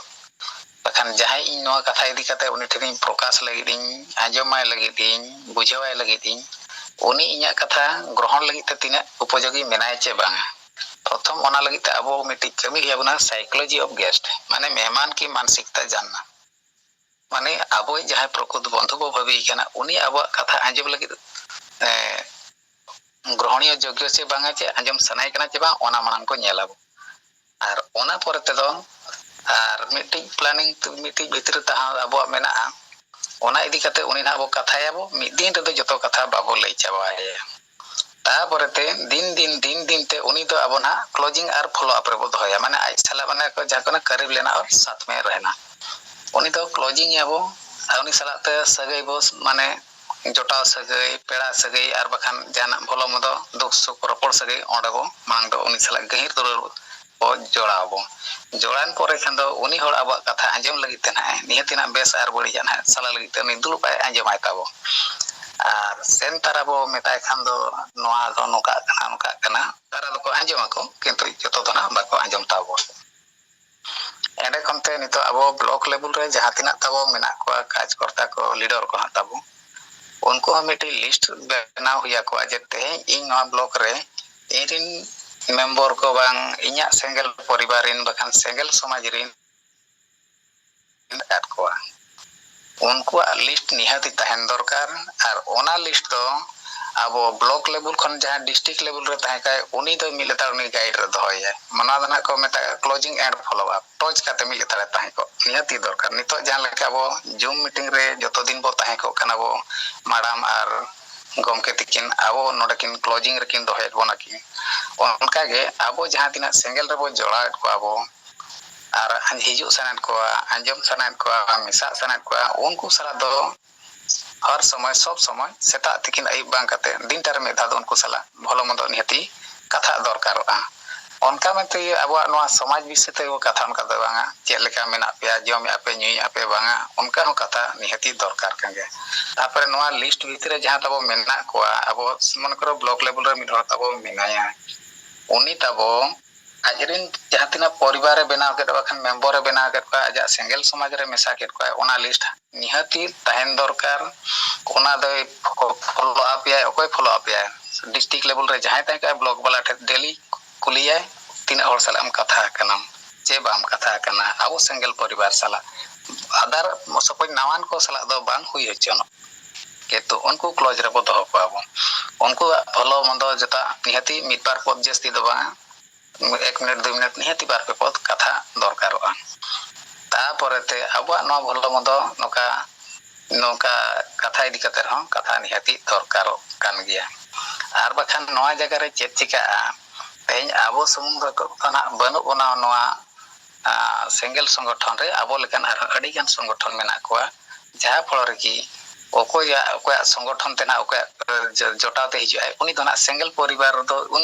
ᱵᱟᱠᱷᱟᱱ ᱡᱟᱦᱟᱸᱭ ᱤᱧ ᱱᱚᱣᱟ ᱠᱟᱛᱷᱟ ᱤᱫᱤ ᱠᱟᱛᱮ ᱩᱱᱤ ᱴᱷᱮᱱᱤᱧ ᱯᱨᱚᱠᱟᱥ ᱞᱟᱹᱜᱤᱫ ᱤᱧ, ᱟᱸᱡᱚᱢᱟᱭ ᱞᱟᱹᱜᱤᱫ ᱤᱧ, ᱵᱩᱡᱷᱟᱹᱣᱟᱭ ᱞᱟᱹᱜᱤᱫ ᱤᱧ, ᱩᱱᱤ ᱤᱧᱟᱹᱜ ᱠᱟᱛᱷᱟ ᱜᱨᱚᱦᱚᱱ ᱞᱟᱹᱜᱤᱫ ᱛᱮ ᱛᱤᱱᱟᱹᱜ ᱩᱯᱚᱡᱳᱜᱤ ᱢᱮᱱᱟᱭ ᱪᱮ ᱵᱟᱝᱟ᱾ ᱯᱨᱚᱛᱷᱚᱢ ᱚᱱᱟ ᱞᱟᱹᱜᱤᱫ ᱛᱮ ᱟᱵᱚ ᱢᱤᱫᱴᱤᱡ ᱠᱟᱹᱢᱤ ᱦᱩᱭ ᱟᱵᱚᱱᱟ, psychology of guest, ᱢᱟᱱᱮ ᱢᱮᱦᱢᱟᱱ ᱠᱤ ᱢᱟᱱᱥᱤᱠᱛᱟ ᱡᱟᱱᱱᱟ᱾ ᱢᱟᱱᱮ ᱟᱵᱚᱭᱤᱡ ᱡᱟᱦᱟᱸᱭ ᱯᱨᱚᱠᱩᱛ ᱵᱚᱱᱫᱷᱩ ᱵᱚ ᱵᱷᱟᱹᱵᱤᱭᱮ ᱠᱟᱱᱟ, ᱩᱱᱤ ᱟᱵᱚᱣᱟᱜ ᱠᱟᱛᱷᱟ ᱟᱸᱡᱚᱢ ᱞᱟᱹᱜᱤᱫ, ᱮ, ᱜᱨᱚᱦᱚᱱᱤᱭᱚ ᱡᱳᱜᱽᱜᱚ ᱪᱮ ᱵᱟᱝᱟ, ᱪᱮ ᱟᱸᱡᱚᱢ ᱥᱟᱱᱟᱭᱮ ᱠᱟᱱᱟ ᱪᱮ ᱵᱟᱝ, ᱚᱱᱟ ᱢᱟᱲᱟᱝ ᱠᱚ ᱧᱮᱞ ᱟᱵᱚ᱾ ᱟᱨ ᱚᱱᱟ ᱯᱚᱨᱮ ᱛᱮᱫᱚ ᱟᱨ ᱢᱤᱫᱴᱤᱡ planning, ᱢᱤᱫᱴᱤᱡ ᱵᱷᱤᱛᱨᱤ ᱛᱟᱦᱮᱸ ᱟᱵᱚᱣᱟᱜ ᱢᱮᱱᱟᱜᱼᱟ, ᱚᱱᱟ ᱤᱫᱤ ᱠᱟᱛᱮ ᱩᱱᱤ ᱱᱟᱦᱟᱜ ᱵᱚ ᱠᱟᱛᱷᱟᱭᱟᱵᱚ, ᱢᱤᱫ ᱫᱤᱱ ᱨᱮᱫᱚ ᱡᱚᱛᱚ ᱠᱟᱛᱷᱟ ᱵᱟᱵᱚ ᱞᱟᱹᱭ ᱪᱟᱵᱟᱭᱟ᱾ ᱛᱟᱯᱚᱨᱮ ᱛᱮ ᱫᱤᱱ ᱫᱤᱱ, ᱫᱤᱱ ᱫᱤᱱ ᱛᱮ ᱩᱱᱤ ᱫᱚ ᱟᱵᱚ ᱱᱟᱦᱟᱜ closing ᱟᱨ follow up ᱨᱮᱵᱚ ᱫᱚᱦᱚᱭᱟ, ᱢᱟᱱᱮ ᱟᱡ ᱥᱟᱞᱟᱜ ᱢᱟᱱᱮ ᱠᱚ ᱡᱟᱦᱟᱸ ᱠᱟᱱᱟ ᱠᱟᱨᱤᱵ ᱞᱮᱱᱟ ᱟᱨ ᱥᱟᱛ ᱢᱮ ᱨᱮᱦᱮᱱᱟ᱾ ᱩᱱᱤ ᱫᱚ closing ᱮᱭᱟᱵᱚ ᱟᱨ ᱩᱱᱤ ᱥᱟᱞᱟᱜ ᱛᱮ ᱥᱟᱹᱜᱟᱹᱭ ᱵᱚ ᱢᱟᱱᱮ ᱡᱚᱴᱟᱣ ᱥᱟᱹᱜᱟᱹᱭ, ᱯᱮᱲᱟ ᱥᱟᱹᱜᱟᱹᱭ ᱟᱨ ᱵᱟᱠᱷᱟᱱ ᱡᱟᱦᱟᱱᱟᱜ ᱵᱷᱚᱞᱚ ᱢᱚᱱᱫᱚ ᱫᱩᱠ ᱥᱩᱠ ᱨᱚᱯᱚᱲ ᱥᱟᱹᱜᱟᱹᱭ ᱚᱸᱰᱮ ᱵᱚ ᱢᱟᱲᱟᱝ ᱫᱚ ᱩᱱᱤ ᱥᱟᱞᱟᱜ ᱜᱟᱹᱦᱤᱨ ᱫᱩᱞᱟᱹᱲ ᱵᱚ ᱡᱚᱲᱟᱣ ᱟᱵᱚ᱾ ᱡᱚᱲᱟᱣᱮᱱ ᱯᱚᱨᱮ ᱠᱷᱟᱱ ᱫᱚ ᱩᱱᱤ ᱦᱚᱲ ᱟᱵᱚᱣᱟᱜ ᱠᱟᱛᱷᱟ ᱟᱸᱡᱚᱢ ᱞᱟᱹᱜᱤᱫ ᱛᱮ ᱱᱟᱦᱟᱜ ᱱᱤᱦᱟᱹᱛ ᱱᱟᱦᱟᱜ ᱵᱮᱥ ᱟᱨ ᱵᱟᱹᱲᱤᱡᱟᱜ ᱱᱟᱦᱟᱜ ᱥᱟᱞᱟ ᱞᱟᱹᱜᱤᱫ ᱛᱮ ᱩᱱᱤ ᱫᱩᱲᱩᱵ ᱟᱭ, ᱟᱸᱡᱚᱢᱟᱭ ᱛᱟᱵᱚ᱾ ᱟᱨ ᱥᱮᱱ ᱛᱟᱨᱟ ᱵᱚ ᱢᱮᱛᱟᱭ ᱠᱷᱟᱱ ᱫᱚ ᱱᱚᱣᱟ ᱫᱚ ᱱᱚᱝᱠᱟᱜ ᱠᱟᱱᱟ, ᱱᱚᱝᱠᱟᱜ ᱠᱟᱱᱟ, ᱛᱟᱨᱟ ᱫᱚᱠᱚ ᱟᱸᱡᱚᱢ ᱟᱠᱚ, ᱠᱤᱱᱛᱩ ᱡᱚᱛᱚ ᱫᱚ ᱱᱟᱦᱟᱜ ᱵᱟᱠᱚ ᱟᱸᱡᱚᱢ ᱛᱟᱵᱚ᱾ ᱮᱸᱰᱮ ᱠᱷᱚᱱ ᱛᱮ ᱱᱤᱛᱚᱜ ᱟᱵᱚ block level ᱨᱮ ᱡᱟᱦᱟᱸ ᱛᱤᱱᱟᱹᱜ ᱛᱟᱵᱚ ᱢᱮᱱᱟᱜ ᱠᱚᱣᱟ, ᱠᱟᱡᱽᱠᱚᱨᱛᱟ ᱠᱚ, leader ᱠᱚ ᱦᱟᱸᱜ ᱛᱟᱵᱚ, ᱩᱱᱠᱩ ᱦᱚᱸ ᱢᱤᱫᱴᱤᱡ list ᱵᱮᱱᱟᱣ ᱦᱩᱭ ᱟᱠᱚᱣᱟ ᱡᱮ ᱛᱮᱦᱮᱧ ᱤᱧ ᱱᱚᱣᱟ block ᱨᱮ ᱤᱧ ᱨᱤᱱ member ᱠᱚ ᱵᱟᱝ ᱤᱧᱟᱹᱜ ᱥᱮᱸᱜᱮᱞ ᱯᱚᱨᱤᱵᱟᱨ ᱨᱤᱱ ᱵᱟᱠᱷᱟᱱ ᱥᱮᱸᱜᱮᱞ ᱥᱚᱢᱟᱡᱽ ᱨᱤᱱ ᱢᱮᱱᱟᱜ ᱟᱠᱟᱫ ᱠᱚᱣᱟ, ᱩᱱᱠᱩᱣᱟᱜ list ᱱᱤᱦᱟᱹᱛᱤ ᱛᱟᱦᱮᱱ ᱫᱚᱨᱠᱟᱨ᱾ ᱟᱨ ᱚᱱᱟ list ᱫᱚ ᱟᱵᱚ block level ᱠᱷᱚᱱ ᱡᱟᱦᱟᱸ district level ᱨᱮ ᱛᱟᱦᱮᱸ ᱠᱷᱟᱡ, ᱩᱱᱤ ᱫᱚ ᱢᱤᱫ ᱞᱮᱛᱟᱲ ᱩᱱᱤ guide ᱨᱮ ᱫᱚᱦᱚᱭᱟᱭ᱾ ᱚᱱᱟ ᱫᱚ ᱱᱟᱦᱟᱜ ᱠᱚ ᱢᱮᱛᱟᱜᱼᱟ closing and follow up, touch ᱠᱟᱛᱮ ᱢᱤᱫ ᱞᱮᱛᱟᱲᱮ ᱛᱟᱦᱮᱸ ᱠᱚᱜ ᱱᱤᱦᱟᱹᱛᱤ ᱫᱚᱨᱠᱟᱨ᱾ ᱱᱤᱛᱚᱜ ᱡᱟᱦᱟᱸ ᱞᱮᱠᱟ ᱟᱵᱚ Zoom meeting ᱨᱮ ᱡᱚᱛᱚ ᱫᱤᱱ ᱵᱚ ᱛᱟᱦᱮᱸ ᱠᱚᱜ ᱠᱟᱱᱟ ᱵᱚ, madam ᱟᱨ ᱜᱚᱢᱠᱮ ᱛᱤᱠᱤᱱ ᱟᱵᱚ ᱱᱚᱰᱮ ᱠᱤᱱ closing ᱨᱮᱠᱤᱱ ᱫᱚᱦᱚᱭᱮᱫ ᱵᱚᱱᱟ ᱠᱤᱱ, ᱚᱱᱠᱟᱜᱮ ᱟᱵᱚ ᱡᱟᱦᱟᱸ ᱛᱤᱱᱟᱹᱜ ᱥᱮᱸᱜᱮᱞ ᱨᱮᱵᱚ ᱡᱚᱲᱟᱣᱮᱫ ᱠᱚᱣᱟ ᱵᱚ, ᱟᱨ ᱦᱤᱡᱩᱜ ᱥᱟᱱᱟᱭᱮᱫ ᱠᱚᱣᱟ, ᱟᱸᱡᱚᱢ ᱥᱟᱱᱟᱭᱮᱫ ᱠᱚᱣᱟ, ᱢᱮᱥᱟᱜ ᱥᱟᱱᱟᱭᱮᱫ ᱠᱚᱣᱟ, ᱩᱱᱠᱩ ᱥᱟᱞᱟᱜ ᱫᱚ ᱦᱚᱨ ᱥᱚᱢᱚᱭ, ᱥᱚᱵ ᱥᱚᱢᱚᱭ, ᱥᱮᱛᱟᱜ ᱛᱤᱠᱤᱱ ᱟᱹᱭᱩᱵ ᱵᱟᱝ ᱠᱟᱛᱮ, ᱫᱤᱱᱴᱟ ᱨᱮ ᱢᱤᱫ ᱫᱷᱟᱣ ᱫᱚ ᱩᱱᱠᱩ ᱥᱟᱞᱟᱜ ᱵᱷᱚᱞᱚ ᱢᱚᱱᱫᱚ ᱱᱤᱦᱟᱹᱛᱤ ᱠᱟᱛᱷᱟ ᱫᱚᱨᱠᱟᱨᱚᱜᱼᱟ᱾ ᱚᱱᱠᱟ ᱢᱮᱱᱛᱮ ᱟᱵᱚᱣᱟᱜ ᱱᱚᱣᱟ ᱥᱚᱢᱟᱡᱽ ᱵᱤᱥᱚᱭ ᱛᱮ ᱠᱟᱛᱷᱟ ᱚᱱᱠᱟ ᱫᱚ ᱵᱟᱝᱟ, ᱪᱮᱫ ᱞᱮᱠᱟ ᱢᱮᱱᱟᱜ ᱯᱮᱭᱟ, ᱡᱚᱢᱮᱜᱼᱟ ᱯᱮ, ᱧᱩᱭᱮᱜᱼᱟ ᱯᱮ ᱵᱟᱝᱟ, ᱚᱱᱠᱟ ᱦᱚᱸ ᱠᱟᱛᱷᱟ ᱱᱤᱦᱟᱹᱛᱤ ᱫᱚᱨᱠᱟᱨ ᱠᱟᱱ ᱜᱮᱭᱟ᱾ ᱛᱟᱨᱯᱚᱨᱮ ᱱᱚᱣᱟ ᱞᱤᱥᱴ ᱵᱷᱤᱛᱨᱤ ᱨᱮ ᱡᱟᱦᱟᱸ ᱛᱟᱵᱚ ᱢᱮᱱᱟᱜ ᱠᱚᱣᱟ, ᱟᱵᱚ ᱢᱚᱱᱮ ᱠᱚᱨᱚ ᱵᱞᱚᱠ ᱞᱮᱵᱮᱞ ᱨᱮ ᱢᱤᱫ ᱦᱚᱲ ᱛᱟᱵᱚ ᱢᱮᱱᱟᱭᱟ, ᱩᱱᱤ ᱛᱟᱵᱚ ᱟᱡᱨᱮᱱ ᱡᱟᱦᱟᱸ ᱛᱤᱱᱟᱹᱜ ᱯᱚᱨᱤᱵᱟᱨ ᱮ ᱵᱮᱱᱟᱣ ᱠᱮᱫ, ᱵᱟᱠᱷᱟᱱ ᱢᱮᱢᱵᱚᱨ ᱮ ᱵᱮᱱᱟᱣ ᱠᱮᱫ ᱠᱚᱣᱟ, ᱟᱡᱟᱜ ᱥᱮᱸᱜᱮᱞ ᱥᱚᱢᱟᱡᱽ ᱨᱮ ᱢᱮᱥᱟ ᱠᱮᱫ ᱠᱚᱣᱟ, ᱚᱱᱟ ᱞᱤᱥᱴ ᱱᱤᱦᱟᱹᱛᱤ ᱛᱟᱦᱮᱱ ᱫᱚᱨᱠᱟᱨ᱾ ᱚᱱᱟ ᱫᱚᱭ ᱯᱷᱚᱞᱳ ᱟᱯᱮᱭᱟᱭ, ᱚᱠᱚᱭ ᱯᱷᱚᱞᱳ ᱟᱯᱮᱭᱟᱭ? ᱰᱤᱥᱴᱨᱤᱠᱴ ᱞᱮᱵᱮᱞ ᱨᱮ ᱡᱟᱦᱟᱸᱭ ᱛᱟᱦᱮᱸ ᱠᱟᱱᱟ, ᱵᱞᱚᱠ ᱵᱟᱞᱟ ᱴᱷᱮᱱ ᱰᱮᱞᱤ ᱠᱩᱞᱤᱭᱟᱭ, ᱛᱤᱱᱟᱹᱜ ᱦᱚᱲ ᱥᱟᱞᱟᱜ ᱮᱢ ᱠᱟᱛᱷᱟ ᱟᱠᱟᱱᱟ ᱪᱮ ᱵᱟᱢ ᱠᱟᱛᱷᱟ ᱟᱠᱟᱱᱟ ᱟᱵᱚ ᱥᱮᱸᱜᱮᱞ ᱯᱚᱨᱤᱵᱟᱨ ᱥᱟᱞᱟᱜ᱾ ᱟᱫᱟᱨ ᱥᱚᱯᱚᱡᱽ ᱱᱟᱣᱟᱱ ᱠᱚ ᱥᱟᱞᱟᱜ ᱫᱚ ᱵᱟᱝ ᱦᱩᱭ ᱦᱚᱪᱚᱱᱚᱜ, ᱠᱤᱱᱛᱩ ᱩᱱᱠᱩ ᱠᱞᱳᱡᱽ ᱨᱮᱵᱚ ᱫᱚᱦᱚ ᱠᱚᱣᱟ ᱵᱚᱱ᱾ ᱩᱱᱠᱩᱣᱟᱜ ᱵᱷᱚᱞᱚ ᱢᱚᱱᱫᱚ ᱡᱚᱛᱚ ᱱᱤᱦᱟᱹᱛᱤ ᱢᱤᱫ ᱵᱟᱨ ᱯᱚᱫ ᱡᱟᱹᱥᱛᱤ ᱫᱚ ᱵᱟᱝᱟ, ᱮᱠ ᱢᱤᱱᱤᱴ ᱫᱩᱭ ᱢᱤᱱᱤᱴ ᱱᱤᱦᱟᱹᱛᱤ ᱵᱟᱨ ᱯᱮ ᱯᱚᱫ ᱠᱟᱛᱷᱟ ᱫᱚᱨᱠᱟᱨᱚᱜᱼᱟ᱾ ᱛᱟᱯᱚᱨᱮ ᱛᱮ ᱟᱵᱚᱣᱟᱜ ᱱᱚᱣᱟ ᱵᱷᱚᱞᱚ ᱢᱚᱱᱫᱚ ᱱᱚᱝᱠᱟ, ᱱᱚᱝᱠᱟ ᱠᱟᱛᱷᱟ ᱤᱫᱤ ᱠᱟᱛᱮ ᱨᱮᱦᱚᱸ ᱠᱟᱛᱷᱟ ᱱᱤᱦᱟᱹᱛᱤ ᱫᱚᱨᱠᱟᱨᱚᱜ ᱠᱟᱱ ᱜᱮᱭᱟ᱾ ᱟᱨ ᱵᱟᱠᱷᱟᱱ ᱱᱚᱣᱟ ᱡᱟᱭᱜᱟ ᱨᱮ ᱪᱮᱫ ᱪᱤᱠᱟᱹᱜᱼᱟ, ᱛᱮᱦᱮᱧ ᱟᱵᱚ ᱥᱩᱢᱩᱝ ᱫᱚ ᱱᱟᱦᱟᱜ ᱵᱟᱹᱱᱩᱜ ᱵᱚᱱᱟ ᱱᱚᱣᱟ, ᱟᱸ, ᱥᱮᱸᱜᱮᱞ ᱥᱚᱝᱜᱚᱴᱷᱚᱱ ᱨᱮ ᱟᱵᱚ ᱞᱮᱠᱟᱱ ᱟᱨᱦᱚᱸ ᱟᱹᱰᱤᱜᱟᱱ ᱥᱚᱝᱜᱚᱴᱷᱚᱱ ᱢᱮᱱᱟᱜ ᱠᱚᱣᱟ, ᱡᱟᱦᱟᱸ ᱯᱷᱚᱲᱚ ᱨᱮᱜᱮ ᱚᱠᱚᱭᱟᱜ, ᱚᱠᱚᱭᱟᱜ ᱥᱚᱝᱜᱚᱴᱷᱚᱱ ᱛᱮ ᱱᱟᱦᱟᱜ ᱚᱠᱚᱭᱟᱜ ᱡᱚ-, ᱡᱚᱴᱟᱣ ᱛᱮ ᱦᱤᱡᱩᱜᱼᱟᱭ, ᱩᱱᱤ ᱫᱚ ᱱᱟᱦᱟᱜ ᱥᱮᱸᱜᱮᱞ ᱯᱚᱨᱤᱵᱟᱨ ᱨᱮᱫᱚ ᱩᱱᱤ